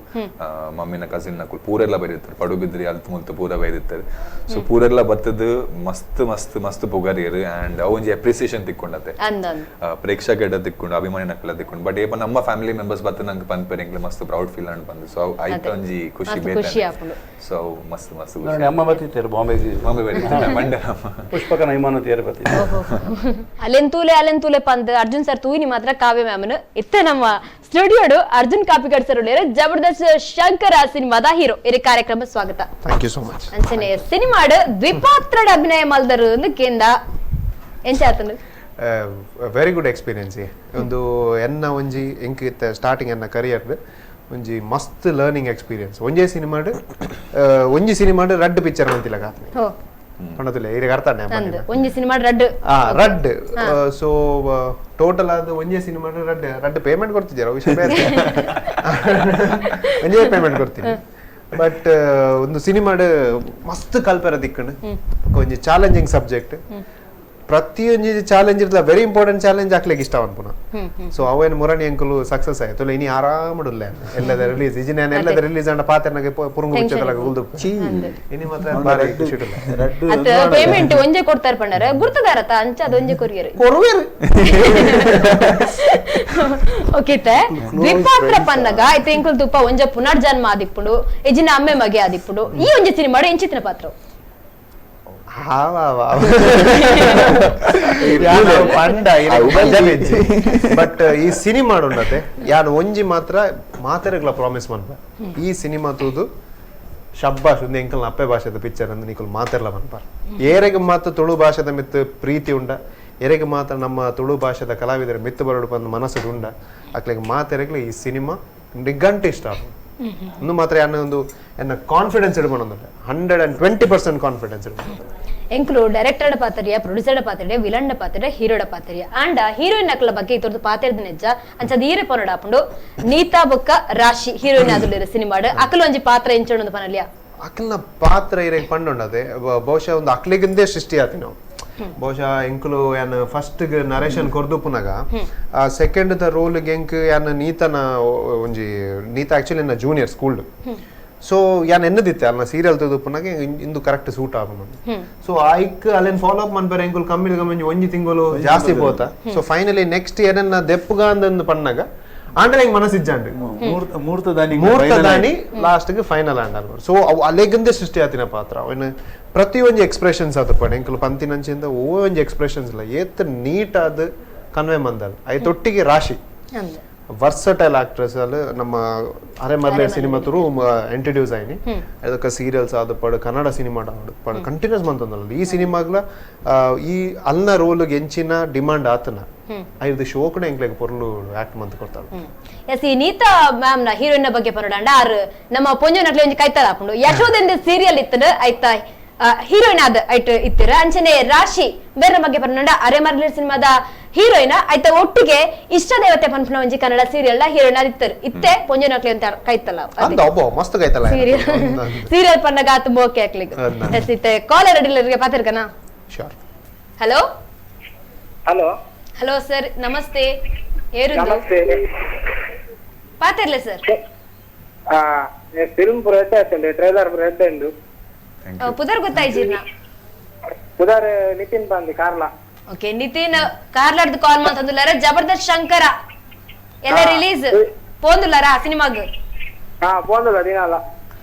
ಮಮ್ಮಿನ ಕಸಿನ್ ನಕುಲು ಪೂರೆಲ್ಲ ಬೈದಿರ್ತಾರೆ ಪಡುಬಿದ್ರಿ ಅಲ್ತು ಮುಲ್ತು ಪೂರ ಬೈದಿರ್ತಾರೆ. ಸೊ ಪೂರೆಲ್ಲ ಬತ್ತದ ಮಸ್ತ್ ಮಸ್ತ್ ಮಸ್ತ್ ಪುಗರಿಯರು ಅಂಡ್ ಅವು ಒಂಜಿ ಅಪ್ರಿಸಿಯೇಷನ್ ತಿಕ್ಕೊಂಡತೆ ಪ್ರೇಕ್ಷಕ ತಿಕ್ಕೊಂಡು ಅಭಿಮಾನಿ ನಕಲ ತಿಕ್ಕೊಂಡು ಬಟ್ ಏಪ ನಮ್ಮ ಫ್ಯಾಮಿಲಿ ಮೆಂಬರ್ಸ್ ಬತ್ತ ನಂಗೆ ಪನ್ಪೆರ್ ಎಂಕ್ಲೆ ಮಸ್ತ್ proud feel and ಬಂದು ಸೊ ಐತ ಒಂಜಿ ಖುಷಿ ಬೇತೆ. ಸೊ ಮಸ್ತ್ ಮಸ್ತ್ ಖುಷಿ. ಅಮ್ಮ ಬತ್ತಿತ್ತಾರೆ ಬಾಂಬೆ ಬಾಂಬೆ ಬೈದಿರ್ತಾರೆ ಮಂಡ್ಯ ಪುಷ್ಪಕನ ವಿಮಾನ ತೇರು ಬತ್ತಿತ್ತು. ಅಲೆಂತೂಲೆ ಅಲೆಂತೂಲೆ ಪಂದ್ ಅರ್ಜುನ್ ಸರ್ ತೂಯಿನಿ ಮಾತ್ರ ಕಾವ್ಯ ಮ್ಯಾಮನ್ ಇತ್ತೆ ನಮ್ಮ ಸ್ಟುಡಿಯೋಡು ಅರ್ಜುನ್ ಕಾಪಿಕಡ್ ಸರ್ ಉಳ್ಳೇರು ಜಬರ್ದಸ್ತ್ ಶಂಕರ ಸಿನಿಮಾದ ಹೀರೋ ಇರಿ ಕಾರ್ಯಕ್ರಮ ಸ್ವಾಗತ. Thank you so much. ಅಂಚನೆ ಸಿನಿಮಾಡ್ ದ್ವಿಪಾತ್ರದ ಅಭಿನಯ ಮಲ್ದರು ಒಂದು ಕೇಂದ್ರ ಎಂಚಾತನು very good experience. ಒಂದು ಎನ್ನ ಒಂಜಿ ಎಂಕ್ ಇತ್ತೆ ಸ್ಟಾರ್ಟಿಂಗ್ ಎನ್ನ ಕರಿಯರ್ ಒಂಜಿ ಮಸ್ತ್ ಲರ್ನಿಂಗ್ ಎಕ್ಸ್ಪೀರಿಯನ್ಸ್. ಒಂಜೇ ಸಿನಿಮಾಡ್ ಒಂಜಿ ಸಿನಿಮಾಡ್ ರಡ್ಡ್ ಪಿಕ್ಚರ್ ಮಂತಿಲ್ಲ ಕಾತ್ನೆ ಪಂಡತಿಲ್ಲ ಇರೆಗ್ ಅರ್ಥ ಅಂದ್ ಒಂಜಿ ಸಿನಿಮಾ ರಡ್ಡ್ ರಡ್ಡ್ ಸೊ ಟೋಟಲ್ ಆದ ಒಂಜೇ ಸಿನಿಮಾ ರಡ್ಡ್ ರಡ್ಡ್ ಪೇಮೆಂಟ್ ಕೊಡ್ತಿದ್ದಾರೆ ವಿಷಯ ಬೇರೆ ಒಂಜೇ ಪೇಮೆಂಟ್ ಕೊಡ್ತೀನಿ ಬಟ್ ಒಂದು ಸಿನಿಮಾಡ್ ಮಸ್ತ್ ಕಲ್ಪೆರ ದಿಕ್ಕಂಡು ಒಂಜಿ ಚಾಲೆಂಜಿಂಗ್ ಸಬ್ಜೆಕ್ಟ್ ಪ್ರತಿಯೊಂಜಿ ಚಾಲೆಂಜ್ ಇರ್ತಲ್ಲ very important challenge ಹಾಕ್ಲಿಕ್ಕೆ ಇಷ್ಟ ಅನ್ಪುನ. ಸೊ ಅವೇನು ಮುರಣಿ ಅಂಕಲು ಸಕ್ಸಸ್ ಆಯ್ತು ಇನಿ ಆರಾಮಡುಲ್ಲ ಎಲ್ಲದ ರಿಲೀಸ್ ಇಜಿ ನಾನು ಎಲ್ಲದ ರಿಲೀಸ್ ಅಂಡ ಪಾತ್ರನಾಗೆ ಪುರುಂಗು ಮುಚ್ಚದಲ್ಲ ಉಲ್ದು ಇನಿ ಮಾತ್ರ ಬಾರಿ ಖುಷಿ ಅತ್ತ ಪೇಮೆಂಟ್ ಒಂಜೆ ಕೊಡ್ತಾರೆ ಪಂಡರ ಗುರ್ತದಾರತ ಅಂಚ ಅದು ಒಂಜೆ ಕೊರಿಯರ್ ಕೊರುವೇರು. ಓಕೆ ದ್ವಿಪಾತ್ರ ಪನ್ನಗ ಐತೆ ಎಂಕುಲು ತುಪ್ಪ ಒಂಜ ಪುನರ್ಜನ್ಮ ಆದಿಪ್ಪುಂಡು ಎಜಿನ ಅಮ್ಮೆ ಮಗೆ ಆದಿಪ್ಪುಂಡು ಈ ಒಂಜಿ ಸಿನಿಮಾ ಎಂಚಿತ್ತಿನ ಪಾತ್ರ ಬಟ್ ಈ ಸಿನಿಮಾ ಉಂಡತೆ ಯಾನು ಒಂಜಿ ಮಾತ್ರ ಮಾತೆರೆಗ್ಲ ಪ್ರಾಮಿಸ್ ಮನ್ಪ ಈ ಸಿನಿಮಾ ತೂದು ಶಬ್ಬಾಷ್ ಒಂದು ಎಂಕಲ್ನ ಅಪ್ಪೆ ಭಾಷೆದ ಪಿಕ್ಚರ್ ಅಂದ್ ನಿಕುಲ್ ಮಾತೆರ್ಲ ಮನ್ಪಾರ್. ಏರೆಗ್ ಮಾತ್ರ ತುಳು ಭಾಷೆದ ಮಿತ್ತು ಪ್ರೀತಿ ಉಂಡ, ಎರೆಗ್ ಮಾತ್ರ ನಮ್ಮ ತುಳು ಭಾಷೆದ ಕಲಾವಿದರ ಮಿತ್ತು ಬರೋಡು ಬಂದು ಮನಸ್ಸು ಉಂಡ ಅಕ್ಲೆಗ್ ಮಾತೆರೆಗ್ಲ ಈ ಸಿನಿಮಾ ನಿಗಂಟೆ ಇಷ್ಟ ಆಪುಂಡು. ಇನ್ನು ಮಾತ್ರ ಯಾನ ಒಂದು ಎನ್ನ ಕಾನ್ಫಿಡೆನ್ಸ್ ಇಡ್ಕೊಂಡು 120% ಕಾನ್ಫಿಡೆನ್ಸ್ ಇಡ್ಕೊಂಡು. ಎಂಕುಲು ಡೈರೆಕ್ಟರ್ ಪಾತ್ರಿಯ, ಪ್ರೊಡ್ಯೂಸರ್ ಪಾತ್ರಿಯ, ವಿಲನ್ ಪಾತ್ರಿಯ, ಹೀರೋಡ ಪಾತ್ರಿಯ ಅಂಡ್ ಹೀರೋಯಿನ್ ಅಕ್ಲ ಬಗ್ಗೆ ಇತರದ್ದು ಪಾತ್ರದ ನಿಜ ಅಂಚದ ಈರೆ ಪೊನಡ ಆಪುಂಡು. ನೀತಾ ಬೊಕ್ಕ ರಾಶಿ ಹೀರೋಯಿನ್ ಆದುಲ್ಲೆರ್ ಸಿನಿಮಾಡ್ ಅಕಲ್ ಒಂಜಿ ಪಾತ್ರ ಎಂಚೊಂಡು ಪನಲಿಯ ಅಕಲ್ನ ಪಾತ್ರ ಇರೆಗ್ ಪಂಡೊಂಡದೆ ಬಹುಶಃ ಒಂದು ಅಕ್ಲಿಗಿಂದೇ ಸೃಷ್ಟಿ ಆತಿ ನಾವು. ಬಹುಶಃ ಎಂಕುಲು ಯಾನ್ ಫಸ್ಟ್ ನರೇಶನ್ ಕೊರ್ದುಪುನಗ second the roll ಎಂಕ್ ಯಾನ್ ನೀತನ ಒಂಜಿ ನೀತ ಆಕ್ಚುಲಿ ನನ್ನ junior school. So ಯಾನ್ ಎನ್ನದಿತ್ತೆ ಅಲ್ಲ ಸೀರಿಯಲ್ ತೂದುಪುನಗ ಇಂದು ಕರೆಕ್ಟ್ ಸೂಟ್ ಆಪುನ. ಸೊ ಐಕ್ ಅಲ್ಲೇನ್ ಫಾಲೋ ಅಪ್ ಮನ್ಪರೆ ಎಂಕುಲು ಕಮ್ಮಿ ಕಮ್ಮಿ ಒಂಜಿ ತಿಂಗಳು ಜಾಸ್ತಿ ಪೋತ. So finally next ಏನನ್ನ ದೆಪ್ಪುಗ ಅಂದಂದು ಪಣ್ಣಗ ಆಂಡ್ರೆ ಹೆಂಗ್ ಮನಸ್ಸಿಜ್ಜಾಂಡ್ ಮೂರ್ತದಾನಿ ಲಾಸ್ಟ್ ಗೆ ಫೈನಲ್ ಆಂಡ್ ಅಲ್ವ. ಸೊ ಅವು ಅಲೆಗಂದೇ ಸೃಷ್ಟಿ ಆತಿನ ಪಾತ್ರ ಅವನ ಪ್ರತಿಯೊಂದು ಎಕ್ಸ್ಪ್ರೆಷನ್ಸ್ ಆತಪ್ಪ ಎಂಕುಲು ಪಂತಿನಂಚಿಂದ ಒಂಜಿ ಎಕ್ಸ್ಪ್ರೆಷನ್ಸ್ ಇಲ್ಲ ಏತ್ ನೀಟ್ ಆದ್ ಕನ್ವೆ ಮಂದಲ್. ಐತೊಟ್ಟಿಗೆ ರಾಶಿ ವರ್ಸಟೈಲ್ ಆಕ್ಟ್ರೆಸ್ ಅಲ್ಲಿ ನಮ್ಮ ಅರೆ ಮರ್ಲೆ ಸಿನಿಮಾ ತುರು ಇಂಟ್ರೊಡ್ಯೂಸ್ ಆಯ್ನಿ. ಅದಕ್ಕೆ ಸೀರಿಯಲ್ಸ್ ಆದ ಪಡು ಕನ್ನಡ ಸಿನಿಮಾ ಪಡು ಕಂಟಿನ್ಯೂಸ್ ಮಂತಂದಲ್ಲ ಈ ಸಿನಿಮಾಗ್ಲ ಈ ಅಲ್ನ ರೋಲ್ಗೆ ಎಂಚಿನ ಡಿಮಾಂಡ್ ಆತನ ಐದು ಶೋ ಕೂಡ ಎಂಕ್ಲೆಗ್ ಪೊರ್ಲು ಆಕ್ಟ್ ಮಂತ್ ಕೊಡ್ತಾಳೆ. ಎಸ್ ಈ ನೀತಾ ಮ್ಯಾಮ್ ನ ಹೀರೋಯಿನ್ ಬಗ್ಗೆ ಪನೋಡಂಡ ಆರ್ ನಮ್ಮ ಪೊಂಜೋನಕ್ಲೆ ಒಂಜಿ ಕೈತಾರ ಆಪುಂಡು. ಯಶೋದೆಂದ ಸೀರಿಯಲ್ ಇತ್ತನ ಐತಾ ಹೀರೋಯಿನ್ ಆದ ಐಟ್ ಇತ್ತಿರ. ಅಂಚನೆ ರಾಶಿ ಬೇರೆ ಬಗ್ಗೆ ಪನೋಡ ಅರೆ ಮರ್ಲೆ ಸಿನಿಮಾದ ಹೀರೋಯಿನ್ ಐತ ಒಟ್ಟಿಗೆ ಇಷ್ಟ ದೇವತೆ ಪನ್ಪುನ ಒಂಜಿ ಕನ್ನಡ ಸೀರಿಯಲ್ ಹೀರೋಯಿನ್ ಆದಿತ್ತರ್ ಇತ್ತೆ ಪೊಂಜೋನಕ್ಲೆ ಅಂತ ಕೈತಲ್ಲ ಮಸ್ತ್ ಕೈತಲ್ಲ ಸೀರಿಯಲ್ ಪನ್ನಗ ಆತು ಮೋಕೆ ಹಾಕ್ಲಿಕ್ಕೆ. ಎಸ್ ಇತ್ತೆ ಕಾಲರ್ ಅಡಿಲರಿಗೆ ಪಾತಿರ್ಕನ. Hello hello hello sir ನಮಸ್ತೆ. ಏರುಂದು ಪಾತಿರ್ಲೆ ಸರ್? ಫಿಲ್ಮ್ ಪೂರ ಎಡ್ಡೆ ಆತುಂಡು, ಟ್ರೈಲರ್ ಪೂರ ಎಡ್ಡೆ ಉಂಡು. ಪುದರ್ ಗೊತ್ತಾಯ್ಜಿರ್ನ? ಪುದರ್ ನಿತಿನ್ ಬಂದಿ ಕಾರ್ಲ. ಓಕೆ ನಿತಿನ್ ಕಾರ್ಲಾರ್ದು ಕಾಲ್ ಮಂತಂದುಲ್ಲಾರ. ಜಬರ್ದಸ್ತ್ ಶಂಕರ ಎಲ್ಲ ರಿಲೀಸ್ ಪೋಂದುಲ್ಲಾರ ಸಿನಿಮಾಗ್? ಹಾ ಪೋಂದುಲ್ಲ ದಿನಾಲ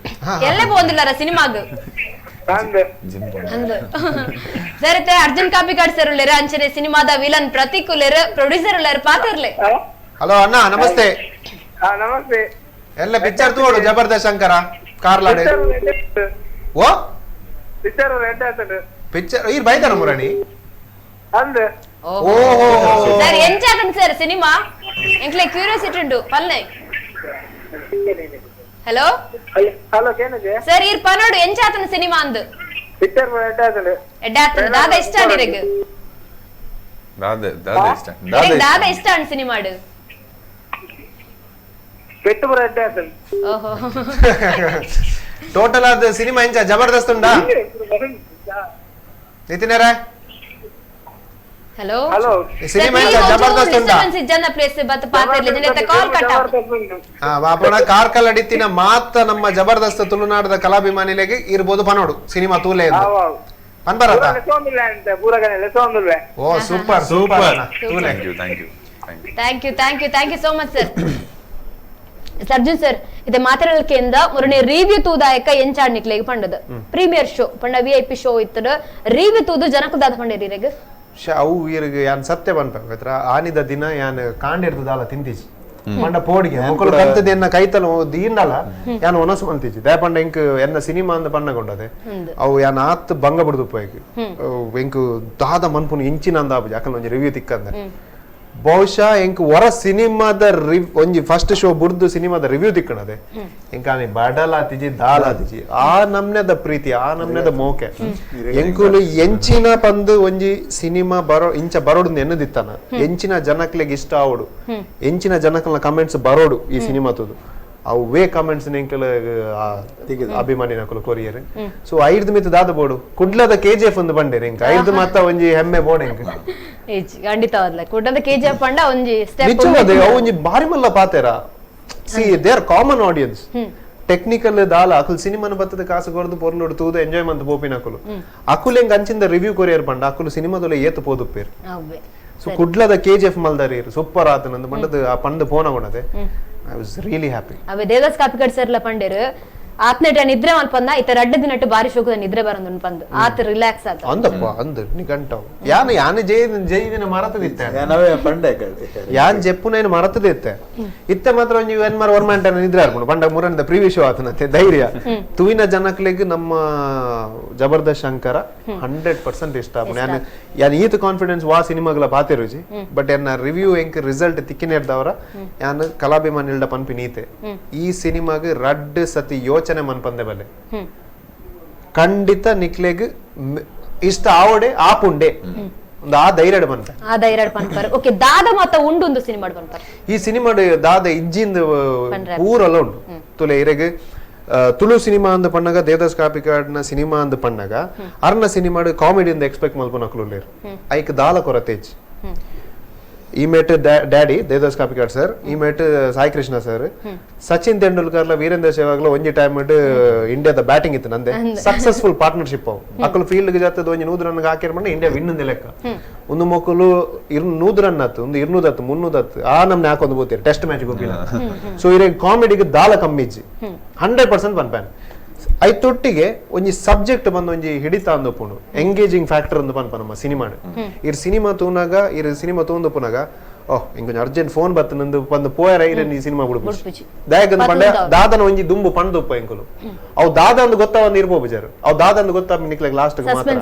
ಎಲ್ಲ ಪೋಂದುಲ್ಲಾರ ಸಿನಿಮಾಗ್ ಸರ್. ಅರ್ಜುನ್ ಕಾಪಿಕಾಡ್ ಸರ್ ಉಳ್ಳೇರ, ಅಂಚನೆ ಸಿನಿಮಾದ ವಿಲನ್ ಪ್ರತೀಕ್ ಉಳ್ಳೇರ, ಪ್ರೊಡ್ಯೂಸರ್ ಉಳ್ಳೇರ ಪಾತಿರ್ಲೆ. ಹಲೋ ಅಣ್ಣ ನಮಸ್ತೆ. ನಮಸ್ತೆ. ಎಲ್ಲ ಪಿಕ್ಚರ್ ತೋಡು ಜಬರ್ದಸ್ತ್ ಶಂಕರ ಕಾರ್ಲಾಡೆ ಓ ಪಿಕ್ಚರ್ ರೆಡ್ ಆತುಂಡು. ಪಿಕ್ಚರ್ ಈ ಬೈದಾರ ಮುರಣಿ ಅಂದೆ. ಓಹೋ ಸರ್ ಎಂಚಾತನ್ ಸರ್ ಸಿನಿಮಾ ಎಂಕ್ಲೆ ಕ್ಯೂರಿಯಾಸಿಟಿ ಉಂಟು ಪಲ್ನೆ. ಹಲೋ ಹಲೋ ಕೇನಜೆ ಸರ್ ಈರ್ ಪನೋಡು ಎಂಚಾತನ ಸಿನಿಮಾ ಅಂದು? ಪಿಕ್ಚರ್ ರೆಡ್ ಆತುಂಡು. ಎಡ್ಡೆ ಆತುಂಡು. ದಾದ ಇಷ್ಟ ಆಂಡಿರೆಗ್? ದಾದ ದಾದ ಇಷ್ಟ ದಾದ ಇಷ್ಟ ಆಂಡ್ ಸಿನಿಮಾಡು? ಪೆಟ್ಟು ಪೂರ ಎಡ್ಡೆ ಆತುಂಡು. ಓಹೋ ಟೋಟಲ್ ಆದ ಸಿನಿಮಾ ಎಂಚ ಜಬರ್ದಸ್ತ್ ಉಂಡಾ ನಿತಿನರೇ? Hello hello cinema ಎಂಚ ಜಬರ್ದಸ್ತ್ ಉಂಡಾ? ಜನ ಪ್ಲೇಸ್ ಬತ್ ಪಾತಿರ್ಲೆ ಜನ ಕಾಲ್ ಕಟ್ ಹಾ ಬಾಪುಣ ಕಾರ್ಕಲ್ ಅಡಿತಿನ ಮಾತ ನಮ್ಮ ಜಬರ್ದಸ್ತ್ ತುಳುನಾಡದ ಕಲಾಭಿಮಾನಿಲೆಗೆ ಇರ್ಬೋದು ಪನೋಡು ಸಿನಿಮಾ ತೂಲೆ ಎಂದು ಪನ್ಬರತ. ಓ ಸೂಪರ್ ಸೂಪರ್ ತೂಲೆ. Thank you thank you thank you thank you thank you so much sir. Arjun sir ಇದೆ ಮಾತನಾಡಲಿಕ್ಕೆಂದ ಮೊರನೆ ರಿವ್ಯೂ ತೂದಾಯಕ ಎಂಚಾಡ್ನಿಕ್ಲೆಗ್ ಪಂಡದ ಪ್ರೀಮಿಯರ್ ಶೋ ಪಂಡ ವಿಐಪಿ ಶೋ ಇತ್ತದ ರಿವ್ಯೂ ತೂದು ಜನಕು ದಾದ ಪಂಡೇರಿ ಅವು ಇರ್ಗ್ ಯಾನ್ ಸತ್ಯ ಪನ್ಪೆ ಆನಿದ ದಿನ ಯಾನ್ ಕಾಂಡಿರ್ತದಾಲ ತಿಂತಿಜಿ ಪಂಡ ಪೋಡಿಗೆ ಮೊಕಲು ಕಂತದ ಎನ್ನ ಕೈತಲ ದೀಂಡಲ ಯಾನ್ ಒನಸು ಮಂತಿಜಿ ದಯ ಪಂಡ ಎಂಕ್ ಎನ್ನ ಸಿನಿಮಾ ಅಂದ ಪಣ್ಣಗೊಂಡದೆ ಅವು ಯಾನ್ ಆತ್ ಭಂಗ ಬಿಡ್ದು ಪೋಯಕ್ ಎಂಕ್ ದಾದ ಮನ್ಪುನು ಇಂಚಿನ ಅಂದ ಆಪುಜಿ ಅಕಲ್ ಒಂಜಿ ರಿವ್ಯೂ ತಿಕ್ಕಂದ. ಬಹುಶಃ ಎಂಕ್ ಹೊರ ಸಿನಿಮಾದ ಒಂಜಿ ಫಸ್ಟ್ ಶೋ ಬುಡ್ದು ಸಿನಿಮಾದ ರಿವ್ಯೂ ತಿಕ್ಕಣದೆ ಎಂಕ ಆನಿ ಬಡಲಾತಿಜಿ ದಾಲಾತಿಜಿ ಆ ನಮ್ನೆದ ಪ್ರೀತಿ ಆ ನಮ್ನೆದ ಮೋಕೆ ಎಂಕುಲು ಎಂಚಿನ ಪಂದು ಒಂಜಿ ಸಿನಿಮಾ ಬರೋ ಇಂಚ ಬರೋಡು ಎನ್ನದಿತ್ತಾನ ಎಂಚಿನ ಜನಕ್ಲೆಗ್ ಇಷ್ಟ ಆವಡು ಎಂಚಿನ ಜನಕ್ಲ ಕಮೆಂಟ್ಸ್ ಬರೋಡು ಈ ಸಿನಿಮಾ ತೂದು ಅವೇ ಕಮೆಂಟ್ಸ್ ಎಂಕಲ ಅಭಿಮಾನಿನಕುಲು ಕೊರಿಯರ್. ಸೊ ಐರ್ದ್ ಮಿತ್ ದಾದ ಬೋಡು ಕುಡ್ಲದ ಕೆಜಿಎಫ್ ಒಂದು ಬಂಡೇರಿ ಎಂಕ ಐರ್ದ್ ಮಾತ ಒಂಜಿ ಹೆಮ್ಮೆ ಬೋಡೆ ಎಂಕ. ಖಂಡಿತವಾದ್ಲ ಕುಡ್ಲದ ಕೆಜಿಎಫ್ ಪಂಡ ಒಂಜಿ ಸ್ಟೆಪ್ ನಿಜವಾದ ಅವು ಒಂಜಿ ಬಾರಿ ಮಲ್ಲ ಪಾತೆರ. See they are common audience. Technical ದಾಲ ಅಕುಲು ಸಿನಿಮಾನ ಬತ್ತದ ಕಾಸು ಕೊರ್ದು ಪೊರ್ಲುಡು ತೂದು ಎಂಜಾಯ್ ಮಂತ್ ಪೋಪಿನ ಅಕುಲು ಅಕುಲು ಎಂಕ್ ಅಂಚಿಂದ ರಿವ್ಯೂ ಕೊರಿಯರ್ ಪಂಡ ಅಕುಲು ಸಿನಿಮಾದೊಲೆ ಏತ್ ಪೋದುಪ್ಪೇರು. ಸೊ ಕುಡ್ಲದ ಕೆಜಿಎಫ್ ಮಲ್ದಾರಿ ಸೂಪರ್ ಆತನಂದು ಪಂಡದು ಆ ಪಂಡ್ phone ಆಗೋಣದೆ I was really happy. ಅವೆ ದೇವದಾಸ್ ಕಾಪಿಕಾಡ್ ಸರ್ ಲ ಪಂಡೇರು ಆತ್ನೆಟ ನಿದ್ರೆ ಮಲ್ಪಂದ ಇತ ರಡ್ಡ ದಿನಟ್ಟು ಬಾರಿ ಶೋಕದ ನಿದ್ರೆ ಬರಂದು ಪಂದು ಆತ ರಿಲ್ಯಾಕ್ಸ್ ಆತ ಅಂದಪ್ಪ ಅಂದ ನಿಗಂಟವ್ ಯಾನ ಯಾನ ಜೈ ಜೈದಿನ ಮರತದಿತ್ತೆ ಯಾನವೇ ಪಂಡೆ ಯಾನ್ ಜೆಪ್ಪುನೇನು ಮರತದಿತ್ತೆ ಇತ್ತೆ ಮಾತ್ರ ಒಂಜಿ ಎನ್ಮಾರ್ ಒರ್ಮಾಂಟನ ನಿದ್ರೆ ಆರ್ಪುಂಡು ಪಂಡ ಮುರನದ ಪ್ರೀವಿಯಸ್ ಶೋ ಆತನತೆ ಧೈರ್ಯ ತುವಿನ ಜನಕ್ಲೆಗ್ ನಮ್ಮ ಜಬರ್ದಸ್ತ್ ಶಂಕರ 100% ಇಷ್ಟ ಆಪುಂಡು. ಯಾನ್ ಯಾನ್ ಈತ ಕಾನ್ಫಿಡೆನ್ಸ್ ವಾ ಸಿನಿಮಾಗಳ ಪಾತೆರುಜಿ ಬಟ್ ಎನ್ನ ರಿವ್ಯೂ ಎಂಕ್ ರಿಸಲ್ಟ್ ತಿಕ್ಕಿನೇರ್ದವರ ಯಾನ್ ಕಲಾಭಿಮಾನಿಲ್ಡ ಪನ್ಪಿ ನೀತೆ ಈ ಸಿನಿಮಾಗ್ ರಡ್ಡ್ ಸತಿ ಯೋಚನೆ ಮನ್ಪಂದೆ ಬಲೆ ಖಂಡಿತ ನಿಕ್ಲೆಗ್ ಇಷ್ಟ ಆವಡೆ ಆಪುಂಡೆ ಒಂದು ಆ ಧೈರ್ಯ ಪನ್ಪೆ ಆ ಧೈರ್ಯ ಪನ್ಪರ್. ಓಕೆ ದಾದ ಮಾತ ಉಂಡು ಒಂದು ಸಿನಿಮಾ ಪನ್ಪರ್ ಈ ಸಿನಿಮಾ ದಾದ ಇಜ್ಜಿಂದ ಪೂರಲ್ಲ ಉಂಡು ತುಲೆ ಇರೆಗ್ ತುಳು ಸಿನಿಮಾ ಅಂದ ಪಣ್ಣಗ ದೇವದಾಸ್ ಕಾಪಿಕಾಡ್ನ ಸಿನಿಮಾ ಅಂದ ಪಣ್ಣಗ ಅರ್ನ ಸಿನಿಮಾ ಕಾಮಿಡಿ ಅಂದ ಎಕ್ಸ್ಪೆಕ್ಟ್ ಮಲ್ಪುನಕ್ಲು ಉಲ್ಲೇರು ಐಕ್ ದಾಲ ಕೊರತೇಜ್. ಈ ಮೇಟ್ ಡ್ಯಾಡಿ ದೇವದಾಸ್ ಕಾಪಿಕಾಡ್ ಸರ್, ಈ ಮೇಟ್ ಸಾಯಿ ಕೃಷ್ಣ ಸರ್, ಸಚಿನ್ ತೆಂಡೂಲ್ಕರ್ಲ ವೀರೇಂದ್ರ ಸೆಹ್ವಾಗ್ಲ ಒಂಜಿ ಟೈಮ್ ಇಂಡಿಯಾದ ಬ್ಯಾಟಿಂಗ್ ಇತ್ತು ನಂದೆ ಸಕ್ಸಸ್ಫುಲ್ ಪಾರ್ಟ್ನರ್ಶಿಪ್ ಅವು ಅಕುಲು ಫೀಲ್ಡ್ ಜಾತದ ಒಂಜಿ 100 ರನ್ ಹಾಕಿರ್ ಮಂಡ ಇಂಡಿಯಾ ವಿನ್ ಲೆಕ್ಕ. ಒಂದು ಮೊಕ್ಕಲು 100 ರನ್ ಆತು, ಒಂದು 200 ಆತು, 300 ಆತು, ಆ ನಮ್ನೆ ಹಾಕೊಂದು ಬೋತೀರಿ ಟೆಸ್ಟ್ ಮ್ಯಾಚ್ ಗೊತ್ತಿಲ್ಲ. ಸೊ ಇರೇ ಕಾಮಿಡಿಗೆ ದಾಲ ಕಮ್ಮಿಜ್ಜಿ 100% ಪನ್ಪ್ಯಾನ್. ಐತೊಟ್ಟಿಗೆ ಒಂಜಿ ಸಬ್ಜೆಕ್ಟ್ ಬಂದು ಒಂಜಿ ಹಿಡಿತ ಅಂದಪುಂಡು ಎಂಗೇಜಿಂಗ್ ಫ್ಯಾಕ್ಟರ್ ಅಂದು ಪನ್ಪ ನಮ್ಮ ಸಿನಿಮಾ. ಇರ್ ಸಿನಿಮಾ ತೂನಾಗ ಇರ್ ಸಿನಿಮಾ ತೂಂದಪುನಾಗ ಓಹ್ ಇಂಕೊಂಚ ಅರ್ಜೆಂಟ್ ಫೋನ್ ಬತ್ತ ನಂದು ಬಂದು ಪೋಯರ ಇರ ಈ ಸಿನಿಮಾ ಬಿಡ್ಪುಜಿ ದಾಯಕಂದು ಪಂಡ ದಾದನ ಒಂಜಿ ದುಂಬು ಪಂಡುಪ್ಪ ಎಂಕುಲು ಅವು ದಾದ ಅಂದು ಗೊತ್ತಾವಂದು ಇರ್ಬೋದು ಜಾರು ಅವು ದಾದ ಅಂದು ಗೊತ್ತಾಪ ನಿಕ್ಲೆಗ್ ಲಾಸ್ಟ್ ಮಾತ್ರ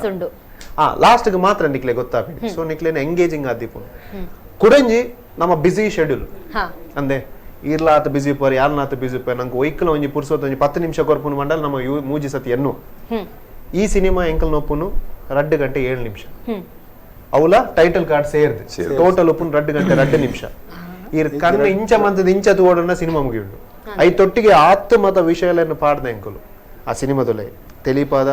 ಲಾಸ್ಟ್ ಮಾತ್ರ ನಿಕ್ಲೆ ಗೊತ್ತಾಪಿ. ಸೊ ನಿಕ್ಲೇನ ಎಂಗೇಜಿಂಗ್ ಆದಿಪುಂಡು. ಕುಡಂಜಿ ನಮ್ಮ ಬಿಸಿ ಶೆಡ್ಯೂಲ್ ಅಂದೆ ಇರ್ಲಾತ ಬಿಸಿ ಪೋರ್ ಯಾರನಾತ ಬಿಸಿ ಪೋರ್ ನಂಗೆ ಒಯ್ಕಲ ಒಂಜಿ ಪುರ್ಸೋತ್ ಒಂಜಿ 10 ನಿಮಿಷ ಕೊರ್ಪುನು ಮಂಡಲ್ ನಮ್ಮ ಮೂಜಿ ಸತಿ ಎನ್ನು ಈ ಸಿನಿಮಾ ಎಂಕಲ್ ನೊಪ್ಪುನು 2 ಗಂಟೆ 7 ನಿಮಿಷ ಅವಲ ಟೈಟಲ್ ಕಾರ್ಡ್ ಸೇರ್ದು ಟೋಟಲ್ ಉಪ್ಪುನು 2 ಗಂಟೆ 2 ನಿಮಿಷ. ಈ ಕಣ್ಣು ಇಂಚ ಮಂತದ ಇಂಚ ತೋಡನ್ನ ಸಿನಿಮಾ ಮುಗಿಯುಂಡು. I ತೊಟ್ಟಿಗೆ ಆತ್ ಮತ ವಿಷಯಗಳನ್ನು ಪಾಡ್ದ ಎಂಕುಲು ಆ ಸಿನಿಮಾದೊಲೆ ತೆಲಿಪಾದ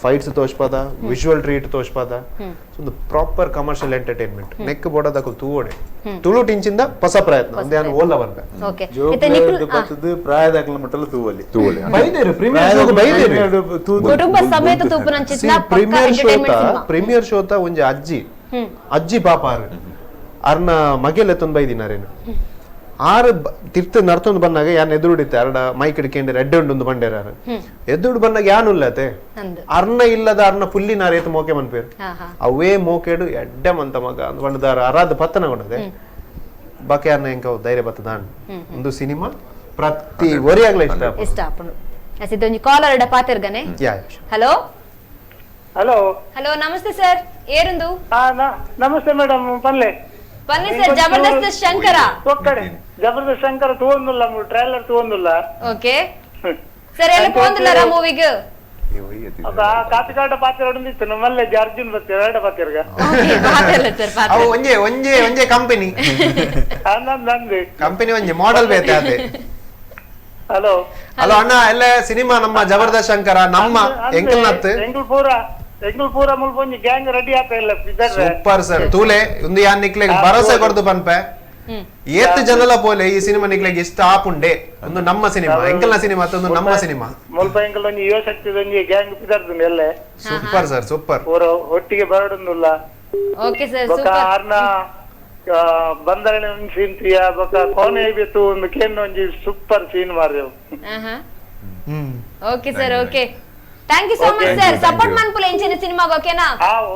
ಫೈಟ್ಸ್ ತೋಷ್ಪಾದ ವಿಜುವಲ್ ಟ್ರೀಟ್ ತೋಷ್ಪಾದ ಒಂದು proper commercial entertainment neck ಬೋಡದಕ್ಕೂ ತೂವಡೆ Tulu ಟಿಂಚಿಂದ ಹೊಸ ಪ್ರಯತ್ನ ಒಂದೇ ಓಲ್ಲ ಬರ್ಬೆ ಪ್ರಾಯದಾಕಲ ಮಟ್ಟಲ ತೂವಲಿ ಬೈದೇರು ಪ್ರೀಮಿಯರ್ ಶೋಗೆ ಬೈದೇರು ಕುಟುಂಬ ಸಮೇತ ತೂಪುನಂಚಿತ್ನ ಪ್ರೀಮಿಯರ್ ಶೋತ ಪ್ರೀಮಿಯರ್ ಶೋತ ಒಂಜಿ ಅಜ್ಜಿ ಅಜ್ಜಿ ಪಾಪಾರು ಅರ್ನ ಮಗೆಲೆ ತಂದು ಬೈದಿನಾರೇನು ಆರು ತಿರ್ತು ನಡ್ತೊಂದು ಬಂದಾಗ ಯಾನ್ ಎದುರುಡಿತ್ತೆ ಅರಡ ಮೈಕ್ ಹಿಡ್ಕೊಂಡ್ರೆ ಎಡ್ಡೆ ಉಂಡು ಬಂಡೇರ ಎದುರು ಬಂದಾಗ ಯಾನು ಇಲ್ಲತೆ ಅರ್ನ ಇಲ್ಲದ ಅರ್ನ ಪುಲ್ಲಿನಾರ ಏತು ಮೋಕೆ ಮನ್ಪೇರು ಅವೇ ಮೋಕೆಡು ಎಡ್ಡೆ ಮಂತ ಮಗ ಅಂದ್ ಬಂಡದಾರ ಅರಾದ ಪತ್ತನ ಕೊಡದೆ ಬಾಕಿ ಅರ್ನ ಎಂಕ ಧೈರ್ಯ ಬತ್ತದಾನ್ ಒಂದು ಸಿನಿಮಾ ಪ್ರತಿ ಒರಿಯಾಗ್ಲ ಇಷ್ಟ ಇಷ್ಟ ಆಪುಂಡು. ಒಂಜಿ ಕಾಲರ್ ಎಡ ಪಾತೆರ್ಗನೆ. Hello hello hello ನಮಸ್ತೆ ಸರ್, ಏರುಂದು? ನಮಸ್ತೆ ಮೇಡಮ್, ಪನ್ಲೆ ಬನ್ನಿ ಸರ್. ಜಬರ್ದಸ್ತ್ ಶಂಕರ ಒಕ್ಕಡೆ ಜಬರ್ದಸ್ತ್ ಶಂಕರ ತೂವೊಂದುಲ್ಲ ಟ್ರೈಲರ್ ತೂವೊಂದುಲ್ಲ. ಓಕೆ ಸರ್, ಎಲ್ಲ ಪೋಂದುಲ್ಲರ ಮೂವಿಗ್? ಕಾಪಿಕಾಡ ಪಾತ್ರ ಉಂಡಿತ್ತು ನಮ್ಮಲ್ಲೇ ಅರ್ಜುನ್ ಬರ್ತೀರ ಎರಡ ಪಾತ್ರಗ. ಓಕೆ ಪಾತ್ರಲ್ಲ ಸರ್ ಪಾತ್ರ ಅವು ಒಂಜೆ ಒಂಜೆ ಒಂಜೆ ಕಂಪನಿ ನಂದು ಕಂಪನಿ ಒಂಜೆ ಮಾಡೆಲ್ ಬೇತೆ ಅದೇ. ಹಲೋ ಹಲೋ ಅಣ್ಣ, ಎಲ್ಲ ಸಿನಿಮಾ ನಮ್ಮ ಜಬರ್ದಸ್ತ್ ಶಂಕರ ನಮ್ಮ ಎಂಕಲ್ನಾಥ್ ಎಂಕಲ್ ಪೂರ ಎಂಕಲ್ ಪೂರ ಮುಲ್ಪ ಒಂಜಿ ಗ್ಯಾಂಗ್ ರೆಡಿ ಆತ ಇಲ್ಲ. ಸೂಪರ್ ಸರ್, ತೂಲೆ ಒಂದು ಯಾನ್ ನಿಕ್ಲೆಗ್ ಭರವಸೆ ಕೊರ್ದು ಪನ್ಪೆ ಏತ್ ಜನಲ ಪೋಲೆ ಈ ಸಿನಿಮಾ ನಿಕ್ಲೆಗ್ ಇಷ್ಟ ಆಪುಂಡೆ. ಒಂದು ನಮ್ಮ ಸಿನಿಮಾ ಎಂಕಲ್ನ ಸಿನಿಮಾ ಒಂದು ನಮ್ಮ ಸಿನಿಮಾ ಮುಲ್ಪ ಎಂಕಲ್ ಒಂಜಿ ಯುವ ಶಕ್ತಿ ಒಂಜಿ ಗ್ಯಾಂಗ್ ಪಿದರ್ದುಂಡು ಎಲ್ಲೆ. Super sir super, ಪೂರ ಒಟ್ಟಿಗೆ ಬರಡುಂದುಲ್ಲ. Okay sir ಬೊಕ ಆರ್ನ ಬಂದರಣೆ ಒಂಜಿ ಸೀನ್ ತೀಯ ಬೊಕ ಕೋನೆ ಬೇತು ಒಂದು ಕೇನ್ ಒಂಜಿ ಸೂಪರ್ ಸೀನ್ ಮಾರ್ಯವು. Okay sir, okay, thank you so much sir. Support ಮನ್ಪುಲ ಎಂಚಿನ ಸಿನಿಮಾಗ ಓಕೆನಾ?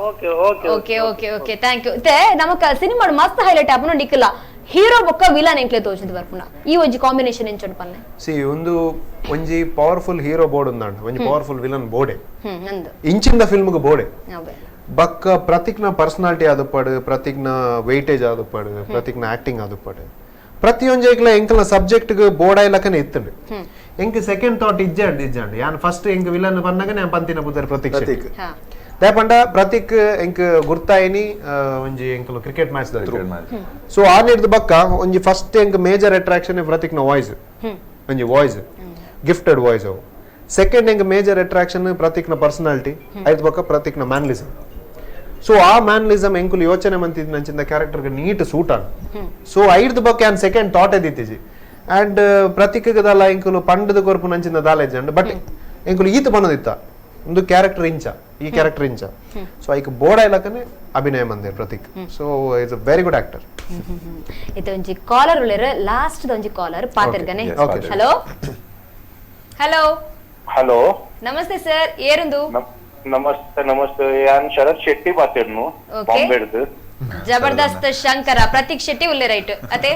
Okay okay okay okay okay thank you. ಇತ್ತೆ ನಮಕ ಸಿನಿಮಾ ಮಸ್ತ್ ಹೈಲೈಟ್ ಆಪುನ ನಿಕ್ಕಲ ಹೀರೋ ಬೊಕ್ಕ ವಿಲನ್ ಎಂಕ್ಲೆ ತೋಜಿದ್ ಬರ್ಪುನ ಈ ಒಂಜಿ ಕಾಂಬಿನೇಷನ್ ಎಂಚೊಂಡು ಪನ್ನೆ. ಸಿ ಒಂದು ಒಂಜಿ powerful hero board ಉಂದಾಂಡ ಒಂಜಿ ಪವರ್ಫುಲ್ ವಿಲನ್ ಬೋರ್ಡೆ ನಂದು ಇಂಚಿಂದ ಫಿಲ್ಮ್ ಗೆ ಬೋರ್ಡೆ ಬಕ್ಕ ಪ್ರತೀಕ್ನ ಪರ್ಸನಾಲಿಟಿ ಆದುಪ್ಪಡು, ಪ್ರತೀಕ್ನ ವೆಯ್ಟೇಜ್ ಆದುಪ್ಪಡು, ಪ್ರತೀಕ್ನ ಆಕ್ಟಿಂಗ್ ಆದುಪ್ಪಡು, ಪ್ರತಿಯೊಂಜೈಕ್ಲ ಎಂಕಲ್ನ ಸಬ್ಜೆಕ್ಟ್ ಗೆ ಬೋರ್ಡ್ ಆಯ್ಲಕನೆ ಇತ್ತಂಡು. ಎಂಕ್ ಸೆಕೆಂಡ್ ಥಾಟ್ ಇಜ್ಜಾಂಡ್ ಇಜ್ಜಾಂಡ್ ಯಾನ್ ಫಸ್ಟ್ ಎಂಕ್ ವಿಲನ್ ಪನ್ನಗ ನಾನು ಪಂತಿನ ಪುದರ್ ಪ್ರತೀಕ್ ಶೆಟ್ಟಿ. ದಾಯಪಂಡ ಪ್ರತೀಕ್ ಎಂಕ್ ಗುರ್ತಾಯಿನಿ ಒಂಜಿ ಎಂಕಲ್ ಕ್ರಿಕೆಟ್ ಮ್ಯಾಚ್ ದ ಥ್ರೂ. ಸೊ ಆ ನೀರ್ದ ಬಕ್ಕ ಒಂಜಿ ಫಸ್ಟ್ ಎಂಕ್ ಮೇಜರ್ ಅಟ್ರಾಕ್ಷನ್ ಪ್ರತೀಕ್ನ ವಾಯ್ಸ್. ಒಂಜಿ voice, gifted voice ಅವು. ಸೆಕೆಂಡ್ ಎಂಕ್ ಮೇಜರ್ ಅಟ್ರಾಕ್ಷನ್ ಪ್ರತೀಕ್ನ ಪರ್ಸನಾಲಿಟಿ, ಐದು ಬೊಕ್ಕ ಪ್ರತೀಕ್ನ ಮ್ಯಾನ್ಲಿಸಮ್. ಸೊ ಆ ಮ್ಯಾನ್ಲಿಸಮ್ ಎಂಕುಲು ಯೋಚನೆ ಮಂತಿದ್ ನಂಚಿಂದ ಕ್ಯಾರೆಕ್ಟರ್ಗೆ ನೀಟ್ ಸೂಟ್ ಆನ್. ಸೊ ಐರ್ದ ಬೊಕ್ಕ ಯಾನ್ ಸೆಕೆಂಡ್ ಥಾಟ್ ಎದಿತ್ತಿಜಿ. ಅಂಡ್ ಪ್ರತೀಕ್ ದಾಲ ಎಂಕುಲು ಪಂಡದ ಕೊರ್ಪು ನಂಚಿಂದ ದಾಲ ಇಜ್ಜಂಡ್, ಬಟ್ ಎಂಕುಲು ಈತ ಪನ್ನದಿತ್ತ ಒಂದು ಕ್ಯಾರೆಕ್ಟರ್ ಇಂಚ, ಈ ಕ್ಯಾರೆಕ್ಟರ್ ಇಂಚ. ಸೊ ಐಕ್ ಬೋರ್ಡ್ ಇಲಕನೆ ಅಭಿನಯ ಮಂದಿರ್ Prateek. So is a very good actor. ಇದು ಒಂಜಿ ಕಾಲರ್ ಉಲ್ಲೆರ್, ಲಾಸ್ಟ್ ಒಂಜಿ ಕಾಲರ್ ಪಾತೆರ್ಗನೆ. Hello hello hello, ನಮಸ್ತೆ ಸರ್, ಏರುಂದು? ನಮಸ್ತೆ ನಮಸ್ತೆ, ಯಾನ್ ಶರತ್ ಶೆಟ್ಟಿ ಪಾತೆರ್ನು, ಬಾಂಬೆಡ್ದು. ಜಬರ್ದಸ್ತ್ ಶಂಕರ ಪ್ರತೀಕ್ ಶೆಟ್ಟಿ ಉಲ್ಲೆ ರೈಟ್ ಅತೆ?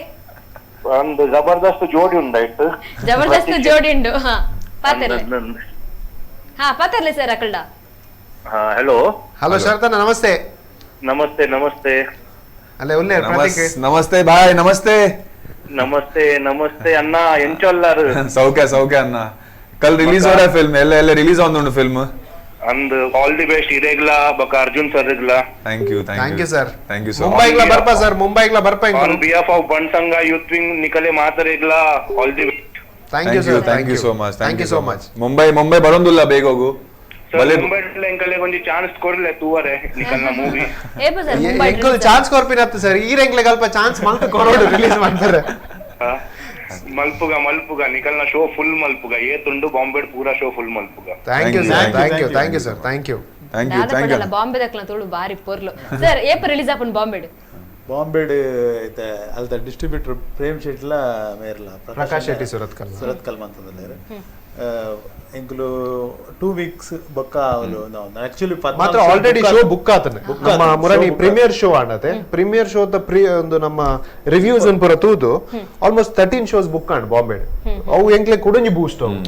ಒಂದು ಜಬರ್ದಸ್ತ್ ಜೋಡಿ ಉಂಡಾಯ್ತು, ಜಬರ್ದಸ್ತ್ ಜೋಡಿ ಉಂಡು. ಹಾ ಪಾತೆರ್ಲೆ, ಹಾ ಪಾತೆರ್ಲೆ ಸರ್ ಅಕಲ್ಡ. ಹಲೋ ಹಲೋ ಶರತಣ್ಣ, ನಮಸ್ತೆ. ನಮಸ್ತೆ ನಮಸ್ತೆ. ಅಲ್ಲೇ ಉಲ್ಲೆ ಪ್ರತೀಕ್. ನಮಸ್ತೆ ಬಾಯ್, ನಮಸ್ತೆ ನಮಸ್ತೆ ನಮಸ್ತೆ ಅಣ್ಣ, ಎಂಚೊಲ್ಲಾರು? ಸೌಖ್ಯ ಸೌಖ್ಯ ಅಣ್ಣ. ಕಲ್ ರಿಲೀಸ್ ಹೋರ ಫಿಲ್ಮ್, ಎಲ್ಲ ಎಲ್ಲ ರಿಲೀಸ್ ಆಂದುಂಡು ಫಿಲ್ಮ್. ಅಂದ್ all the best ಇರೇಗ್ಲಾ ಬಕ ಅರ್ಜುನ್ ಸರ್ ಇಗ್ಲಾ. Thank you thank you sir, thank you sir. ಮುಂಬೈಗ್ಲಾ ಬರ್ಪ ಸರ್, ಮುಂಬೈಗ್ಲಾ ಬರ್ಪ. On behalf of Bant Sangha youth wing ನಿಕಲೆ ಮಾತರೇಗ್ಲಾ all the best. Thank you sir, thank you so much, thank you so much. Mumbai Mumbai ಬರೋಂದುಲ್ಲ ಬೇಗ ಹೋಗು. Sir Mumbai ಎಂಕಲೆ ಒಂಜಿ chance ಕೊರ್ಲೆ ತೂವರೆ ನಿಕಲ್ನ ಮೂವಿ. ಏಪ ಸರ್ ಮುಂಬೈ ಎಂಕಲ್ ಚಾನ್ಸ್ ಕೊರ್ಪಿನತ್ತು ಸರ್, ಈ ರೆಂಗ್ಲೆ ಅಲ್ಪ ಚಾನ್ಸ್ ಮಲ್ತ್ ಕೊರೋಡು ರಿಲೀಸ್ ಮಾಡ್ತಾರೆ. ಮಲ್ಪುಗ ಮಲ್ಪುಗ ನಿಕಲ್ನ ಶೋ ಫುಲ್ ಮಲ್ಪುಗ, ಏತುಂಡು ಬಾಂಬೆ ಪೂರಾ ಶೋ ಫುಲ್ ಮಲ್ಪುಗ. Thank you sir, thank you thank you sir, thank you thank you thank you. Bombay ದಕ್ಲ ತುಳು ಬಾರಿ ಪೊರ್ಲು ಸರ್. ಏಪ ರಿಲೀಸ್ ಆಪುಂಡು ಬಾಂಬೆ? ಬಾಂಬೆ ಐತೆ ಅಲ್ತ ಡಿಸ್ಟ್ರಿಬ್ಯೂಟರ್ ಪ್ರೇಮ್ ಶೆಟ್ಲ ಮೇರ್ಲ ಪ್ರಕಾಶ್ ಶೆಟ್ಟಿ ಸುರತ್ಕಲ್, ಸುರತ್ಕಲ್ ಮಂತಂದಲ್ಲೇರು. ಎಂಕುಲು 2 ವೀಕ್ಸ್ ಬೊಕ್ಕ ಅವಲು ಆಕ್ಚುಲಿ ಮಾತ್ರ already show book ಆತನೆ. ನಮ್ಮ ಮುರಣಿ ಪ್ರೀಮಿಯರ್ ಶೋ ಆಂಡತೆ, ಪ್ರೀಮಿಯರ್ ಶೋ the pre ಒಂದು ನಮ್ಮ ರಿವ್ಯೂಸ್ ಅನ್ ಪೂರ ತೂದು almost 13 shows book and Bombay. ಅವು ಎಂಕ್ಲೆ ಕುಡಂಜಿ ಬೂಸ್ಟ್ ಅವು.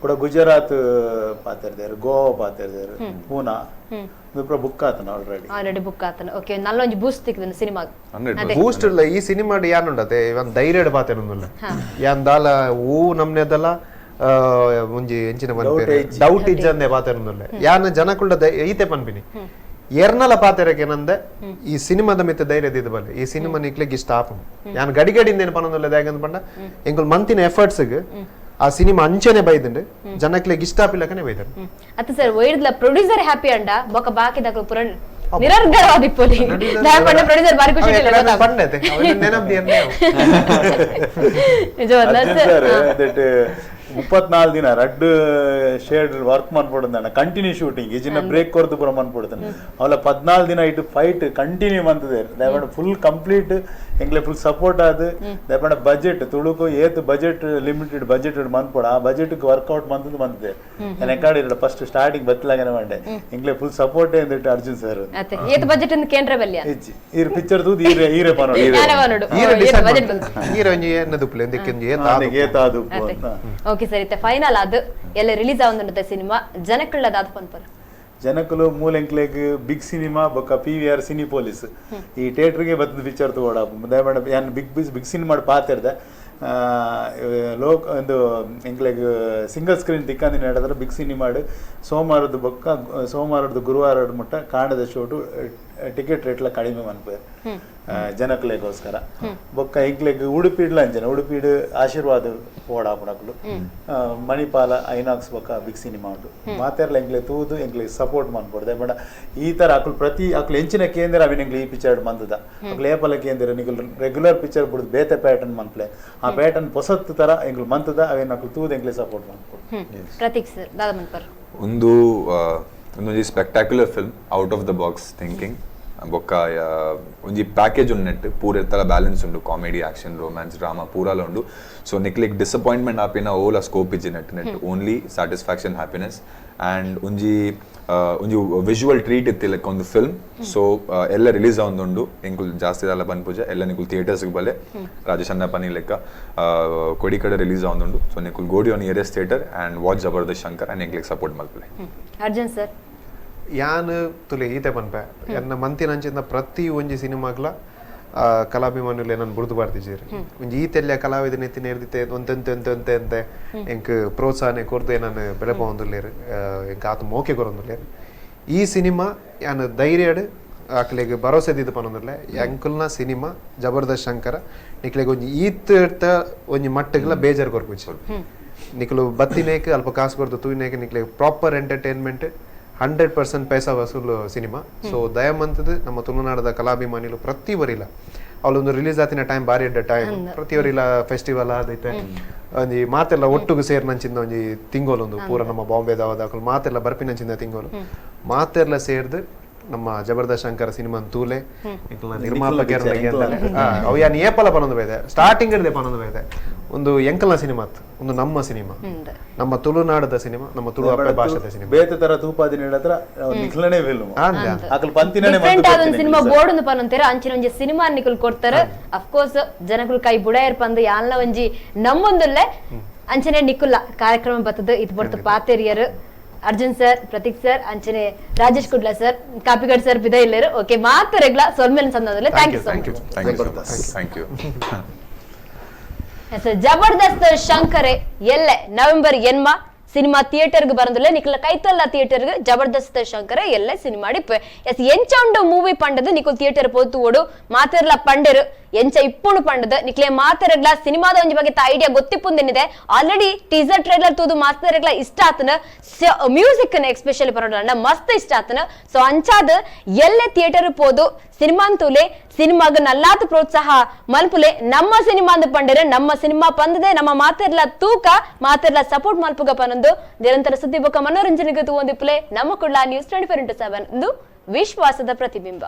ಕೂಡ ಗುಜರಾತ್ ಪಾತೆರ್ದೇರು, ಗೋವಾ ಪಾತೆರ್ದೇರು, ಪೂನಾ ಪೂರ ಬುಕ್ ಆತನ ಆಲ್ರೆಡಿ, ಆಲ್ರೆಡಿ ಬುಕ್ ಆತನ. ಓಕೆ, ನಲ್ಲೊಂಜಿ ಬೂಸ್ಟ್ ತಿಕ್ದನ ಸಿನಿಮಾ ಬೂಸ್ಟ್ ಇಲ್ಲ. ಈ ಸಿನಿಮಾ ಯಾನುಂಡತೆ ಇವನ್ ಧೈರ್ಯಡ್ ಪಾತೆರೊಂದುಲ್ಲ, ಯಾನ್ ದಾಲ ಊ ನಮ್ನೆದಲ್ಲ ಒಂಜಿ ಎಂಚಿನ ಡೌಟ್ ಇಜ್ಜಂದೆ ಪಾತೆರೊಂದುಲ್ಲೆ. ಯಾನ್ ಜನಕುಳ್ಳ ಈತೆ ಪನ್ಪಿನಿ ಎರ್ನಲ ಪಾತೆರಕ್ಕೆ ನಂದೆ ಈ ಸಿನಿಮಾದ ಮಿತ್ತ ಧೈರ್ಯ ದಿದ್ದು ಬಲ್ಲೆ, ಈ ಸಿನಿಮಾ ನಿಕ್ಲೆಗ್ ಇಷ್ಟ ಆಪುಂಡು. ಯಾನ್ ಗಡಿ ಗಡಿಂದ ಏನು ಪನೊಂದುಲ್ಲೆ ದಾಯೆಗಂದ್ ಪಂಡ ಎಂಕುಲು ಮಂತಿನ ಎಫರ್ಟ್ಸ್ ಆ ಸಿನಿಮಾ ಅಂಚನೆ ಬೈದುಂಡು, ಜನಕ್ಲೆಗ್ ಇಷ್ಟ ಆಪಿಲಕನೆ ಬೈದರು. ಅತ್ತ ಸರ್ ಒಯ್ದಲ ಪ್ರೊಡ್ಯೂಸರ್ ಹ್ಯಾಪಿ ಅಂಡ ಬೊಕ ಬಾಕಿ ದಕಲು ಪುರ ನಿರರ್ಗಳವಾದಿಪ್ಪೊಲಿ. ದಾಯೆ ಪ್ರೊಡ್ಯೂಸರ್ ಬಾರಿ ಖುಷಿ ಇಲ್ಲ ಪಂಡತೆ ನೆನಪು ನಿಜವಲ್ಲ ಸರ್. 34 ದಿನ ರಡ್ಡು ಶೇಡ್ ವರ್ಕ್ ಮನ್ಪೊಡುಂದಣ್ಣ, ಕಂಟಿನ್ಯೂ ಶೂಟಿಂಗ್ ಇಜಿನ ಬ್ರೇಕ್ ಕೊರ್ದು ಪೂರ ಮನ್ಪೊಡುತ್ತಾನೆ. ಅವಲ 14 ದಿನ ಇಟ್ಟು ಫೈಟ್ ಕಂಟಿನ್ಯೂ ಮಂತದೆ. ದಯಪಂಡ ಫುಲ್ ಕಂಪ್ಲೀಟ್ ಎಂಗ್ಲೆ ಫುಲ್ ಸಪೋರ್ಟ್ ಆದ್ ದಯಪಂಡ ಬಜೆಟ್ ತುಳುಕು ಏತ್ budget limited budget ಮನ್ಪೊಡು, ಆ ಬಜೆಟ್ ವರ್ಕೌಟ್ ಮಂತದ್ದು ಮಂತದೆ. ನಾನು ಎಕಾಡಿ ಫಸ್ಟ್ ಸ್ಟಾರ್ಟಿಂಗ್ ಬತ್ತಲಾಗನೆ ಮಂಡೆ ಎಂಗ್ಲೆ ಫುಲ್ ಸಪೋರ್ಟ್ ಎಂದಿಟ್ಟು ಅರ್ಜುನ್ ಸರ್ ಏತ್ ಬಜೆಟ್ ಇಂದ ಕೇಂದ್ರ ಬಲ್ಯ ಇಜ್ಜಿ ಈರ್ ಪಿಕ್ಚರ್ ತೂದು ಈರೆ ಈರೆ ಪನೋಡು ಈರೆ ಡಿಸೈಡ್ ಈರೆ ಒಂಜಿ ಎನ್ನದುಪ್ಪುಲೆ ಎಂದಕ್ಕೆ ಏತ್ ಆದುಪ್ಪು ಅಂತ. ಓಕೆ ಸರ್, ಇತ್ತೆ ಫೈನಲ್ ಅದು ಎಲ್ಲ ರಿಲೀಸ್ ಆವೊಂದುಂಡು ಸಿನಿಮಾ, ಜನಕುಳ್ಳದಾದ ಪನ್ಪರ್? ಜನಕುಲು ಮೂಲೆಂಕ್ಲೆಗ್ ಬಿಗ್ ಸಿನಿಮಾ ಬೊಕ್ಕ PVR Cinepolis ಈ ಥಿಯೇಟರ್ಗೆ ಬತ್ತದ ಪಿಕ್ಚರ್ ತಗೋಡ. ದಯಮಾಡಿ ಯಾನ್ ಬಿಗ್ ಬಿಗ್ ಸಿನಿಮಾ ಪಾತೆರ್ದೆ ಲೋಕ್ ಒಂದು ಎಂಕ್ಲೆಗ್ ಸಿಂಗಲ್ ಸ್ಕ್ರೀನ್ ತಿಕ್ಕಂದಿನ ಹೇಳಿದ್ರೆ ಬಿಗ್ ಸಿನಿಮಾಡು ಸೋಮವಾರದ ಬೊಕ್ಕ ಸೋಮವಾರದ ಗುರುವಾರದ ಮುಟ್ಟ ಕಾಂಡದ ಶೋಟು ಟಿಕೆಟ್ ರೇಟ್ಲ ಕಡಿಮೆ ಮನ್ಪೇರು ಜನಕ್ಲೆಗೋಸ್ಕರ. ಬೊಕ್ಕ ಎಂಕ್ಲೆಗ್ ಉಡುಪಿಡ್ಲ ಅಂಚನೆ ಉಡುಪಿಡ್ ಆಶೀರ್ವಾದ ಓಡಾಪುನಕುಲು ಮಣಿಪಾಲ ಐನಾಕ್ಸ್ ಬೊಕ್ಕ ಬಿಗ್ ಸಿನಿಮಾ ಉಂಟು ಮಾತೆರ್ಲ ಎಂಕ್ಲೆ ತೂದು ಎಂಕ್ಲೆಗ್ ಸಪೋರ್ಟ್ ಮನ್ಪೊಡು. ಬಟ್ ಈ ತರ ಅಕುಲು ಪ್ರತಿ ಅಕುಲು ಎಂಚಿನ ಕೇಂದ್ರ ಅವಿನ ಎಂಕ್ಲೆ ಈ ಪಿಕ್ಚರ್ ಮಂದದ ಅಕುಲು ಏಪಲ ಕೇಂದ್ರ ನಿಕುಲು ರೆಗ್ಯುಲರ್ ಪಿಕ್ಚರ್ ಬಿಡುದು ಬೇತೆ ಪ್ಯಾಟರ್ನ್ ಮನ್ಪ್ಲೆ, ಆ ಪ್ಯಾಟರ್ನ್ ಪೊಸತ್ ತರ ಎಂಕ್ಲು ಮಂತದ ಅವಿನ ಅಕುಲು ತೂದು ಎಂಕ್ಲೆ ಸಪೋರ್ಟ್ ಮನ್ಪೊಡು. ಪ್ರತೀಕ್ ಸರ್ ದಾದ ಮನ್ಪರ್? ಒಂದು ಒಂದೊಂಜಿ spectacular film, out of the box thinking ಬೊಕ್ಕ ಒಂಜಿ ಪ್ಯಾಕೇಜ್ ಉಂಡು ನೆಟ್ ಪೂರ ತರ ಬ್ಯಾಲೆನ್ಸ್ ಉಂಡು, comedy action romance drama ಪೂರಾಲ ಉಂಡು. ಸೊ ನಿಕ್ಲಿಕ್ ಡಿಸಪಾಯಿಂಟ್ಮೆಂಟ್ ಆಪಿನ ಓಲ ಸ್ಕೋಪ್ ಇಜ್ಜಿ net net only satisfaction happiness and ಒಂಜಿ ಒಂಜಿ ವಿಜುವಲ್ ಟ್ರೀಟ್ ಇತ್ತು ಲೈಕ್ ಒಂದು ಫಿಲ್ಮ್. ಸೊ ಎಲ್ಲ ರಿಲೀಸ್ ಆವೊಂದುಂಡು, ಎಂಕುಲು ಜಾಸ್ತಿ ದಾಲ ಪನ್ಪುಜ, ಎಲ್ಲ ನಿಕುಲು ಥಿಯೇಟರ್ಸ್ಗೆ ಬಲೆ ರಾಜೇಶ್ ಅಣ್ಣ ಪನಿ ಲೆಕ್ಕ ಕೊಡಿ ಕಡೆ ರಿಲೀಸ್ ಆವೊಂದುಂಡು. ಸೊ ನಿಕುಲು go to your nearest theatre and watch Jabardasth Shankar and ಎಂಕ್ಲಿಗೆ support ಮಲ್ಪಲೆ. Arjun sir, ಯಾನ್ ತುಲೆ ಈತೆ ಪನ್ಪೆ ಎನ್ನ ಮಂತಿನಂಚಿಂದ ಪ್ರತಿ ಒಂಜಿ ಸಿನಿಮಾಗ್ಲ ಕಲಾಭಿಮಾನುಲೆ ನಾನು ಬುರ್ದು ಬಾರ್ತಿದ್ದೀರಿ. ಒಂಜಿ ಈತೆಲ್ಲ ಕಲಾವಿದ ನೆತ್ತಿ ನೇರ್ದಿತ್ತೆ ಒಂತೆಂತೆ ಒಂತೆ ಅಂತೆ ಎಂಕ್ ಪ್ರೋತ್ಸಾಹನೆ ಕೊರ್ದು ನಾನು ಬೆಳೆಪೊಂದುಲ್ಲೇರು, ಎಂಕ್ ಆತ ಮೋಕೆ ಕೊರೊಂದುಲ್ಲೇರು. ಈ ಸಿನಿಮಾ ಯಾನ್ ಧೈರ್ಯಡ್ ಅಕ್ಲೆಗ್ ಭರೋಸೆ ದಿದ್ದು ಪನೊಂದುಲ್ಲೆ ಎಂಕುಲ್ನ ಸಿನಿಮಾ ಜಬರ್ದಸ್ತ್ ಶಂಕರ ನಿಕ್ಲೆಗ್ ಒಂಜಿ ಈತ್ ಒಂಜಿ ಮಟ್ಟಗ್ಲ ಬೇಜಾರ್ ಕೊರ್ಪುಜಿ. ನಿಕ್ಲು ಬತ್ತಿನೇಕ್ ಅಲ್ಪ ಕಾಸು ಕೊರ್ದು ತೂಯಿನೇಕ್ ನಿಕ್ಲೆಗ್ ಪ್ರಾಪರ್ ಎಂಟರ್ಟೈನ್ಮೆಂಟ್ 100% ಪೈಸಾ ವಸೂಲು ಸಿನಿಮಾ. ಸೊ ದಯಮಂತದ ನಮ್ಮ ತುಳುನಾಡದ ಕಲಾಭಿಮಾನಿಲು ಪ್ರತಿ ವರಿಲ ಅವಳೊಂದು ರಿಲೀಸ್ ಆತಿನ ಟೈಮ್ ಬಾರಿ ಎಡ್ಡೆ ಟೈಮ್ ಪ್ರತಿ ವರಿಲ ಫೆಸ್ಟಿವಲ್ ಆದೈತೆ ಒಂಜಿ ಮಾತೆಲ್ಲ ಒಟ್ಟುಗು ಸೇರ್ನಂಚಿಂದ ಒಂಜಿ ತಿಂಗೋಲೊಂದು ಪೂರ ನಮ್ಮ ಬಾಂಬೆದಾವದಾಕಲು ಮಾತೆಲ್ಲ ಬರ್ಪಿನಂಚಿಂದ ತಿಂಗೋಲು ಮಾತೆಲ್ಲ ಸೇರ್ದು ನಮ್ಮ ಜಬರ್ದಸ್ತ್ ಶಂಕರ ಸಿನಿಮಾ ತೂಲೆ ನಿರ್ಮಾಪಕರ ಅವು ಯಾನ್ ಏಪಲ ಪನೊಂದು ಬೈದೆ ಸ್ಟಾರ್ಟಿಂಗ್ ಹಿಡ್ದೆ ಪನೊಂದು ಬೈದೆ ಒಂದು ಎಂಕಲ್ನ ಸಿನಿಮಾ ಒಂದು ನಮ್ಮ ಸಿನಿಮಾ ನಮ್ಮ ತುಳುನಾಡದ ಸಿನಿಮಾ ನಮ್ಮ ತುಳು ಅಪ್ಪೆ ಭಾಷೆದ ಸಿನಿಮಾ ಬೇತೆ ತರ ತೂಪಾದಿನ ಹತ್ರ ನಿಕ್ಲನೆ ಫಿಲ್ಮ್ ಅಕಲ್ ಪಂತಿನನೆ ಡಿಫರೆಂಟ್ ಆದ ಒಂದು ಸಿನಿಮಾ ಬೋರ್ಡ್ ಒಂದು ಪನೊಂತೇರ ಅಂಚಿನ ಒಂಜಿ ಸಿನಿಮಾ ನಿಕುಲ್ ಕೊಡ್ತಾರೆ. ಅಫ್ ಕೋರ್ಸ್ ಜನಕುಲ್ ಕೈ ಬುಡಾಯರ್ ಪಂದು ಯಾಲ್ನ ಒಂಜಿ ನಮ್ಮೊಂದುಲ್ಲೆ ಅಂಚನೆ ನಿಕುಲ್ಲ ಕಾರ್ಯಕ್ರಮ ಬತ್ತದ ಇದು ಬರ್ತು ಪಾತೆರಿಯರು ಅರ್ಜುನ್ ಸರ್ ಪ್ರತೀಕ್ ಸರ್ ಅಂಚನೆ ರಾಜೇಶ್ ಕುಡ್ಲ ಸರ್ ಕಾಪಿಗಡ್ ಸರ್ ಬಿದ ಇಲ್ಲೇರು. ಓಕೆ ಮಾತರೆಗ್ಲ ಸೊಲ್ಮೇಲೆ ಸಂದೋದಲ್ಲ. Thank you so much. Thank you. Jabardasth ಶಂಕರೆ ಎಲ್ಲೆ ನವೆಂಬರ್ ಎನ್ಮ ಸಿನಿಮಾ ಥಿಯೇಟರ್ಗೆ ಬರಂದಿಲ್ಲ ನಿಕ್ಲ ಕೈತಲ್ಲ ಥಿಯೇಟರ್ಗೆ ಜಬರ್ದಸ್ತ್ ಶಂಕರ ಎಲ್ಲೆ ಸಿನಿಮಾ ಡಿಪ್ಪೆ ಎಸ್ ಎಂಚ ಉಂಡು ಮೂವಿ ಪಂಡದು ನಿಕುಲ್ ಥಿಯೇಟರ್ ಪೋತು ಓಡು ಮಾತೆರ್ಲ ಪಂಡೆರು ಎಂಚ ಇಪ್ಪುಣು ಪಂಡದು ನಿಕ್ಲೆ ಮಾತೆರಗ್ಲ ಸಿನಿಮಾದ ಒಂಜಿ ಬಗ್ಗೆ ಐಡಿಯಾ ಗೊತ್ತಿಪ್ಪುಂದೇನಿದೆ. ಆಲ್ರೆಡಿ ಟೀಸರ್ ಟ್ರೈಲರ್ ತೂದು ಮಾತೆರಗ್ಲ ಇಷ್ಟ ಆತನ ಮ್ಯೂಸಿಕ್ ಎಕ್ಸ್ಪೆಷಲಿ ಪರೋಡ ಮಸ್ತ್ ಇಷ್ಟ ಆತನ. ಸೊ ಅಂಚಾದ ಎಲ್ಲೆ ಥಿಯೇಟರ್ ಪೋದು ಸಿನಿಮಾಂತೂಲೆ ಸಿನಿಮಾಗ ನಲ್ಲಾತ ಪ್ರೋತ್ಸಾಹ ಮಲ್ಪುಲೆ ನಮ್ಮ ಸಿನಿಮಾ ಅಂದ ಪಂಡರೆ ನಮ್ಮ ಸಿನಿಮಾ ಪಂದದೆ ನಮ್ಮ ಮಾತೆರ್ಲ ತೂಕ ಮಾತೆರ್ಲ ಸಪೋರ್ಟ್ ಮಲ್ಪುಗ ಪನೊಂದು ನಿರಂತರ ಸುದ್ದಿ ಬೊಕ್ಕ ಮನೋರಂಜನೆಗೆ ತೂವೊಂದಿಪ್ಪುಲೆ ನಮ್ಮ ಕುಡ್ಲ ನ್ಯೂಸ್ 24x7 ವಿಶ್ವಾಸದ ಪ್ರತಿಬಿಂಬ.